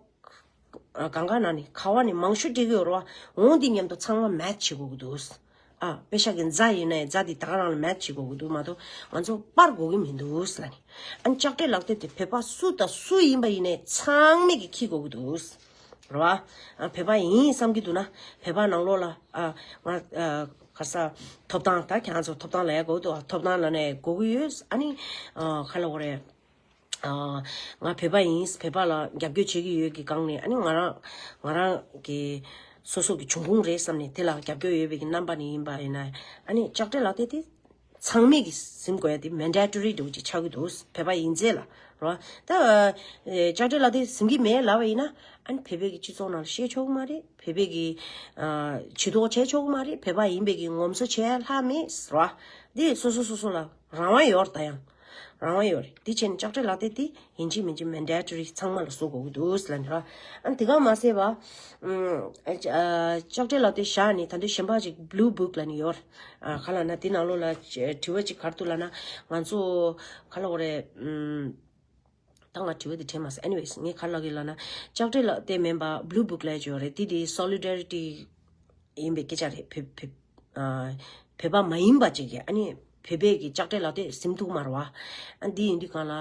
གང་ག་ནང་ནས་ག་བ་ནས་མང་ཤོས་སྤྲད་ཀྱི་ཡོད་རེད་བ། འོ་འདི་མཉམ་དུ་ཚང་མ་མེ་ཆི་བྱེད་དགོས་ཀྱི་འདུག་ཨ་པེ་ཤག་གི་རྫ་ཡིན་ནའི་རྫ་དེ་ད་ག་རང་ལ་མེ་ཆི་བྱེད་དགོས་ཀྱི་འདུག་མ་གཏོགས་ང་ཚོ་སྤར་དགོས་ཀྱི་མི་འདུག་ལབ་ནས། ཨ་ནི་ལྕགས་སྤྲེལ་ལག་དེབ་དེ་བོད་པ་སུ་དང་སུ་ཡིན་པ་ཡིན་ནའི་ཚང་མས་ཀྱིས་འཁྱེར་དགོས་ཀྱི་འདུག་རེད་བ། ཨ་བོད་པ་ཡིན་བསམ་གྱི་འདུག་ན་བོད་པ་ནང་ལོགས་ལ་ཨ་ང་ཨ་ག་ས་ཐོབ་ཐང་ད་ཁྱེད་རང་ཚོ་ཐོབ་ཐང་ལ་ཡ་དགོས་འདུག་ཐོབ་ཐང་ལ་ནས་དགོས་ཀྱི་ཡོད། ཨ་ནི་ཨ་ག་ལ་འོ་རེད། ཨ་ང་བོད་པ་ཡིན། བོད་པ་ལ་རྒྱབ་སྐྱོར་བྱེད་ཀྱི་ཡོད་ཀྱི་སྒང་ནས་ཨ་ནི་ང་རང་ང་རང་གི་སོ་སོ་གི་འབྱུང་ཁུངས་རེད་བསམ་ནས་དེ་ལ་རྒྱབ་སྐྱོར་ཡོད་པའི་གི་རྣམ་པ་ནས་ཡིན་པ་ཡིན་ན་ཨ་ནི་ལྕགས་སྤྲེལ་ལག་དེབ་དེ་ཚང་མས་ཀྱིས་ཟིན་དགོས་ཡ་དེ་མན་ཌེ་ཊོ་རི་འདྲ་བོ་ཅིག་ཆགས་ཀྱི་འདུག་བོད་པ་ཡིན་ཚད་ལ་རོ། ད་ཨ་ལྕགས་སྤྲེལ་ལག་དེབ་ཟིན་གྱི་མེད་ལབ་པ་ཡིན་ན་ཨ་ནི་བོད་པའི་གི་སྤྱི་ཚོགས་ནང་ལ་བཤད་ཆོག་གི་མ་རེད། བོད་པའི་གི་ཨ་ཇུས་གཏོགས་བྱས་ཆོག་གི་མ་རེད། བོད་པ་ཡིན་པའི་གི་ངོམ་སོ་བྱས་ལྷག་མེད་རོ། དེ་སོ་སོ་སོ་སོ་ལ་རང་དབང་ཡོད་རེད། ད་ཡང་རང་དབང་ཡོད་རེད། དེ་བྱས་ནས་ལྕགས་སྤྲེལ་ལག་དེབ་དེ་ཡིན་གཅིག་མིན་གཅིག་མན་ཌེ་ཊོ་རི་ཚང་མ་ལ་བཟོ་དགོས་ཀྱི་འདུག་ཟེར་ལབ་ནས་ར། ཨ་ནི་དེ་ག་མ་ཟད་པ། ཨ་ལྕགས་སྤྲེལ་ལག་དེབ་བཞག་ནས་ད་དུང་གཞན་པ་ཅིག་བྷུ་ལུ་བུག་ལབ་ནས་ཡོད་རེད། ཨ་ག་ལབ་ན་དེ་ནང་ལོགས་ལ་དྲི་བ་ཅིག་ག་རེ་འདུག་ལབ་ན་ང་ཚོ་ག་ལབ་དགོས་རེད། ཨམ། ད་ང་དྲི་བ་དེ་དྲན་མ་སོང་། Anyways ངས་ག་ལབ་ཀྱི་ལབ་ན་ལྕགས་སྤྲེལ་ལག་དེབ་མིན་པ་བྷུ་ལུ་བུག་ལབ་ཀྱི་ཡོད་རེད། དེ་དེ་སོ་ལི་ཌེ་རི་ཊི་ཡིན་པའི་སྐད་ཆ་རེད། བོད་བོད་ བོད་པ་མ་ཡིན་པ་ཅིག་གིས་ཨ་ནི་བོད་པའི་གི་ལྕགས་སྤྲེལ་ལག་དེབ་ཟིན་ཐུབ་མ་རེད་བ། ཨ་འདི་ཡིན་དུས་གང་ལ་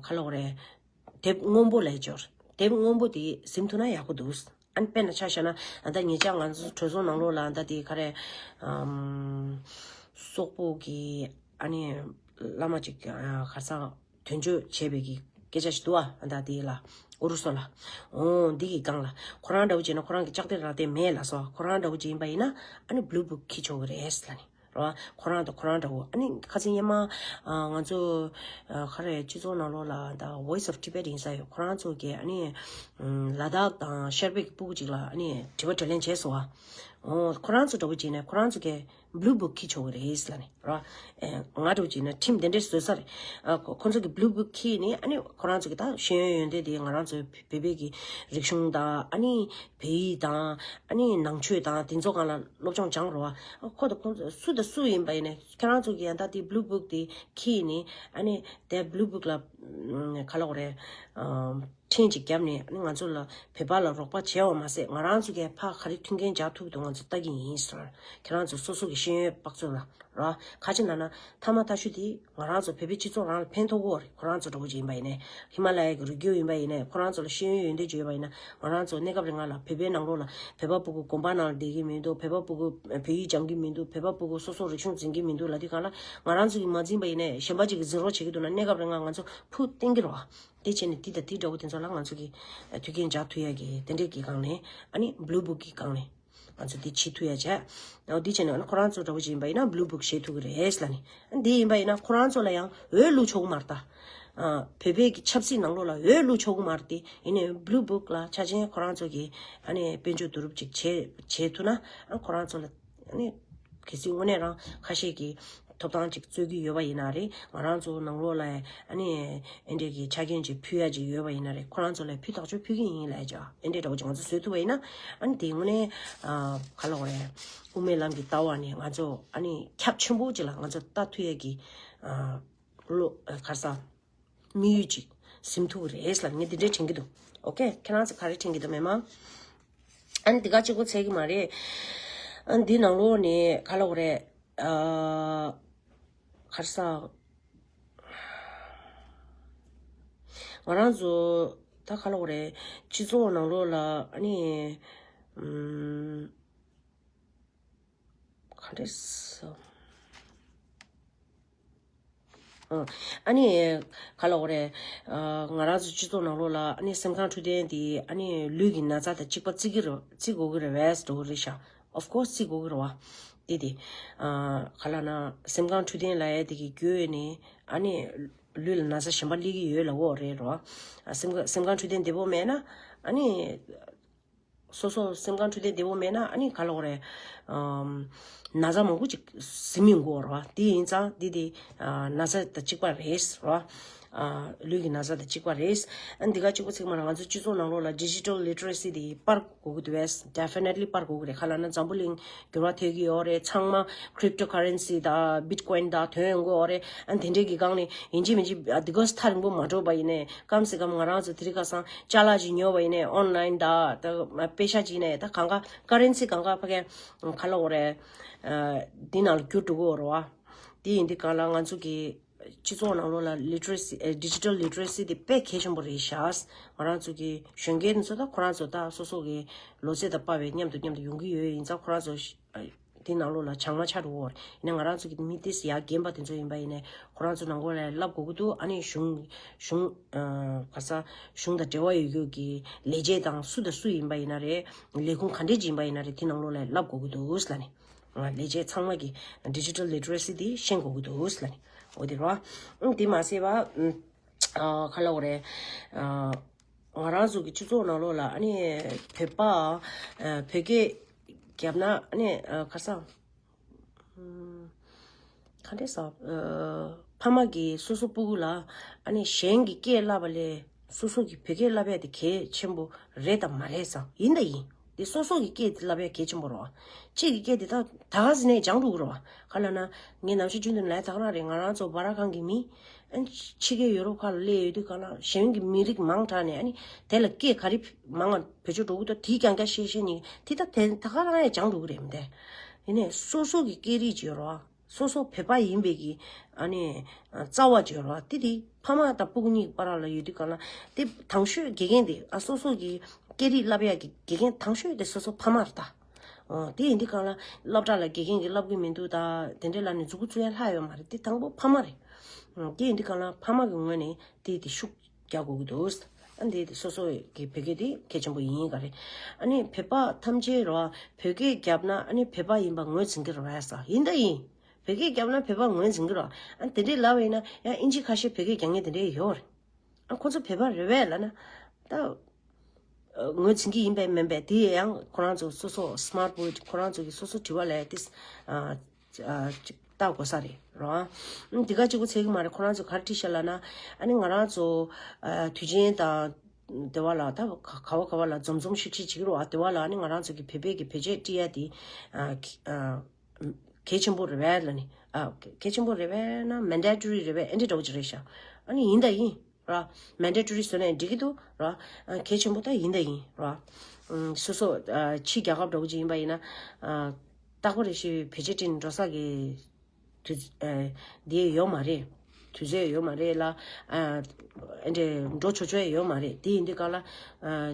ག་ལབ་དགོས་རེད། དེབ་སྔོན་པོ་ལབ་ཀྱི་ཡོད་རེད། དེབ་སྔོན་པོ་དེ་ཟིན་ཐུབ་ན་ཡག་པོ་འདུག་ཨ་ནི་དཔེར་ན་ཆ་བཞག་ན་ཨ་ད་ཉེ་ཆར་ང་ཚོ་གྲོས་ཚོགས་ནང་ལོགས་ལ་ཨ་ད་དེ་ག་རེ་ཨམ་སོག་པོ་གི་ཨ་ནི་བླ་མ་ཅིག་ག་ས་དོན་གཅོད་བྱས་པའི་གི་སྐད་ཆ་ཞིག་འདུག་ཨ་ད་དེ་ལ་ཨུ་རུ་སུ་ལ། འོ་འདི་གི་སྒང་ལ་ཁོ་རང་འདྲ་བོ་བྱས་ན་ཁོ་རང་གི་ལྕགས་སྤྲེལ་ལག་དེབ་མེད་ལབ་སོང་། ཁོ་རང་འདྲ་བོ་བྱས་ཡིན་པ་ཡིན་ན་ཨ་ནི་blue book འཁྱེར་ཆོག་གི་རེད་ལབ་ནི། རོ། ཁོ་རང་དང་ཁོ་རང་འདྲ་བོ། ཨ་ནི་ཁ་སང་སྔོན་མ་ང་ཚོ་ག་རེ་སྤྱི་ཚོགས་ནང་ལོགས་ལ་ད་Voice of Tibet ཡིན་ས་ཡོད། ཁོ་རང་ཚོ་གིས་ཨ་ནི་ལ་དྭགས་དང་ཤར་པའི་སྤུ་གུ་ཅིག་ལ་ཨ་ནི་དྲི་བ་དྲིས་ལན་བྱས་སོང་བ། ཁོ་རང་ཚོ་འདྲ་བོ་བྱས་ནས་ཁོ་རང་ཚོ་གིས་blue book འཁྱེར་ཆོག་གི་རེད་ལབ་ནི་རོ། ང་འདྲ་བོ་བྱས་ན་ཁྲིམས་དེ་འདྲས་བཟོས་ས་རེད། ཁོ་ཚོ་གིས་blue book འཁྱེར་ནས་ཨ་ནི་ཁོ་རང་ཚོ་གིས་ད་ཤེས་ཡོན་ཡོན་ཏན་དེ་ང་རང་ཚོའི་བོད་པའི་གི་རིག་གཞུང་དང་ཨ་ནི་བོད་ཡིག་དང་ཨ་ནི་ནང་ཆོས་དང་དེ་ཚོ་སྒང་ལ་སློབ་སྦྱོང་སྦྱངས་རོགས། ཁོ་དང་ཁོང་ཚོ་སུ་དང་སུ་ཡིན་པ་ཡིན་ནའི་ཁྱེད་རང་ཚོ་གིས་ཡང་ད་དེ་blue book དེ་འཁྱེར་ནས་ཨ་ནི་དེ་blue book ལ་ག་ལབ་དགོས་རེད། འཕྲིན་ཅིག་བརྒྱབ་ནས་ཨ་ནི་ང་ཚོ་ལ་བོད་པ་ལ་རོགས་པ་བྱས་པ་མ་ཟད་ང་རང་ཚོ་གིས་ཕར་ག་རེ་མཐུན་རྐྱེན་སྦྱར་ཐུབ་འདུག་ང་ཚོ་ལྟ་གི་ཡིན་ཟེར། ཁྱེད་རང་ཚོ་སོ་སོ་གི་ཤེས་ཡོན་དཔག་ཚོད་ལ། ར། ཁ་ཅིག་ན་ན་ཐ་མ་ཐ་ཤུ་དེ་ང་རང་ཚོ་བོད་པའི་སྤྱི་ཚོགས་རང་ལ་ཕན་ཐོགས་ཀྱི་ཡོད་རེད། ཁོ་རང་ཚོ་འདྲ་བོ་ཅིག་ཡིན་པ་ཡིན་ནའི་ཧི་མ་ལ་ཡའི་གི་རི་རྒྱུད་ཡིན་པ་ཡིན་ནའི་ཁོ་རང་ཚོ་ལ་ཤེས་ཡོན་ཡོན་ཏན་ཅིག་ཡོད་པ་ཡིན་ན་ང་རང་ཚོ་གནས་སྐབས་རིང་ལ་བོད་པའི་ནང་ལོགས་ལ་བོད་པ་ཕྲུ་གུ་དགོན་པ་ནང་ལ་བསྡད་ཀྱི་མི་འདུག་བོད་པ་ཕྲུ་གུ་བོད་ཡིག་སྦྱང་གི་མི་འདུག་བོད་པ་ཕྲུ་གུ་སོ་སོ་རིག་གཞུང་འཛིན་གྱི་མི་འདུག་ལབ་དུས་གང་ལ་ང་རང་ཚོ་གིས་མ་འཛིན་པ་ཡིན་ནའི་གཞན་པ་ཅིག་གིས་འཛིན་རོགས་བྱེད་ཀྱི་འདུག་ན་གནས་སྐབས་རིང་ལ་ང་ཚོ་ཕུ་བཏིང་གི་རེད་བ། དེ་བྱས་ནས་འདི་དང་དེ་འདྲ་བོ་དེ་ཚོ་ལ་ང་ཚོ་གིས་མཐུན་རྐྱེན་སྦྱར་ཐུབ་ཡ་གི་དེ་འདྲས་ཀྱི་སྒང་ནས་ཨ་ནི་blue book གི་སྒང་ནས། ང་ཚོ་འདི་བྱེད་ཐུབ་ཡ་བྱས། འོ་འདི་བྱས་ནས་ཨ་ནི་ཁོ་རང་ཚོ་འདྲ་བོ་ཅིག་ཡིན་པ་ཡིན་ན་blue book བཞེས་ཐུབ་ཀྱི་རེད་ལབ་ནི། འདི་ཡིན་པ་ཡིན་ན་ཁོ་རང་ཚོ་ལ་ཡང་འོས་བླུག་ཆོག་གི་མ་རེད་ད། ཨ་བོད་པའི་གི་ཆབ་སྲིད་ནང་ལོགས་ལ་འོས་བླུག་ཆོག་གི་མ་རེད་དེ། ཡིན་ནའི་blue book ལ་ཆ་ཆེན་ཁོ་རང་ཚོ་གི་ཨ་ནི་དཔལ་འབྱོར་བསྡུ་རུབ་ཅིག་བྱེད་བྱེད་ཐུབ་ན་ཨ་ཁོ་རང་ཚོ་ལ་ཨ་ནི་གལ་སྲིད་དངོས་གནས་རང་ཁ་ཤས་ཀྱི་ཐོབ་ཐང་ཅིག་རྩོད་ཀྱི་ཡོད་པ་ཡིན་ན་རེད། ང་རང་ཚོ་ནང་ལོགས་ལ་ཨ་ནི་ཨེ་འདྲས་ཀྱི་ཆ་རྐྱེན་ཅིག་ཕུལ་ཡ་ཅིག་ཡོད་པ་ཡིན་ན་རེད། ཁོ་རང་ཚོ་ལ་ཕུལ་ཐག་ཆོད་ཕུལ་གྱི་ཡིན་ལབ་ཅག་ཨེ་འདྲས་འདྲ་བོ་ཅིག་ང་ཚོ་བཟོས་ཐུབ་པ་ཡིན་ན་ཨ་ནི་དེ་དངོས་གནས་ཨ་ག་ལབ་དགོས་རེད། དབུ་མའི་ལམ་གྱི་ལྟ་བ་ནི་ང་ཚོ་ཨ་ནི་ཁྱབ་ཆེན་པོ་ཅིག་ལ་ང་ཚོ་ལྟ་ཐུབ་ཡ་གི་ཨ་བློ་ཨ་ག་རེ་ཟ། དམིགས་ཡུལ་ཅིག་ཟིན་ཐུབ་ཀྱི་རེད་ལབ་ངས་འདི་འདྲས་དྲན་གྱི་འདུག་ཨོ་ཀེ། ཁྱེད་རང་ཚོ་ག་རེ་དྲན་གྱི་འདུག་མེད་མ། ཨ་ནི་འདི་ག་གཅིག་པོ་ཚད་ཀྱི་མ་རེད། ཨ་ནི་འདི་ནང་ལོགས་ནས་ག་ལབ་དགོས་རེད། ཨ་ག་རེ་ཟ། ང་རང་ཚོ་ད་ག་ལབ་དགོས་རེད། སྤྱི་ཚོགས་ནང་ལོགས་ལ་ཨ་ནི་ཨམ། ག་འདྲས་སོ། ཨ་ཨ་ནི་ག་ལབ་དགོས་རེད། ཨ་ང་རང་ཚོ་སྤྱི་ཚོགས་ནང་ལོགས་ལ་ཨ་ནི་སེམས་ཁམས་འཕྲོད་བསྟེན་དེ་ཨ་ནི་ལུས་ཀྱི་ན་ཚ་དང་གཅིག་པ་བརྩི་གི་རེད། བརྩི་དགོས་ཀྱི་རེད་བས་འགྲོ་གི་རེད་ཤག Of course བརྩི་དགོས་ཀྱི་རེད་བ། དེ་དེ་ཨ་ག་ལབ་ན་སེམས་ཁམས་འཕྲོད་བསྟེན་ལབ་ཡ་དེ་གི་བརྒྱུད་ནས་ཨ་ནི་ལུས་ལ་ན་ཚ་གཞན་པ་སླེབས་ཀྱི་ཡོད་ལབ་དགོས་རེད་རོ། ཨ་སེམས་ཁམས་སེམས་ཁམས་འཕྲོད་བསྟེན་བདེ་པོ་མེད་ན་ཨ་ནི། སོ་སོ་སེམས་ཁམས་འཕྲོད་བསྟེན་བདེ་པོ་མེད་ན་ཨ་ནི་ག་ལབ་དགོས་རེད། ཨམ། ན་ཚ་མང་པོ་ཅིག་ཟིན་མི་དགོས་རེད་བ། དེ་ཡིན་ཙང་འདི་དེ་ཨ་ན་ཚ་དང་གཅིག་པ་རེད་རེད་བ། ཨ་ལུས་ཀྱི་ན་ཚ་དང་གཅིག་པ་རེད། ཨ་འདི་ག་གཅིག་པོ་ཚིག་མ་ན་ང་ཚོ་སྤྱི་ཚོགས་ནང་ལོགས་ལ་digital literacy དེ་སྤར་དགོས་ཀྱི་འདུག་བས། Definitely སྤར་དགོས་ཀྱི་རེད། ག་ལབ་ན་འཛམ་བུ་གླིང་འགྱུར་བ་ཐེབས་ཀྱི་ཡོད་རེད། ཚང་མ་cryptocurrency དང་Bitcoin དང་ཐོན་ཡོང་གི་ཡོད་རེད། ཨ་འདི་འདྲའི་གི་སྒང་ནས་ཡིན་གཅིག་མིན་གཅིག་ཨ་འདི་ག་ཐག་རིང་པོ་མ་འགྲོ་བ་ཡིན་ནའི། སྐམ་སེ་སྐམ་ང་རང་ཚོ་དེ་རིང་ཁ་སང་ཅ་ལག་ཅིག་ཉོ་བ་ཡིན་ནའི་online དང་ད་པེ་ཤ་ཅིག་ནས་ད་གང་ག་currency གང་ག་ཕ་གི་ག་ལབ་དགོས་རེད། འདི་ནང་ལ་འགྱུར་འགྲོ་གི་ཡོད་རེད་བ། དེ་ཡིན་དུས་གང་ལ་ང་ཚོ་གི་སྤྱི་ཚོགས་ནང་ལོགས་ལ་literacy digital literacy དེ་དཔེ་གལ་ཆེན་པོ་རེད་ཤག་ང་རང་ཚོ་གི་གཞོན་སྐྱེས་ཚོ་ད་ཁོ་རང་ཚོ་ད་སོ་སོ་གི་ལོ་ཚད་དང་དཔག་པའི་མཉམ་དུ་མཉམ་དུ་ཡོང་གི་ཡོད། ཡིན་ཙང་ཁོ་རང་ཚོ་དེ་ནང་ལོགས་ལ་བྱང་མ་ཆགས་འགྲོ་གི་ཡོད་རེད། ཡིན་ན་ང་རང་ཚོ་གི་མི་དེ་ཡ་རྒན་པ་དེ་ཚོ་ཡིན་པ་ཡིན་ནའི་ཁོ་རང་ཚོ་ནང་ལོགས་ལ་བསླབ་དགོས་ཀྱི་འདུག་ཨ་ནི་གཞུང་གཞུང་ག་ས་གཞུང་དང་འབྲེལ་བ་ཡོད་རྒྱུ་གི་ལས་བྱེད་དང་སུ་དང་སུ་ཡིན་པ་ཡིན་ན་རེད། ལས་ཁུངས་ག་འདྲས་ཅིག་ཡིན་པ་ཡིན་ན་རེད། དེ་ནང་ལོགས་ལ་བསླབ་དགོས་ཀྱི་འདུག་ལབ་ནི། ལས་བྱེད་ཚང་མ་གི་digital literacy དེ་ཤེས་དགོས་ཀྱི་འདུག་ལབ་ནི། འོ་དེ་རེད་བ། དེ་མ་ཟད་བ། ཨ་ག་ལབ་དགོས་རེད། ཨ་ང་རང་ཚོ་གི་སྤྱི་ཚོགས་ནང་ལོགས་ལ་ཨ་ནི་བོད་པ་ཨ་བོད་སྐད་བརྒྱབ་ན་ཨ་ནི་ཨ་ག་ས་ཨམ་ག་འདྲས་ཟ། ཨ་ཕ་མ་གིས་སོ་སོ་སྤུ་གུ་ལ་ཨ་ནི་གཞན་གྱི་སྐད་བསླབ་པ་ལས་སོ་སོ་གི་བོད་སྐད་བསླབ་ཡ་དེ་གལ་ཆེན་པོ་རེད་དམ་མ་རེད་ཟེར། ཡིན་དང་ཡིན། དེ་སོ་སོ་གི་སྐད་དེ་བསླབ་ཡ་གལ་ཆེན་པོ་རེད་བ། གཅིག་གི་སྐད་དེ་ད་ད་ག་ཟེ་ནས་སྦྱངས་འགྲོ་གི་རེད་བ། ག་ལབ་ན་ངས་ནམ་ཞིག་རྒྱུན་དུ་ལས་ད་ག་རང་རེད། ང་རང་ཚོ་སྦ་ར་ཁང་གི་མི་ཨ་ནི་ཕྱི་རྒྱལ་ཡོ་རོབ་ཁག་ལ་སླེབས་ཡོད་དུས་ག་ལ་གཞན་གྱི་མི་རིགས་མང་དྲགས་ནས་ཨ་ནི་དེ་ལ་སྐད་ག་རེ་མང་ང་བེད་སྤྱོད་འགྲོ་གི་འདུག་དེ་རྐྱང་རྐྱང་བཤད་བཤད་ནི་དེ་ད་དེ་ད་ག་རང་ཡང་སྦྱངས་འགྲོ་གི་རེད་མི་འདུག་ཡིན་ནའི་སོ་སོ་གི་སྐད་རིགས་ཅིག་ཡོད་རེད་བ། སོ་སོ་བོད་པ་ཡིན་པའི་གི་ཨ་ནི་རྩ་བ་ཅིག་ཡོད་རེད་བ། དེ་དེ་ཕ་མ་དང་སྤུ་གུ་གཉིས་བར་ལ་ཡོད་དུས་གང་ལ་དེ་དང་ཤོས་དགེ་རྒན་དེ་ཨ་སོ་སོ་གི་སྐད་རིགས་བསླབ་ཡག་གི་དགེ་རྒན་དང་ཤོས་དེ་སོ་སོ་ཕ་མ་རེད་ད། ཨོ་དེ་ཡིན་དུས་གང་ལ་སློབ་གྲྭ་ལ་དགེ་རྒན་གྱིས་བསླབ་གི་མི་འདུག་ད། དེ་འདྲའི་ལ་ནི་མཛུབ་གུ་བཙུགས་ཡ་ལྷག་ཡོད་མ་རེད། དེ་དང་པོ་ཕ་མ་རེད། ཨོ་དེ་ཡིན་དུས་གང་ལ་ཕ་མ་གི་ངོས་ནས་དེ་དེ་ཤུགས་རྒྱག་དགོས་ཀྱི་འདུག། ཨ་འདི་དེ་སོ་སོ་གི་བོད་སྐད་དེ་གལ་ཆེན་པོ་ཡིན་ག་རེད། ཨ་ནི་བོད་པ་ཐམས་ཅད་རོ་བོད་སྐད་རྒྱབ་ན་ཨ་ནི་བོད་པ་ཡིན་པ་ངོས་འཛིན་གྱི་རེད་བས་ས། ཡིན་ད་ཡིན། བོད་སྐད་རྒྱབ་ན་བོད་པ་ངོས་འཛིན་གྱི་རེད། ཨ་དེ་འདྲའི་ལབ་པ་ཡིན་ན་ཡང་ཨིན་ཇི་ཁ་ཤས་བོད་སྐད་རྒྱག་མཁན་དེ་འདྲའི་ཡོད་རེད། ཨ་ཁོ་ཚོ་བོད་པ་རེད་བས་ལབ་ན་ད་ངོས་འཛིན་གྱི་ཡིན་པས་མིན་པས་དེ་ཡང་ཁོ་རང་ཚོ་སོ་སོ་སི་མཱར་ཊི་བོར་ཌི་ཁོ་རང་ཚོ་གི་སོ་སོ་དྲི་བ་ལས་དེ་ཅིག་ལྟ་དགོས་ས་རེད་རོ། འདི་ག་གཅིག་པོ་ཚད་ཀྱི་མ་རེད། ཁོ་རང་ཚོ་ག་རེ་བྲིས་ཤག་ལབ་ན་ཨ་ནི་ང་རང་ཚོ་དུས་ཆེན་དང་དེ་བ་ལ་ད་ག་བ་ག་བ་ལ་འཛོམས་འཛོམས་ཤིག་ཤིག་བྱེད་ཀྱི་རོ། ཨ་དེ་བ་ལ་ཨ་ནི་ང་རང་ཚོ་གི་བོད་པའི་གི་བོད་ཆས་སྤྲད་ཡ་དེ་གལ་ཆེན་པོ་རེད་བས་ལབ་ནི། གལ་ཆེན་པོ་རེད་བས་ན་མན་ཌེ་ཊོ་རི་རེད་བས་ཨེ་འདྲ་འདྲ་བོ་ཅིག་རེད་ཤག། ཨ་ནི་ཡིན་ད་ཡིན། ར། མན་ཌེ་ཊོ་རི་བཟོས་ནས་འགྲིག་གི་འདུག་ར། གལ་ཆེན་པོ་ད་ཡིན་ད་ཡིན་ར། སོ་སོ་ཕྱི་རྒྱལ་ཁབ་འདྲ་བོ་ཅིག་ཡིན་པ་ཡིན་ན། རྟག་པར་རེ་ཞིག་བེད་སྤྱོད་བྱས་ནས་འགྲོ་ས་གི་དུས་འདི་ཡོད་མ་རེད། དུས་ཚོད་ཡོད་མ་རེད་ལ། ཨ་འདྲ་འགྲོ་ཆོག་ཆོག་ཡོད་མ་རེད། དེ་ཡིན་དུས་ག་ལ།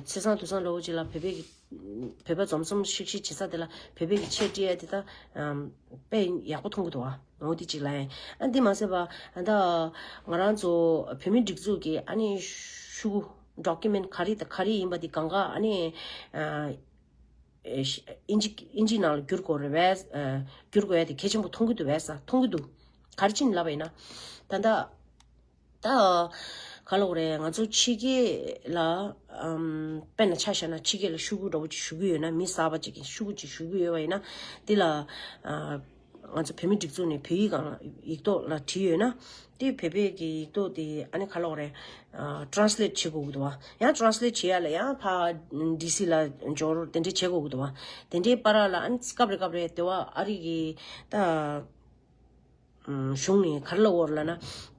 ཚེས་བཟང་དུས་བཟང་འདྲ་བོ་ཅིག་ལ་བོད་པའི་གི་བོད་པ་འཛོམས་འཛོམས་ཤིག་ཤིག་བྱེད་ས་དེ་ལ་བོད་པའི་གི་ཆས་སྤྲད་ཡ་དེ་ད་དཔེ་ཡག་པོ་མཐོང་གི་འདུག་ཨ། འོ་དེ་གཅིག་ལ་ཡིན། ཨ་འདི་མ་ཟད་པ་ཨ་ད་ང་རང་ཚོ་བོད་མི་སྒྲིག་འཛུགས་ཀྱི་ཨ་ནི་ཤུ་གུ་ཌོ་ཀུ་མེན་ཊི་ག་རེ་དང་ག་རེ་ཡིན་པ་འདི་གང་ག་ཨ་ནི་ཨིན་ཇི་ཨིན་ཇི་ནང་ལ་བསྒྱུར་དགོས་རེད་བས། བསྒྱུར་དགོས་ཡ་དེ་གལ་ཆེན་པོ་མཐོང་གི་འདུག་བས་ས། མཐོང་གི་འདུག། ག་རེ་ཕྱིན་ལབ་པ་ཡིན་ན་ད་ལྟ། ད་ག་ལབ་དགོས་རེད། ང་ཚོ་ཕྱི་རྒྱལ་ལ་ཨམ་དཔེར་ན་ཆ་བཞག་ན་ཕྱི་རྒྱལ་ལ་ཤུ་གུ་འདྲ་བོ་ཅིག་ཞུ་གི་ཡོད་ན། མི་གསར་པ་ཅིག་གིས་ཤུ་གུ་ཅིག་ཞུ་གི་ཡོད་པ་ཡིན་ན་དེ་ལ་ཨ་ང་ཚོ་བོད་མི་སྒྲིག་འཛུགས་ནས་བོད་ཡིག་སྒང་ལ་ཡིག་ཐོག་ལ་བྲིས་ཡོད་ན་དེ་བོད་པའི་གི་ཡིག་ཐོག་དེ་ཨ་ནི་ག་ལབ་དགོས་རེད། ཨ་ཊེ་རན་སི་ལེ་ཊི་བྱེད་དགོས་ཀྱི་འདུག་བ། ཡང་ཊེ་རན་སི་ལེ་ཊི་བྱེད་ཡ་ལ་ཡང་ཕ་ཌི་སི་ལ་འབྱོར་དེ་འདྲས་བྱེད་དགོས་ཀྱི་འདུག་བ། དེ་འདྲའི་བར་ལ་ཨ་ནི་སྐབས་རེ་སྐབས་རེ་དེ་བ་ཨ་རི་གི་ད། གཞུང་ནས་ག་རེ་ལབ་ཡོད་རེད་ལབ་ན།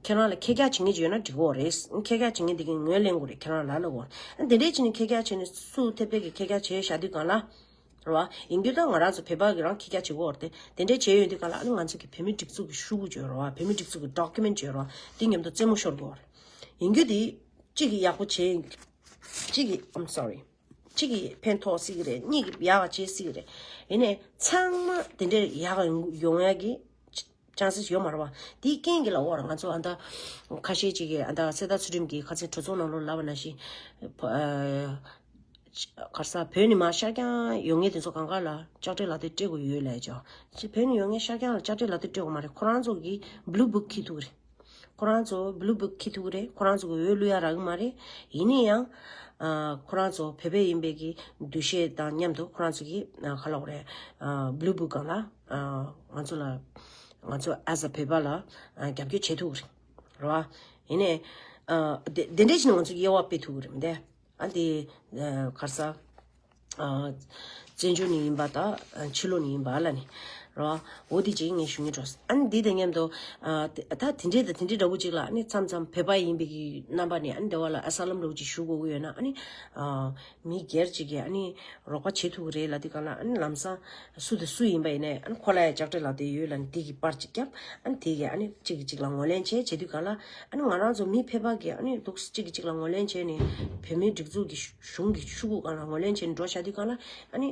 ཁྱེད་རང་ལ་ཁྱེད་རྒྱག་བྱེད་མཁན་ཅིག་ཡོད་ན་འགྲིག་གི་རེད། ཁྱེད་རྒྱག་བྱེད་མཁན་དེ་གིས་ངོས་ལེན་དགོས་རེད། ཁྱེད་རང་ལ་ལབ་ཡོད་རེད། དེ་འདྲས་བྱས་ནས་ཁྱེད་རྒྱག་བྱས་ནས་སུ་ཐེབས་ཐེབས་ཀྱིས་ཁྱེད་རྒྱག་བྱས་བཞག་དུས་གང་ལ། རེད་བ། ཡིན་རྒྱུ་ད་ང་རང་ཚོ་བོད་པ་གིས་རང་ཁྱེད་རྒྱག་བྱེད་དགོས་རེད་དེ། དེ་འདྲས་བྱས་ཡོང་དུས་གང་ལ་ཨ་ནི་ང་ཚོ་གི་བོད་མི་སྒྲིག་འཛུགས་ཀྱི་ཤུ་གུ་ཅིག་ཡོད་རེད་བ། བོད་མི་སྒྲིག་འཛུགས་ཀྱི་ཌོ་ཀུ་མེན་ཊི་ཅིག་ཡོད་རེད་བ། དེ་མཉམ་དུ་རྩེད་མོ་ཤོར་དགོས་རེད། ཡིན་རྒྱུ་དེ་གཅིག་གིས་ཡག་པོ་བྱས། གཅིག་གིས། I'm sorry། གཅིག་གིས་ཕན་ཐོགས་སྲིད་ཀྱི་རེད། གཉིས་ཀྱིས་ཡག་ག་བྱེད་སྲིད་ཀྱི་རེད། ཡིན་ནའི་ཚང་མ་དེ་འདྲའི་ཡག་ག་ཡོང་ཡག་གི་ཅན་སི་ཡོད་མ་རེད་བ། དེའི་རྐྱེན་གྱིས་ལབ་ཡོད་རེད། ང་ཚོ་ཨ་ད་ཁ་ཤས་ཅིག་གིས་ཨ་ད་གསེར་རྟ་ཚུལ་ཁྲིམས་ཀྱིས་ཁ་སང་གྲོས་ཚོགས་ནང་ལོགས་ལབ་པ་ནང་བཞིན། ཨ་ག་རེ་ཟེར། བོད་ནས་མར་ཤར་རྐྱང་ཡོང་མཁན་དེ་ཚོ་གང་ག་ལ་ལྕགས་སྤྲེལ་ལག་དེབ་སྤྲད་དགོས་ཡོད་ལབ་ཅོག་ཅིག། བོད་ནས་ཡོང་མཁན་ཤར་རྐྱང་ལ་ལྕགས་སྤྲེལ་ལག་དེབ་སྤྲད་དགོས་མ་རེད། ཁོ་རང་ཚོ་གིས་བྷུ་ལུ་བུག་འཁྱེར་ཐུབ་ཀྱི་རེད། ཁོ་རང་ཚོ་བྷུ་ལུ་བུག་འཁྱེར་ཐུབ་ཀྱི་རེད། ཁོ་རང་ཚོ་གི་འོས་བླུག་ཡ་རག་གི་མ་རེད། ཡིན་ན་ཡང་། ཨ་ཁོ་རང་ཚོ་བོད་པ་ཡིན་པའི་གི་འདུ་ཤེས་དང་མཉམ་དུ་ཁོ་རང་ཚོ་གི་ཨ་ག་ལབ་དགོས་རེད། ཨ་བྷུ་ལུ་བུག་སྒང་ལ་ཨ་ང་ཚོ་ལ་ང་ཚོ་as a བོད་པ་ལ་ཨ་རྒྱབ་སྐྱོར་བྱེད་ཐུབ་ཀྱི་རེད། རེད་བ། ཡིན་ནའི་ཨ་དེ་དེ་འདྲས་བྱས་ནས་ང་ཚོ་དབྱེ་བ་སྤེལ་ཐུབ་ཀྱི་རེད་མི་འདུག། ཨ་དེ་ཨ་ག་རེ་ཟེར། ཨ་བཙན་བྱོལ་ནས་ཡིན་པ་དང་ཕྱི་ལོགས་ནས་ཡིན་པ་ལབ་ནས་རེད་བ། འོ་དེ་ཅིག་ངས་ཞུ་སྙིང་འདོད། ཨ་ནི་དེ་དང་མཉམ་དུ་ཨ་ད་དེ་འདྲའི་དང་དེ་འདྲའི་འདྲ་བོ་ཅིག་ལ་ཨ་ནི་མཚམས་མཚམས་བོད་པ་ཡིན་པའི་གི་རྣམ་པ་ནས་ཨ་ནི་དེ་བ་ལ་ཨ་ས་ལམ་འདྲ་བོ་ཅིག་ཞུ་དགོས་ཀྱི་ཡོད་ན། ཨ་ནི་ཨ་མི་སྒེར་ཅིག་གིས་ཨ་ནི་རོགས་པ་བྱེད་ཐུབ་ཀྱི་རེད་ལབ་དུས་གང་ལ། ཨ་ནི་ལམ་སང་སུ་དང་སུ་ཡིན་པ་ཡིན་ནའི་ཨ་ནི་ཁོ་ལ་ཡ་ལྕགས་སྤྲེལ་ལག་དེབ་ཡོད་ལབ་ནས་དེ་གི་པར་ཅིག་བརྒྱབ། ཨ་ནི་དེ་གིས་ཨ་ནི་གཅིག་གིས་གཅིག་ལ་ངོས་ལེན་བྱས་བྱེད་དུས་གང་ལ། ཨ་ནི་ང་རང་ཚོ་མི་ཕལ་པ་གིས་ཨ་ནི་འདུག་གཅིག་གིས་གཅིག་ལ་ངོས་ལེན་བྱས་ནས་བོད་མིའི་སྒྲིག་འཛུགས་ཀྱི་གཞུང་གི་ཤུ་གུ་སྒང་ལ་ངོས་ལེན་བྱས་ནས་འགྲོ་བཞག་དུས་གང་ལ། ཨ་ནི་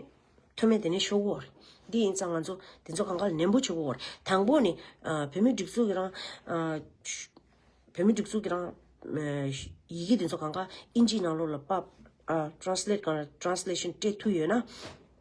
མཐོ་དམན་དེ་ནས་ཤོར་གྱི་ཡོད་རེད། འདི་ཡིན་ཙང་ང་ཚོ་དེ་ཚོ་གང་ག་ལ་ནན་པོ་བྱེད་དགོས་ཀྱི་ཡོད་རེད། དང་པོ་ནི་ཨ་བོད་མིའི་སྒྲིག་འཛུགས་ཀྱི་རང་ཨ་བོད་མིའི་སྒྲིག་འཛུགས་ཀྱི་རང་ཨ་ཡི་གེ་དེ་ཚོ་གང་ག་ཨིན་ཇིའི་ནང་ལོགས་ལ་ཕབ། ཨ་ཊེ་རན་སི་ལེཊ་གང་ལ་ཊེ་རན་སི་ལེ་ཤན་སྤྲད་ཐུབ་ཡོད་ན།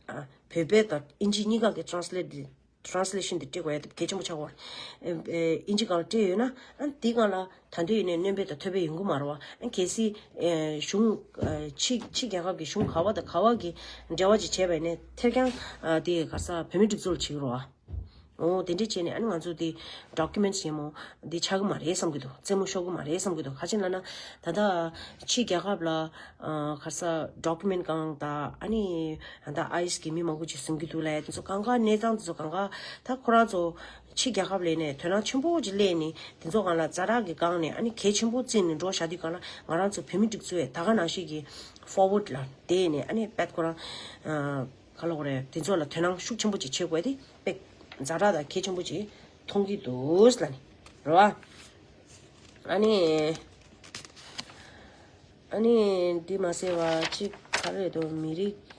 ཨ་བོད་པའི་དང་ཨིན་ཇི་གཉིས་ཀ་གི་ཊེ་རན་སི་ལེཊ་དེ། ཊེ་རན་སི་ལེ་ཤན་དེ་སྤྲད་དགོས་ཡ་དེ་གལ་ཆེན་པོ་ཆགས་ཀྱི་ཡོད་རེད། ཨིན་ཇི་སྒང་ལ་སྤྲད་ཡོད་ན། ཨ་དེ་སྒང་ལ་ད་དུང་ཡིན་ནའི་སྣོན་པ་དང་ཐོན་པ་ཡོང་གི་མ་རེད་བ། ཨ་གལ་སྲིད་ཨེ་གཞུང་ཨེ་ཕྱི་ཕྱི་རྒྱལ་ཁབ་ཀྱི་གཞུང་ག་བ་དང་ག་བ་གི་འབྲེལ་བ་ཅིག་བྱས་པ་ཡིན་ནའི་ཐད་རྐྱང་ཨ་དེ་ག་ས་བོད་མིའི་སྒྲིག་འཛུགས་ལ་བྱེད་ཀྱི་རེད་བ། འོ་དེ་འདྲས་བྱས་ནས་ཨ་ནི་ང་ཚོ་དེ་ཌོ་ཀུ་མེན་ཊི་ཡིན་མོ་འདི་ཆགས་ཀྱི་མ་རེད་བསམ་གྱི་འདུག། རྩེད་མོ་ཤོར་གྱི་མ་རེད་བསམ་གྱི་འདུག། ག་ཅི་ལབ་ན་ད་ལྟ་ཕྱི་རྒྱལ་ཁབ་ལ་ཨ་ག་ས་ཌོ་ཀུ་མེན་ཊི་གང་དང་ཨ་ནི་ད་ཨའི་སི་གི་མི་མང་པོ་ཅིག་བཟུང་གི་འདུག་ལབ་ཡ་དེ་ཚོ་གང་ག་གནས་སྟངས་དེ་ཚོ་གང་ག་ད་ཁོ་རང་ཚོ་ཕྱི་རྒྱལ་ཁབ་ལ་ནས་དོ་སྣང་ཆེན་པོ་ཅིག་སླེབས་ནས་དེ་ཚོ་སྒང་ལ་ཛ་དྲག་གི་སྒང་ནས་ཨ་ནི་གལ་ཆེན་པོ་བརྩིས་ནས་འགྲོ་བཞག་དུས་སྒང་ལ་ང་རང་ཚོ་བོད་མི་སྒྲིག་འཛུགས་ཡས་ད་ག་ནང་བཞིན་གྱི་ཕོར་ཝར་ཌི་ལ་བསྡད་ནས་ཨ་ནི་དཔེ་ཁོ་རང་ཨ། ག་ ག་ལབ་དགོས་རེད། དེ་ཚོ་ལ་དོ་སྣང་ཤུགས་ཆེན་པོ་ཅིག་བྱེད་དགོས་དེ་དཔེ་ཛ་དྲག་དང་གལ་ཆེན་པོ་ཅིག་མཐོང་གི་འདུག་ལབ་ནི་རེད་བ། ཨ་ནི། ཨ་ནི་འདི་མ་ཟད་པ་གཅིག་ག་རེ་རེད་འདུག་མི་རིགས།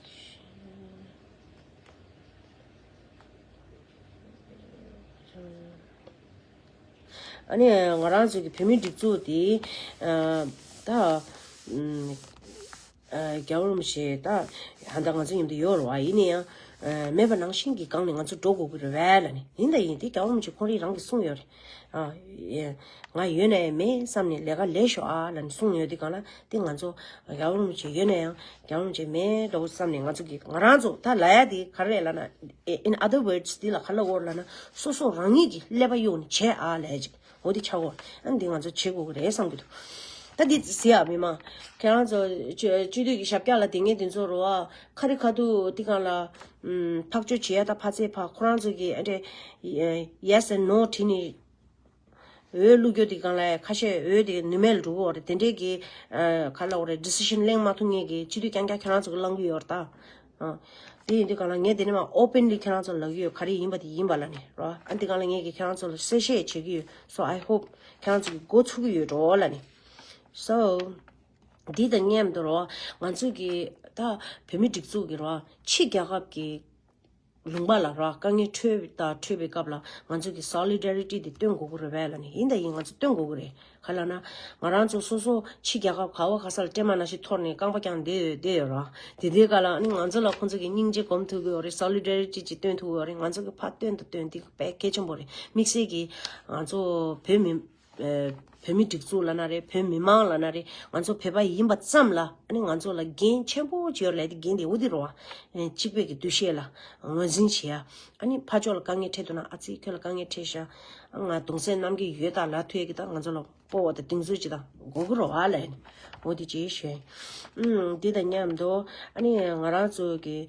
ཨ་ནི་ང་རང་ཚོ་གི་བོད་མི་སྒྲིག་འཛུགས་དེ་ད་རྒྱལ་བ་རིན་པོ་ཆེ་ད་ཧ་ད་ང་ཚོ་མཉམ་དུ་ཡོད་རེད་བ། ཡིན་ན་ཡང་མེད་པ་ནང་བཞིན་གྱི་སྒང་ནས་ང་ཚོ་འགྲོ་དགོས་ཀྱི་རེད་བས་ལབ་ནི། ཡིན་ད་ཡིན་དེ་རྒྱལ་བ་རིན་པོ་ཆེ་ཁོང་རང་གིས་གསུངས་ཡོད་རེད། ཨ། ཡེ། ང་ཡོད་ན་ཡང་མེད་བསམ་ནས་ལས་ཀ་ལས་ཤོག་ཨ་ལབ་ནས་གསུངས་ཡོད་དེ་གང་ལ་དེ་ང་ཚོ་རྒྱལ་བ་རིན་པོ་ཆེ་ཡོད་ན་ཡང་རྒྱལ་བ་རིན་པོ་ཆེ་མེད་འགྲོ་བསམ་ནས་ང་ཚོ་གི་ང་རང་ཚོ་ད་ལབ་ཡ་དེ་ག་རེ་ལབ་ན། In other words དེ་ལ་ག་ལབ་དགོས་ལབ་ན་སོ་སོ་རང་ཉིད་ཀྱི་ཀླད་པ་གཡོགས་ནས་བྱས་ཨ་ལབ་ཅིག་འོ་དེ་ཆགས་འོ། ཨ་འདི་ང་ཚོ་བྱེད་དགོས་ཀྱི་རེད་བསམ་གྱི་འདུག་ད་འདི་ཟེར་ཡ་མི་མང་ཁྱེད་རང་ཚོ་སྤྱི་སྤྱི་འཐུས་ཀྱི་ཞབས་བཀྱག་ལ་དེ་ངས་དེ་ཚོ་རོ་ཨ་ཁ་རི་ཁ་ཐུག་དེ་གང་ལ་ཨམ་ཐག་གཅོད་བྱེད་ཡ་ད་ཕ་ཚེ་ཕ་ཁོ་རང་ཚོ་གི་ཨ་འདྲེ་yes and no བྲིས་ནས། འོས་བླུག་རྒྱུ་དེ་གང་ལ་ཁ་ཤས་འོས་དེ་ནུས་མེད་ལ་འགྲོ་གི་ཡོད་རེད། དེ་འདྲས་ཀྱི་ག་ལ་འོ་རེད་decision གླེང་མ་ཐུབ་མཁན་གྱི་སྤྱི་འཐུས་རྐྱང་རྐྱང་ཁྱེད་རང་ཚོ་གི་བླང་གི་ཡོད་རེད་ད། དེ་ཡིན་དུས་གང་ལ་ངས་དེ་ནས་མ་openly ཁྱེད་རང་ཚོ་ལ་ལབ་ཀྱི་ཡོད། ག་རེ་ཡིན་པ་དེ་ཡིན་པ་ལ་ནི་རོ། ཨ་འདི་གང་ལ་ངས་ཀྱི་ཁྱེད་རང་ཚོ་ལ་གསལ་བཤད་བྱེད་ཀྱི་ཡོད། So I hope ཁྱེད་རང་ཚོ་གི་མགོ་ཚུགས་ཀྱི་ཡོད་འགྲོ་ལ་ནི། So འདི་དང་མཉམ་དུ་རོ་ང་ཚོ་གི་ད་བོད་མི་སྒྲིག་འཛུགས་ཀྱི་རོ་ཕྱི་རྒྱལ་ཁབ་ཀྱི་ལུང་པ་ལ་ར་དཀའ་ངལ་འཕྲད་དང་འཕྲད་པའི་སྐབས་ལ་ང་ཚོ་གི་solidarity དེ་སྟོན་དགོས་ཀྱི་རེད་པས་ལ་ནི། ཡིན་ད་ཡིན་ང་ཚོ་སྟོན་དགོས་ཀྱི་རེད། ག་ལ་ན་ང་རང་ཚོ་སོ་སོ་ཕྱི་རྒྱལ་ཁབ་ག་བ་ག་ས་ལ་སྲན་མ་ནང་བཞིན་འཐོར་ནས་རྐང་པ་བརྐྱངས་བསྡད་ཡོད་བསྡད་ཡོད་ར། དེ་དུས་སྐབས་ལ་ནི་ང་ཚོ་ལ་ཁོང་ཚོ་གི་སྙིང་རྗེ་སྒོམ་ཐུབ་ཀྱི་ཡོད་རེད། solidarity ཅིག་སྟོན་ཐུབ་ཀྱི་ཡོད་རེད། ང་ཚོ་གི་ཕར་སྟོན་དང་སྟོན་དེ་དཔེ་གལ་ཆེན་པོ་རེད། དམིགས་བསལ་གྱི་ང་ཚོ་བོད་མི་བོད་མི་སྒྲིག་འཛུགས་ལབ་ན་རེད། བོད་མི་མང་ལབ་ན་རེད། ང་ཚོ་བོད་པ་ཡིན་པ་ཙམ་ལ་ཨ་ནི་ང་ཚོ་ལ་འགན་ཆེན་པོ་ཅིག་ཡོད་རེད་ལ། དེ་འགན་དེ་འོ་དེ་རོ་བ། གཅིག་པའི་གི་འདུ་ཤེས་ལ་ངོས་འཛིན་བྱེད་ཡ། ཨ་ནི་ཕར་ཕྱོགས་ལ་དཀའ་ངལ་འཕྲད་འདུག་ན་ཨ་ཙི་ཁྱོད་ལ་དཀའ་ངལ་འཕྲད་ཤག་ང་གདུང་སེམས་གནམ་གྱི་ཡོད་དག་ལ་ཐུག་ཡ་གི་ད་ང་ཚོ་ལ་སྤོབས་པ་དང་གདེང་ཚོད་ཅིག་ད་དགོས་ཀྱི་རོ་བ་ལ། འོ་དེ་ཅིག་ཞུ་ཡ། ཨུམ་དེ་དང་མཉམ་དུ་ཨ་ནི་ང་རང་ཚོ་གི་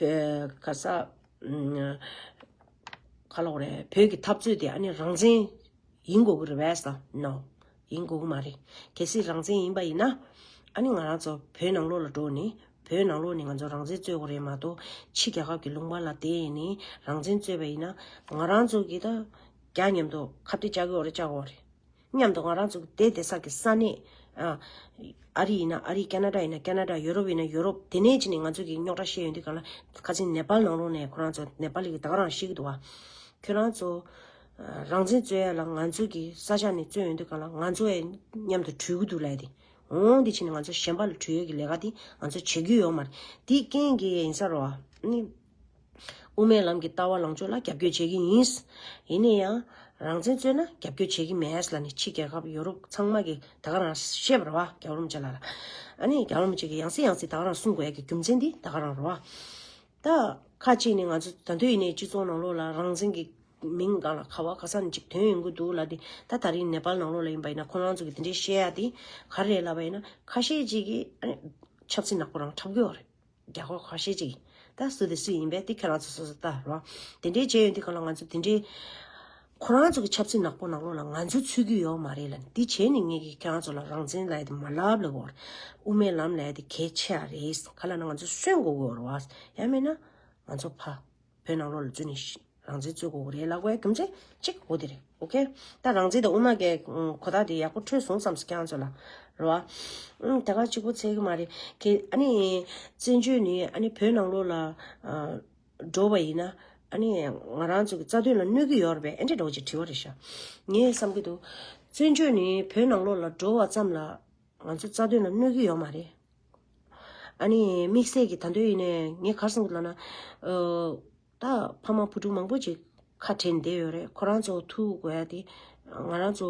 བོད་ག་ས་ཨུམ་ག་ལ་འོ་རེད། བོད་ཀྱི་འཐབ་རྩོད་དེ་ཨ་ནི་རང་བཙན་ཡིན་དགོས་ཀྱི་རེད་པས་ལ། No ཡིན་དགོས་ཀྱི་མ་རེད། གལ་སྲིད་རང་བཙན་ཡིན་པ་ཡིན་ན་ཨ་ནི་ང་རང་ཚོ་བོད་ནང་ལོགས་ལ་འགྲོ་ནས་བོད་ནང་ལོགས་ནས་ང་ཚོ་རང་བཙན་རྩོད་དགོས་རེད་མ་གཏོགས་ཕྱི་རྒྱལ་ཁབ་ཀྱི་ལུང་པ་ལ་བསྡད་ནས་རང་བཙན་རྩོད་པ་ཡིན་ན་ང་རང་ཚོ་གི་ད་རྒྱ་མཉམ་དུ་ཁ་གཏད་བཅག་གི་ཡོད་རེད་བཅག་གི་ཡོད་རེད། མཉམ་དུ་ང་རང་ཚོ་གི་བསྡད་བསྡད་ས་གི་ས་གནས་ཨ། ཨ་རི་ཡིན་ན་ཨ་རི། ཁེ་ན་ཌ་ཡིན་ན་ཁེ་ན་ཌ། ཡོ་རོབ་ཡིན་ན་ཡོ་རོབ། དེ་ནས་ཅི་ནས་ང་ཚོ་གི་རྙོག་དྲ་བཤད་ཡོང་དུས་གང་ལ་ཁ་སང་ནེ་པཱལ་ནང་ལོགས་ནས་ཁོ་རང་ཚོ་ནེ་པཱལ་གི་ད་ག་རང་བཤད་ཀྱི་འདུག་བ། ཁྱོད་རང་ཚོ་རང་བཙན་རྩོད་ཡ་ལ་ང་ཚོ་གི་ས་ཆ་ནས་རྩོད་ཡོང་དུས་གང་ལ་ང་ཚོ་ཡང་མཉམ་དུ་གྲོས་ཀྱི་འདུག་ལབ་དེ། འོང་དེ་ཕྱིན་ནས་ང་ཚོ་གཞན་པ་ལ་གྲོས་ཡོད་ཀྱི་ལས་ཀ་དེ་ང་ཚོ་བྱེད་རྒྱུ་ཡོད་མ་རེད། དེའི་རྐྱེན་གྱིས་ཡིན་ས་རེད་བ་ནི། དབུ་མའི་ལམ་གྱི་ལྟ་བ་ལངས་ཕྱོགས་ལ་རྒྱབ་སྐྱོར་བྱེད་ཀྱི་ཡིན། ཡིན་ན་ཡང་རང་བཙན་རྩོད་ན་རྒྱབ་སྐྱོར་བྱེད་ཀྱི་མེད་ལབ་ནས་ཕྱི་རྒྱལ་ཁབ་ཡོ་རོབ་ཚང་མ་གིས་ད་ག་རང་བཤད་པ་རེད་བ། རྒྱལ་བ་རིན་པོ་ཆེ་ལགས་ལ། ཨ་ནི་རྒྱལ་བ་རིན་པོ་ཆེ་གིས་ཡང་སེ་ཡང་སེ་ད་ག་རང་གསུང་དགོས་ཡ་གི་རྒྱུ་མཚན་འདི་ད་ག་རང་རེད་བ། ད་ཁ་ཅིག་ནས་ང་ཚོ་ད་དུང་ཡིན་ནའི་སྤྱི་ཚོགས་ནང་ལོགས་ལ་རང་བཙན་གྱི་མིང་སྒང་ལ་ག་བ་ག་ས་ནས་ཅིག་ཐོན་ཡོང་གི་འདུག་ལབ་དེ། ད་ད་རིང་ནེ་པཱལ་ནང་ལོགས་ལ་ཡིན་པ་ཡིན་ན་ཁོ་རང་ཚོ་གིས་དེ་འདྲའི་བཤད་ཡ་དེ་ག་རེ་རེད་ལབ་པ་ཡིན་ན་ཁ་ཤས་ཅིག་གིས་ཨ་ནི་ཆབ་སྲིད་ནག་པོ་རང་འཁྲབ་གི་ཡོད་རེད། རྒྱ་ཁོ་ཁ་ཤས་ཅིག་ད་སུ་དེ་སུ་ཡིན་པས་དེ་ཁྱེད་རང་ཚོ་སོ་སོ་ལྟ་རོགས། དེ་འདྲའི་བྱས་ཡོད་དུས་གང་ལ་ང་ཚོ་དེ་འདྲའི་ཁོ་རང་ཚོ་གི་ཆབ་སྲིད་ནག་པོ་ནང་ལོགས་ལ་ང་ཚོ་ཚུད་ཀྱི་ཡོད་མ་རེད་ལ། འདི་བྱས་ནས་ངས་ཀྱིས་ཁྱེད་རང་ཚོ་ལ་རང་བཙན་ལབ་ཡ་དེ་མ་ལབ་ལབ་དགོས་རེད། དབུ་མའི་ལམ་ལབ་ཡ་དེ་གལ་ཆེ་བ་རེད། ག་ལ་ན་ང་ཚོ་གསོན་དགོས་དགོས་རེད་བ། ཡང་མིན་ན་ང་ཚོ་ཕ་བོད་ནང་ལོགས་ལ་འཛུལ་ནས་རང་བཙན་རྩོད་དགོས་རེད་ལབ་དགོས་རྒྱུ་མཚན་གཅིག་འོ་དེ་རེད། ཨོ་ཁེ། ད་རང་བཙན་དང་དབུ་མ་གི་གོ་རྟགས་དེ་ཡག་པོ་འཕྲོད་སོང་བསམ་སོང་ཁྱེད་རང་ཚོ་ལ། རེད་བ། ཨུམ་ད་ག་གཅིག་པོ་ཚད་གི་མ་རེད། ཁེ་ཨ་ནི་བཙན་བྱོལ་ནི་ཨ་ནི་བོད་ནང་ལོགས་ལ་ཨ་འགྲོ་བ་ཡིན་ན་ཨ་ནི་ང་རང་ཚོ་གི་རྩ་དོན་ལ་གནོད་གི་ཡོད་རེད་པས། ཨེ་འདྲ་འདྲ་བོ་ཅིག་དྲི་བ་རེད་ཤག་ངས་བསམ་གི་འདུག་བཙན་བྱོལ་ནི་བོད་ནང་ལོགས་ལ་འགྲོ་བ་ཙམ་ལ་ང་ཚོ་རྩ་དོན་ལ་གནོད་གི་ཡོད་མ་རེད། ཨ་ནི་དམིགས་བསལ་གྱི་ད་འདོད་ཡིན་ནའི་ངས་གར་སོང་གི་ལབ་ན། ཨ་ད་ཕ་མ་བུ་ཕྲུག་མང་པོ་ཅིག་ཁ་བྲལ་བསྡད་ཡོད་རེད། ཁོ་རང་ཚོ་ཐུག་དགོས་ཡ་དེ་ང་རང་ཚོ་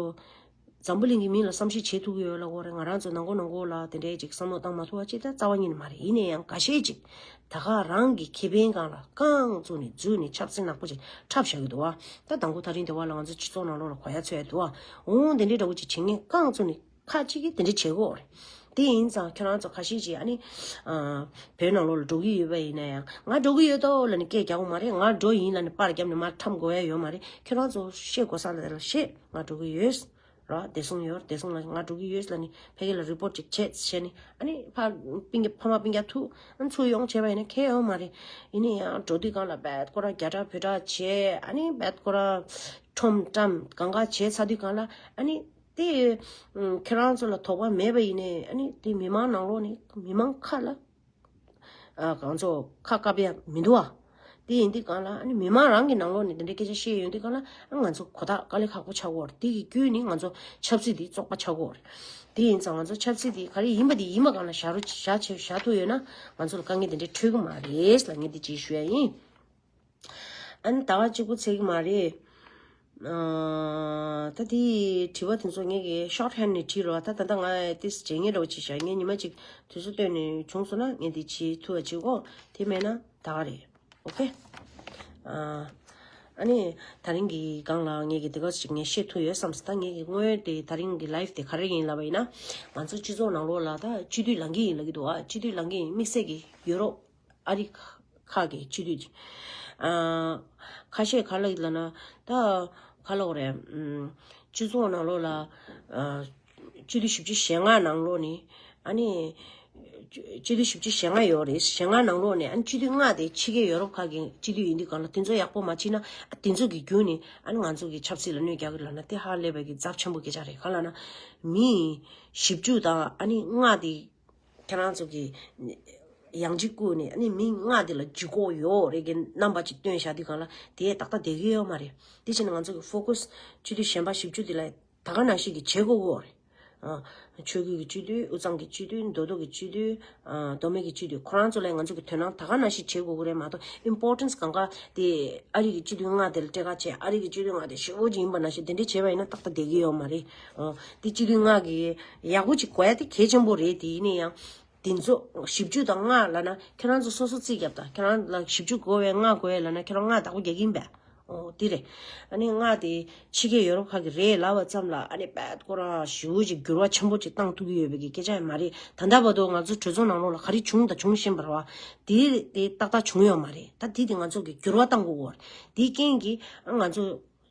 འཛམ་བུ་གླིང་གི་མི་ལ་བསམ་ཤེས་བྱེད་ཐུབ་ཀྱི་ཡོད་ལབ་དགོས་རེད། ང་རང་ཚོ་ནང་ཁོག་ནང་ཁོག་ལ་དེ་འདྲའི་ཅིག་བསམ་བློ་བཏང་མ་ཐུབ་པ་ཅིག་ད་རྩ་བ་ཉིད་ནས་མ་རེད། ཡིན་ན་ཡང་འགའ་ཤས་ཅིག་ད་ག་རང་གི་ཁེ་ཕན་སྒང་ལ་རྐང་བཙུགས་ནས་འཛུལ་ནས་ཆབ་སྲིད་ནག་པོ་ཅིག་འཁྲབ་བཞག་གི་འདུག་བ། ད་དང་པོ་ད་རིང་དེ་བ་ལ་ང་ཚོ་སྤྱི་ཚོགས་ནང་ལོགས་ལ་གོ་ཡ་ཚོད་ཡ་འདུག་བ། འོང་དེ་འདྲའི་འདྲ་བོ་ཅིག་བྱེད་མཁན་རྐང་བཙུགས་ནས། ཁག་ཅིག་གིས་དེ་འདྲ་བྱེད་ཀྱི་ཡོད་རེད། དེ་ཡིན་ཙང་ཁྱོད་རང་ཚོ་ཁ་ཤས་ཅིག་ཨ་ནི། ཨ། བོད་ནང་ལོགས་ལ་འགྲོ་གི་ཡོད་པ་ཡིན་ན་ཡང་ང་འགྲོ་གི་ཡོད་དོ་ལབ་ནས་སྐད་རྒྱག་དགོས་མ་རེད། ང་འགྲོ་ཡིན་ལབ་ནས་པར་བརྒྱབ་ནས་མར་འཁྲབ་དགོས་ཡ་ཡོད་མ་རེད། ཁྱོད་རང་ཚོ་བཤད་དགོས་ས་ལ་དེ་ལ་བཤད། ང་འགྲོ་གི་ཡོད། ར་བདེ་སྲུང་ཡོད། བདེ་སྲུང་ལ་ང་འགྲོ་གི་ཡོད་ལབ་ནི་ཕ་གི་ལ་རི་པོར་ཊི་ཅིག་བྱས་བྱས་ནི་ཨ་ནི་ཕ་སྤུན་ཀྱག་ཕ་མ་སྤུན་ཀྱག་ཐུག་ཨ་ཚུར་ཡོང་བྱས་པ་ཡིན་ན་ཁྱད་ཡོད་མ་རེད། ཡིན་ནི་ཡང་འགྲོ་དུས་སྒང་ལ་བད་ཁོ་ར་རྒྱ་གྲགས་བོད་གྲགས་བྱས་ཨ་ནི་བད་ཁོ་ར་ཁྲོམ་བཀྲམ་གང་ག་བྱས་ཚར་དུས་སྒང་ལ་ཨ་ནི་དེ་ཁྱེད་རང་ཚོ་ལ་དོགས་པ་མེད་པ་ཡིན་ནི་ཨ་ནི་དེ་མི་མང་ནང་ལོགས་ནི་མི་མང་ཁ་ལ། ཨ་གང་ཚོ་ཁ་བཀབ་ཡ་མི་འདུག་ཨ། དེ་ཡིན་དུས་སྒང་ལ་ཨ་ནི་མི་མང་རང་གི་ནང་ལོགས་ནས་དེ་འདྲའི་སྐད་ཆ་བཤད་ཡོང་དུས་སྒང་ལ་ཨ་ང་ཚོ་གོ་ཐག་དཀའ་ལས་ཁག་པོ་ཆགས་ཀྱི་ཡོད་རེད། དེ་གི་བརྒྱུད་ནས་ང་ཚོ་ཆབ་སྲིད་དེ་བཙོག་པ་ཆགས་ཀྱི་ཡོད་རེད། དེ་ཡིན་ཙང་ང་ཚོ་ཆབ་སྲིད་དེ་ག་རེ་ཡིན་པ་དེ་ཡིན་པ་སྒང་ལ་བཞག་རོགས་བཞག་བྱས་བཞག་ཐུབ་ཡོད་ན་ང་ཚོ་ལ་དཀའ་ངལ་དེ་འདྲའི་འཕྲད་ཀྱི་མ་རེད་ལབ་ངས་དེ་ཅིག་ཞུ་ཡ་ཡིན། ཨ་ནི་ཟླ་བ་གཅིག་པུ་ཚད་ཀྱི་མ་རེད། ཨ་ད་དེ་དྲི་བ་དེ་ཚོ་ངས་ཀྱི་ཤོར་ཊ་ཧེན་ནས་བྲིས་རོགས། ད་ད་ལྟ་ང་ཏིས་བྱེད་ངེས་འདྲ་བོ་ཅིག་བྱ། ངས་ཉི་མ་གཅིག་དུས་ཚོད་བཏོན་ནས་བྱུང་སོང་ན་ངས་འདི་བྱེད་ཐུབ་པ་བྱེད་གོ། དེ་མེད་ན་ད་ག་རེད། ཨོ་ཁེ། ཨ་ཨ་ནི་ད་རིང་གི་སྒང་ལ་ངས་ཀྱི་དེ་ག་ཅིག་ངས་བཤད་ཐུབ་ཡོད་བསམ་སོང་། ད་ངས་ཀྱི་དངོས་དེ་ད་རིང་གི་ལའིབ་དེ་ག་རེ་ཡིན་ལབ་པ་ཡིན་ན་ང་ཚོ་སྤྱི་ཚོགས་ནང་ལོགས་ལ་ད་སྤྱི་འཐུས་ལངས་ཀྱི་ཡིན་ལབ་ཀྱི་འདུག་ཨ། སྤྱི་འཐུས་ལངས་ཀྱི་ཡིན། དམིགས་བསལ་གྱི་ཡུ་རོབ། ཨ་རི་ཁ་གི་སྤྱི་འཐུས་ཅིག་ཨ་ཁ་ཤས་ག་ལ་ལབ་ན་ད་ག་ལ་འོ་རེད། ཨམ་སྤྱི་ཚོགས་ནང་ལོགས་ལ་ཨ་སྤྱི་འཐུས་བཞི་བཅུ་ཞེ་ལྔ་ནང་ལོགས་ནི་ཨ་ནི་སྤྱི་འཐུས་བཞི་བཅུ་ཞེ་ལྔ་ཡོད་རེད། ཞེ་ལྔ་ནང་ལོགས་ནས་ཨ་ནི་སྤྱི་འཐུས་ལྔ་དེ་ཕྱི་རྒྱལ་ཡོ་རོབ་ཁག་གི་སྤྱི་འཐུས་ཡིན་དུས་སྒང་ལ་དེ་ཚོ་ཡག་པོ་མ་བྱས་ན་ཨ་དེ་ཚོ་གི་བརྒྱུད་ནས་ཨ་ནི་ང་ཚོ་གི་ཆབ་སྲིད་ལ་གནོད་རྒྱག་གི་ལབ་ན་དེ་ཧ་ལས་པའི་གི་ཚབས་ཆེན་པོ་སྐད་ཆ་རེད། ག་ལབ་ན་མི་བཞི་བཅུ་དང་ཨ་ནི་ལྔ་དེ། ཁྱེད་རང་ཚོ་གི་ཡང་ཅིག་བཀུར་ནས་ཨ་ནི་མི་ལྔ་དེ་ལ་ལྗིད་ཁོག་ཡོད་རེད་གི་རྣམ་པ་ཅིག་སྟོན་བཞག་དུས་སྒང་ལ་དེ་ཏག་ཏག་བསྡད་ཀྱི་ཡོད་མ་རེད། དེ་བྱས་ནས་ང་ཚོ་གི་ཕོ་ཀུ་སི་སྤྱི་འཐུས་གཞན་པ་བཞི་བཅུ་དེ་ལ་ད་ག་ནང་བཞིན་གྱི་བྱེད་དགོས་ཀྱི་ཡོད་རེད། ཨ་ཆོས་བརྒྱུད་ཀྱི་སྤྱི་འཐུས། དབུས་གཙང་གི་སྤྱི་འཐུས། མདོ་སྟོད་ཀྱི་སྤྱི་འཐུས། ཨ་མདོ་སྨད་ཀྱི་སྤྱི་འཐུས། ཁོ་རང་ཚོ་ལ་ང་ཚོ་གི་དོ་སྣང་ད་ག་ནང་བཞིན་བྱེད་དགོས་ཀྱི་རེད་མ་གཏོགས་ཨིམ་པོར་ཊན་སི་གང་ག་དེ་ཨ་རི་གི་སྤྱི་འཐུས་ལྔ་དེ་ལ་སྤྲད་ཁ་བྱས། ཨ་རི་གི་སྤྱི་འཐུས་ལྔ་དེ་ཞེ་པོ་ཅིག་ཡིན་པ་ནང་བཞིན་དེ་འདྲས་བྱས་པ་ཡིན་ན་ཏག་ཏག་བསྡད་ཀྱི་ཡོད་མ་རེད། ཨོ་དེ་སྤྱི་འཐུས་ལྔ་གི་ཡག་པོ་ཅིག་དགོས་ཡ་དེ་གལ་ཆེན་པོ་རེད། དེ་ཡིན་ན་ཡང་དེ་ཚོ་བཞི་བཅུ་དང་ལྔ་ལབ་ན་ཁྱེད་རང་ཚོ་སོ་སོ་རྩིས་རྒྱབ་དང་། ཁྱེད་རང་ལ་བཞི་བཅུ་དགོས་པས་ལྔ་དགོས་ཡ་ལབ་ན་ཁྱེད་རང་ལྔ་བདག་པོ་རྒྱག་གི་ཡིན་པས། ཨོ་དེ་རེད། ཨ་ནི་ལྔ་དེ་ཕྱི་རྒྱལ་ཡོ་རོབ་ཁག་གི་རེད་ལབ་པ་ཙམ་ལ་ཨ་ནི་དཔེ་ཁོ་རང་ཞེ་པོ་ཅིག་འགྱུར་བ་ཆེན་པོ་ཅིག་བཏང་ཐུབ་ཀྱི་ཡོད་པའི་གི་སྐད་ཆ་ཡང་མ་རེད། ད་ལྟ་བར་དུ་ང་ཚོ་གྲོས་ཚོགས་ནང་ལོགས་ལ་ག་རེ་བྱུང་དང་འབྱུང་བཞིན་པ་རེད་བ། དེ་དེ་ཏག་ཏག་བྱུང་ཡོད་མ་རེད། ད་དེ་དེ་ང་ཚོ་གི་འགྱུར་བ་བཏང་དགོས་ཀྱི་ཡོད་རེད། དེའི་རྐྱེན་གྱིས་ང་ཚོ་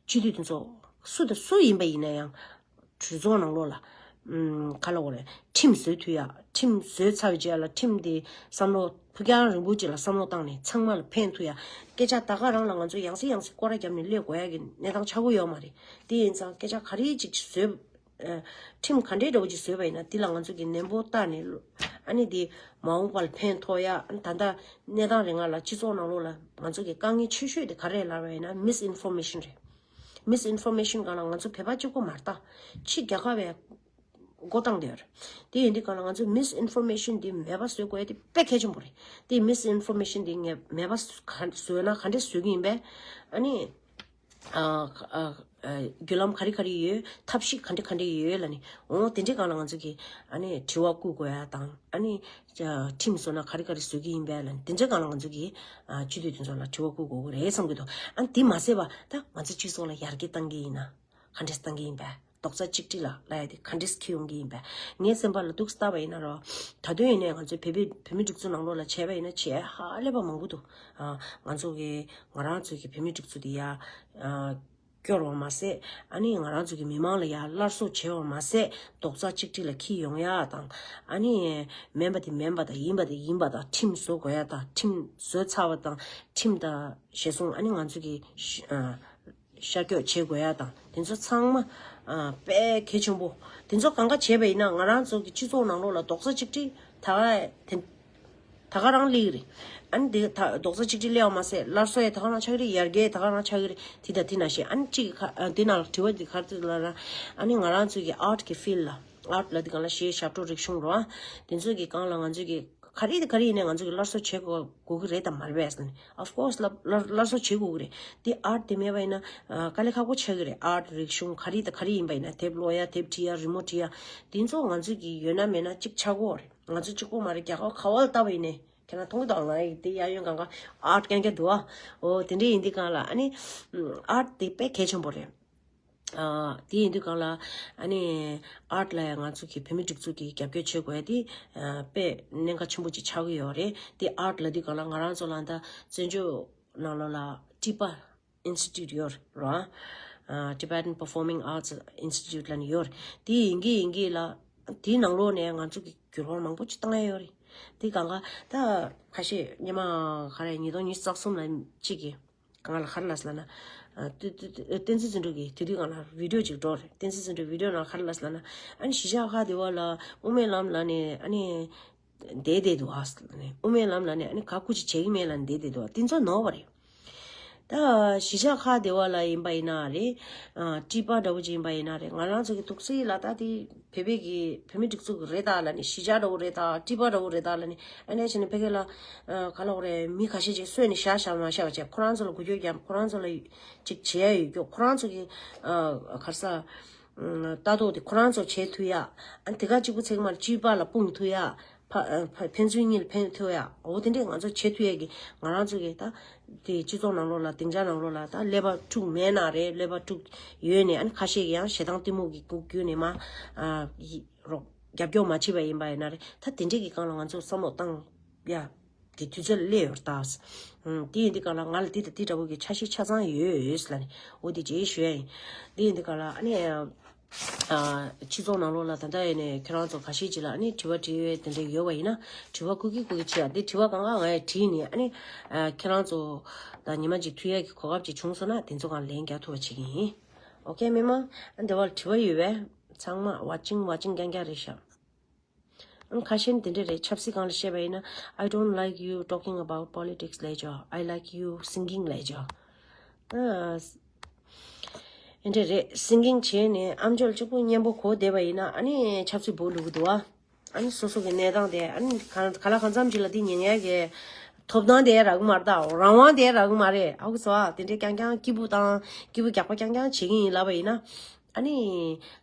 སྤྱི་འཐུས་དེ་ཚོ་སུ་དང་སུ་ཡིན་པ་ཡིན་ན་ཡང་གྲོས་ཚོགས་ནང་ལོགས་ལ་ཨམ་ག་ལབ་དགོས་རེད། ཁྲིམས་བཟོ་ཐུབ་ཡ། ཁྲིམས་བཟོས་ཚར་བའི་རྗེས་ལ་ཁྲིམས་དེ་བསམ་བློ་ཕུགས་རྒྱང་རིང་པོ་ཅིག་ལ་བསམ་བློ་བཏང་ནས་ཚང་མ་ལ་ཕན་ཐོགས་ཡ་སྐད་ཆ་ད་ག་རང་ལ་ང་ཚོ་ཡང་སེ་ཡང་སེ་སྐོར་ར་བརྒྱབ་ནས་སླེབས་དགོས་ཡ་གི་གནས་སྟངས་ཆགས་ཀྱི་ཡོད་མ་རེད། དེ་ཡིན་ཙང་སྐད་ཆ་ག་རེ་ཅིག་བཟོས། ཨ་ཁྲིམས་ག་འདྲའི་འདྲ་བོ་ཅིག་བཟོས་པ་ཡིན་ན་དེ་ལ་ང་ཚོ་གི་ནན་པོ་བལྟས་ནས་ཨ་ནི་དེ་མ་འོངས་པ་ལ་ཕན་ཐོགས་ཡ། ཨ་ནི་ད་ལྟ་གནས་སྟངས་རིང་ལ་སྤྱི་ཚོགས་ནང་ལོགས་ལ་ང་ཚོ་གི་དཀའ་ངལ་ཆེ་ཤོས་དེ་ག་རེ་ལབ་པ་ཡིན་ན་མིས་ཨིན་ཕོར་མེ་ཤན་རེད། མིས་ཨིན་ཕོར་མེ་ཤན་སྒང་ལ་ང་ཚོ་བོད་པ་གཅིག་པོ་མ་རེད་ད། ཕྱི་རྒྱལ་ཁབ་པས་མགོ་བཏང་བསྡད་ཡོད་རེད། དེ་ཡིན་དུས་སྒང་ལ་ང་ཚོས་མིས་ཨིན་ཕོར་མེ་ཤན་འདི་མེད་པ་བཟོ་དགོས་ཡ་དེ་དཔེ་གལ་ཆེན་པོ་རེད། དེ་མིས་ཨིན་ཕོར་མེ་ཤན་འདི་ངས་མེད་པ་ག་བཟོས་ན་ག་འདྲས་བཟོ་གི་ཡིན་པས། ཨ་ནི་ཨ་ཨ་ཨ་བརྒྱུད་ལམ་ག་རེ་ག་རེ་ཡོད། ཐབས་ཤེས་ག་འདྲས་ག་འདྲས་ཡོད་ལབ་ནས། འོ་དེ་འདྲའི་སྒང་ལ་ང་ཚོ་གིས་ཨ་ནི་དྲི་བ་བཀོད་དགོས་ཡ་དང་། ཨ་ནི་ཁྲིམས་བཟོ་ན་ག་རེ་ག་རེ་བཟོ་གི་ཡིན་པས་ལབ་ནས་དེ་འདྲའི་སྒང་ལ་ང་ཚོ་གིས་ཨ་སྤྱི་འཐུས་དེ་ཚོ་ལ་དྲི་བ་བཀོད་དགོས་ཀྱི་རེད་བསམ་གྱི་འདུག་ཨ་ནི་དེ་མ་ཟད་པ་ད་ང་ཚོ་སྤྱི་ཚོགས་ལ་ཡར་རྒྱས་གཏང་གི་ཡིན་ན། ག་འདྲས་བཏང་གི་ཡིན་པས། རྡོག་རྩ་གཅིག་སྒྲིལ་ལ་ལབ་ཡ་དེ་ག་འདྲས་འཁྱེར་ཡོང་གི་ཡིན་པས། ངའི་སེམས་པ་ལ་འདུག་སེ་བལྟས་པ་ཡིན་ན་རོ། ད་དུང་ཡིན་ནའི་ང་ཚོའི་བོད་པའི་བོད་མི་སྒྲིག་འཛུགས་ནང་ལོགས་ལ་བྱས་པ་ཡིན་ན་བྱས་ཧ་ལས་པ་མང་པོ་འདུག་ཨ་ང་ཚོ་གི་ང་རང་ཚོ་གི་བོད་མི་སྒྲིག་འཛུགས་དེ་ཡ་ཨ་སྐྱོར་བ་མ་ཟད། ཨ་ནི་ང་རང་ཚོ་གི་མི་མང་ལ་ཡ་སླར་གསོ་བྱས་པ་མ་ཟད་རྡོག་རྩ་གཅིག་སྒྲིལ་ལ་འཁྱེར་ཡོང་ཡ་དང་། ཨ་ནི་མིན་པ་དེ་མིན་པ་དང་ཡིན་པ་དེ་ཡིན་པ་དང་། ཁྲིམས་བཟོ་དགོས་ཡ་དང་། ཁྲིམས་བཟོས་ཚར་བ་དང་ཁྲིམས་དང་གཞི་བཟུང་། ཨ་ནི་ང་ཚོ་གི་ཨ། ཤར་བསྐྱོད་བྱེད་དགོས་ཡ་དང་དེ་ཚོ་ཚང་མ་ཨ་དཔེ་གལ་ཆེན་པོ། དེ་ཚོ་གང་ག་བྱས་པ་ཡིན་ན་ང་རང་ཚོ་གི་སྤྱི་ཚོགས་ནང་ལོགས་ལ་རྡོག་རྩ་གཅིག་སྒྲིལ་ད་ག་དེ་ད་ག་རང་སླེབས་ཀྱི་རེད། ཨ་ནི་དེ་ད་རྡོག་རྩ་གཅིག་སྒྲིལ་སླེབས་པ་མ་ཟད་སླར་གསོ་ཡ་ད་ག་རང་ཆགས་ཀྱི་རེད། ཡར་རྒྱས་ད་ག་རང་ཆགས་ཀྱི་རེད། དེ་དང་དེ་ནང་བཞིན་ཨ་ནི་གཅིག་གི་ཁ་ཨ་དེ་ནང་ལ་དྲི་བ་དེ་ག་རེ་ལབ་ན། ཨ་ནི་ང་རང་ཚོ་གི་ཨར་ཊི་གི་ཕིལ་ལ་ཨར་ཊི་ལ་དེ་གང་ལ་གཞས་ཞབས་བྲོ་རིག་གཞུང་རོ། དེ་ཚོ་གི་སྒང་ལ་ང་ཚོ་གི་ག་རེ་དང་ག་རེ་ཡིན་ནའི་ང་ཚོ་གི་སླར་གསོ་བྱེད་དགོས་དགོས་ཀྱི་རེད་དམ་མ་རེད་པས་ཟེར་ནས། Of course སླར་སླར་སླར་གསོ་བྱེད་དགོས་ཀྱི་རེད། དེ་ཨར་ཊི་དེ་མེད་པ་ཡིན་ན་ཨ་དཀའ་ལས་ཁག་པོ་ཆགས་ཀྱི་རེད། ཨར་ཊི་རིག་གཞུང་ག་རེ་དང་ག་རེ་ཡིན་པ་ཡིན་ན་དེབ་ཀློག་ཡ་དེབ་བྲིས་ཡ་རི་མོ་བྲིས་ཡ་དེ་ཚོ་ང་ཚོ་གི་ཡོད་ན་མེད་ན་གཅིག་ཆགས་ཀྱི་ཡོད་རེད། ང་ཚོ་གཅིག་པོ་མ་རེད། རྒྱ་གར་ག་བ་ལ་ལྟ་བ་ཡིན་ནའི་ཁྱེད་རང་མཐོང་གི་འདུག་ང་ཡི་དེ་གཡས་གཡོན་སྒང་ག་ཨར་ཊི་རྐྱང་རྐྱང་འདུག་ཨ། འོ་དེ་འདྲ་ཡིན་དུས་སྒང་ལ་ཨ་ནི་ཨར་ཊི་དེ་དཔེ་གལ་ཆེན་པོ་རེད། ཨ་དེ་ཡིན་དུས་སྒང་ལ་ཨ་ནི་ཨར་ཊི་ལ་ཡང་ང་ཚོ་གི་བོད་མི་སྒྲིག་འཛུགས་ཀྱིས་རྒྱབ་སྐྱོར་བྱེད་དགོས་ཡ་དེ་ཨ་དཔེ་གནད་འགག་ཆེན་པོ་ཅིག་ཆགས་ཀྱི་ཡོད་རེད། དེ་ཨར་ཊི་ལབ་དུས་སྒང་ལ་ང་རང་ཚོ་ལ་ད་བཙན་བྱོལ་ནང་ལོགས་ལ་ཊི་པ་ཨིན་སི་ཊི་ཊུཊ་ཡོད་རེད། Tibetan Performing Arts Institute ལབ་ནས་ཡོད་རེད། དེ་ཡིན་གྱི་ཡིན་གྱི་ལ། དེའི་ནང་ལོགས་ནས་ང་ཚོ་གི་འགྱུར་བ་མང་པོ་ཅིག་བཏང་ཡ་ཡོད་རེད། དེ་གང་ག་ད་ཁ་ཤས་སྔོན་མ་ག་རེ་ཉིས་སྟོང་ཉི་ཤུ་རྩ་གསུམ་ལ་གཅིག་གི་གང་ལ་ག་རེ་ལབ་ཟེར་ན། ཨ་བསྟན་འཛིན་བརྩོན་འགྲུས་ཀྱིས་དེ་དུས་གང་ལ་བི་ཌིའོ་ཅིག་འགྲོ་རེད། བསྟན་འཛིན་བརྩོན་འགྲུས་བི་ཌིའོ་ནང་ག་རེ་ལབ་ཟེར་ན། ཨ་ནི་གཞིས་ཆགས་ཁག་དེ་བ་ལ་དབུ་མའི་ལམ་ལ་ནས་ཨ་ནི་བསྡད་བསྡད་འདུག་ཨ་ཟེར་ནས། དབུ་མའི་ལམ་ལ་ནས་ཨ་ནི་ག་སྐུ་ཅིག་བྱེད་ཀྱི་མེད་ལ་ནས་བསྡད་བསྡད་འདུག་ཨ། དེ་ཚོ་ནོར་བ་རེད། ད་གཞིས་ཆགས་ཁག་དེ་བ་ལ་ཡིན་པ་ཡིན་ན་རེད། ཨ་སྤྲིས་པ་འདྲ་བོ་ཅིག་ཡིན་པ་ཡིན་ན་རེད། ང་རང་ཚོ་གི་འདུག་སེ་ལ་ད་དེ་བོད་པའི་གི་བོད་མི་སྒྲིག་འཛུགས་རེད་ད་ལ་ནི། གཞིས་ཆགས་འདྲ་བོ་རེད་ད། སྤྲིས་པ་འདྲ་བོ་རེད་ད་ལ་ནི། ཨ་ནི་བྱས་ནས་ཕ་གི་ལ་ཨ་ག་ལ་འོ་རེད། མི་ཁ་ཤས་ཅིག་གསོས་ནས་བཞག་བཞག་མ་བཞག་བྱས། ཁོ་རང་ཚོ་ལ་འགུལ་སྐྱོད་རྒྱབ། ཁོ་རང་ཚོ་ལ་ཅིག་བྱེད་ཡ་ཡོད་རྒྱུ། ཁོ་རང་ཚོ་གི་ཨ་ག་རེ་ཟ། ལྟ་རྟོག་དེ་ཁོ་རང་ཚོ་བྱེད་ཐུབ་ཡ། ཨ་ནི་དེ་ག་གཅིག་པུ་ཚེག་མར་སྤྱི་པ་ལ་སྤུངས་ཐུབ་ཡ། ཕ་ཨ་ཕ་ཕན་ཚུན་གཉིས་ལ་ཕན་ཐུབ་ཡ། འོ་དེ་འདྲས་ང་ཚོ་བྱེད་ཐུབ་ཡ་གི་ང་རང་ཚོ་གི་ད་དེ་སྤྱི་ཚོགས་ནང་ལོགས་ལ་སྡིངས་ཆ་ནང་ལོགས་ལ་ད་ཀླད་པ་དཀྲུག་མེད་ན་རེད། ཀླད་པ་དཀྲུག་ཡོད་ནས། ཨ་ནི་ཁ་ཤས་ཀྱི་ཡང་ཞེ་སྡང་གཏི་མུག་གི་སྐུ་བརྒྱུད་ནས་མ་ཨ་ཡི་རོགས་རྒྱབ་སྐྱོར་མ་བྱས་པ་ཡིན་པ་ཡིན་ན་རེད། ད་དེ་འདྲས་ཀྱི་སྒང་ལ་ང་ཚོ་བསམ་བློ་བཏང་ཡ། གི་དུས་ཚོད་སླེབས་ཡོད་ད། ཨུམ། དེ་ཡིན་དུས་ག་ལ་ང་ལ་འདི་དང་འདི་འདྲ་བོ་གི་འཆར་གཞི་ཆ་ཚང་ཡོད་ལ་ནི། འོ་དེ་རྗེས་ཞུ་ཡ་ཡིན། དེ་ཡིན་དུས་ག་ལ་ཨ་ནི། ཨ་སྤྱི་ཚོགས་ནང་ལོགས་ལ་ད་ལྟ་ཡིན་ནས་ཁྱེད་རང་ཚོ་ཁ་ཤས་ཅིག་ལ་ཨ་ནི་དྲི་བ་དྲི་བའི་དེ་འདྲ་ཡོད་པ་ཡིན་ན། དྲི་བ་བཀོད་ཀྱི་བཀོད་ཀྱི་བྱེད་ཡ། དེ་དྲི་བ་གང་ག་ང་ཡ་དྲིས་ནས། ཨ་ནི་ཨ་ཁྱེད་རང་ཚོ་ད་ཉི་མ་གཅིག་ཐུག་ཡ་གི་གོ་སྐབས་ཅིག་བྱུང་སོང་ན་དེ་ཚོ་གང་ལན་རྒྱག་ཐུབ་པ་བྱེད་ཀྱི་ཡིན། ཨོ་ཁེ་མི་མང་། ཨ་འདི་བར་དྲི་བ་ཡོད་པས། ཚང་མ་watching watching རྐྱང་རྐྱང་རེད་ཤག་ཁ་ཤས་དེ་འདྲ་རེད། ཆབ་སྲིད་སྒང་ལ་བཤད་པ་ཡིན་ན། I don't like you talking about politics ལབ་ཀྱོ། I like you singing ལབ་ཀྱོ། ཨ་འདྲ་རེད། སིང་གིང་བྱས་ནས་ཨམ་ཅོག་གཅིག་པུ་སྙན་པོ་གོ་བསྡད་པ་ཡིན་ན། ཨ་ནི་ཆབ་སྲིད་བོ་ལུག་འདུག་ཨ། ཨ་ནི་སོ་སོ་གི་གནས་སྟངས་དེ། ཨ་ནི་ག་ག་ལ་གང་འཚམ་ཅིག་ལ་དེ་ཉན་ཡ་གི་ཐོབ་ཐང་དེ་རག་གི་མ་རེད་ད། རང་དབང་དེ་རག་གི་མ་རེད། ཨ་ཁུ་སོ་ཨ། དེ་འདྲའི་རྐྱང་རྐྱང་སྐྱིད་པོ་དང་སྐྱིད་པོ་རྒྱག་པ་རྐྱང་རྐྱང་བྱེད་ཀྱི་ཡིན་ལབ་པ་ཡིན་ན། ཨ་ནི་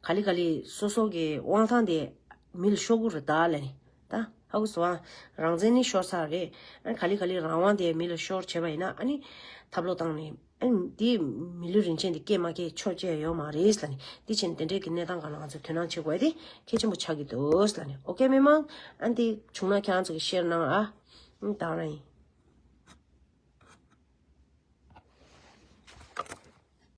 ག་ལེ་ག་ལེ་སོ་སོ་གི་དབང་ཐང་དེ་མི་ལ་ཤོར་གི་རེད་ད་ལབ་ནི་ད། ཧ་གོ་སོང་ཨ། རང་བཙན་ནི་ཤོར་ཚར་རེད། ཨ་ནི་ག་ལེ་ག་ལེ་རང་དབང་དེ་མི་ལ་ཤོར་བྱས་པ་ཡིན་ན། ཨ་ནི་ཐབས་ལོག་བཏང་ནས། ཨ་ནི་དེ་མི་ལུས་རིན་ཆེན་དེ་སྐྱེལ་མ་སྐྱེལ་ཆོག་ཅེས་ཡོད་མ་རེད་ལབ་ནི། དེ་བྱས་ནས་དེ་འདྲའི་གི་གནས་སྟངས་སྒང་ལ་ང་ཚོས་དོ་སྣང་བྱེད་དགོས་དེ་གལ་ཆེན་པོ་ཆགས་ཀྱི་འདུག་ལབ་ནི། ཨོ་ཁེ་མི་མང་། ཨ་ནི་དེ་བྱུང་ན་ཁྱེད་རང་ཚོ་གི་ཤེར་གནང་ཨ། ཨ་ནི་ད་རང་ཡིན།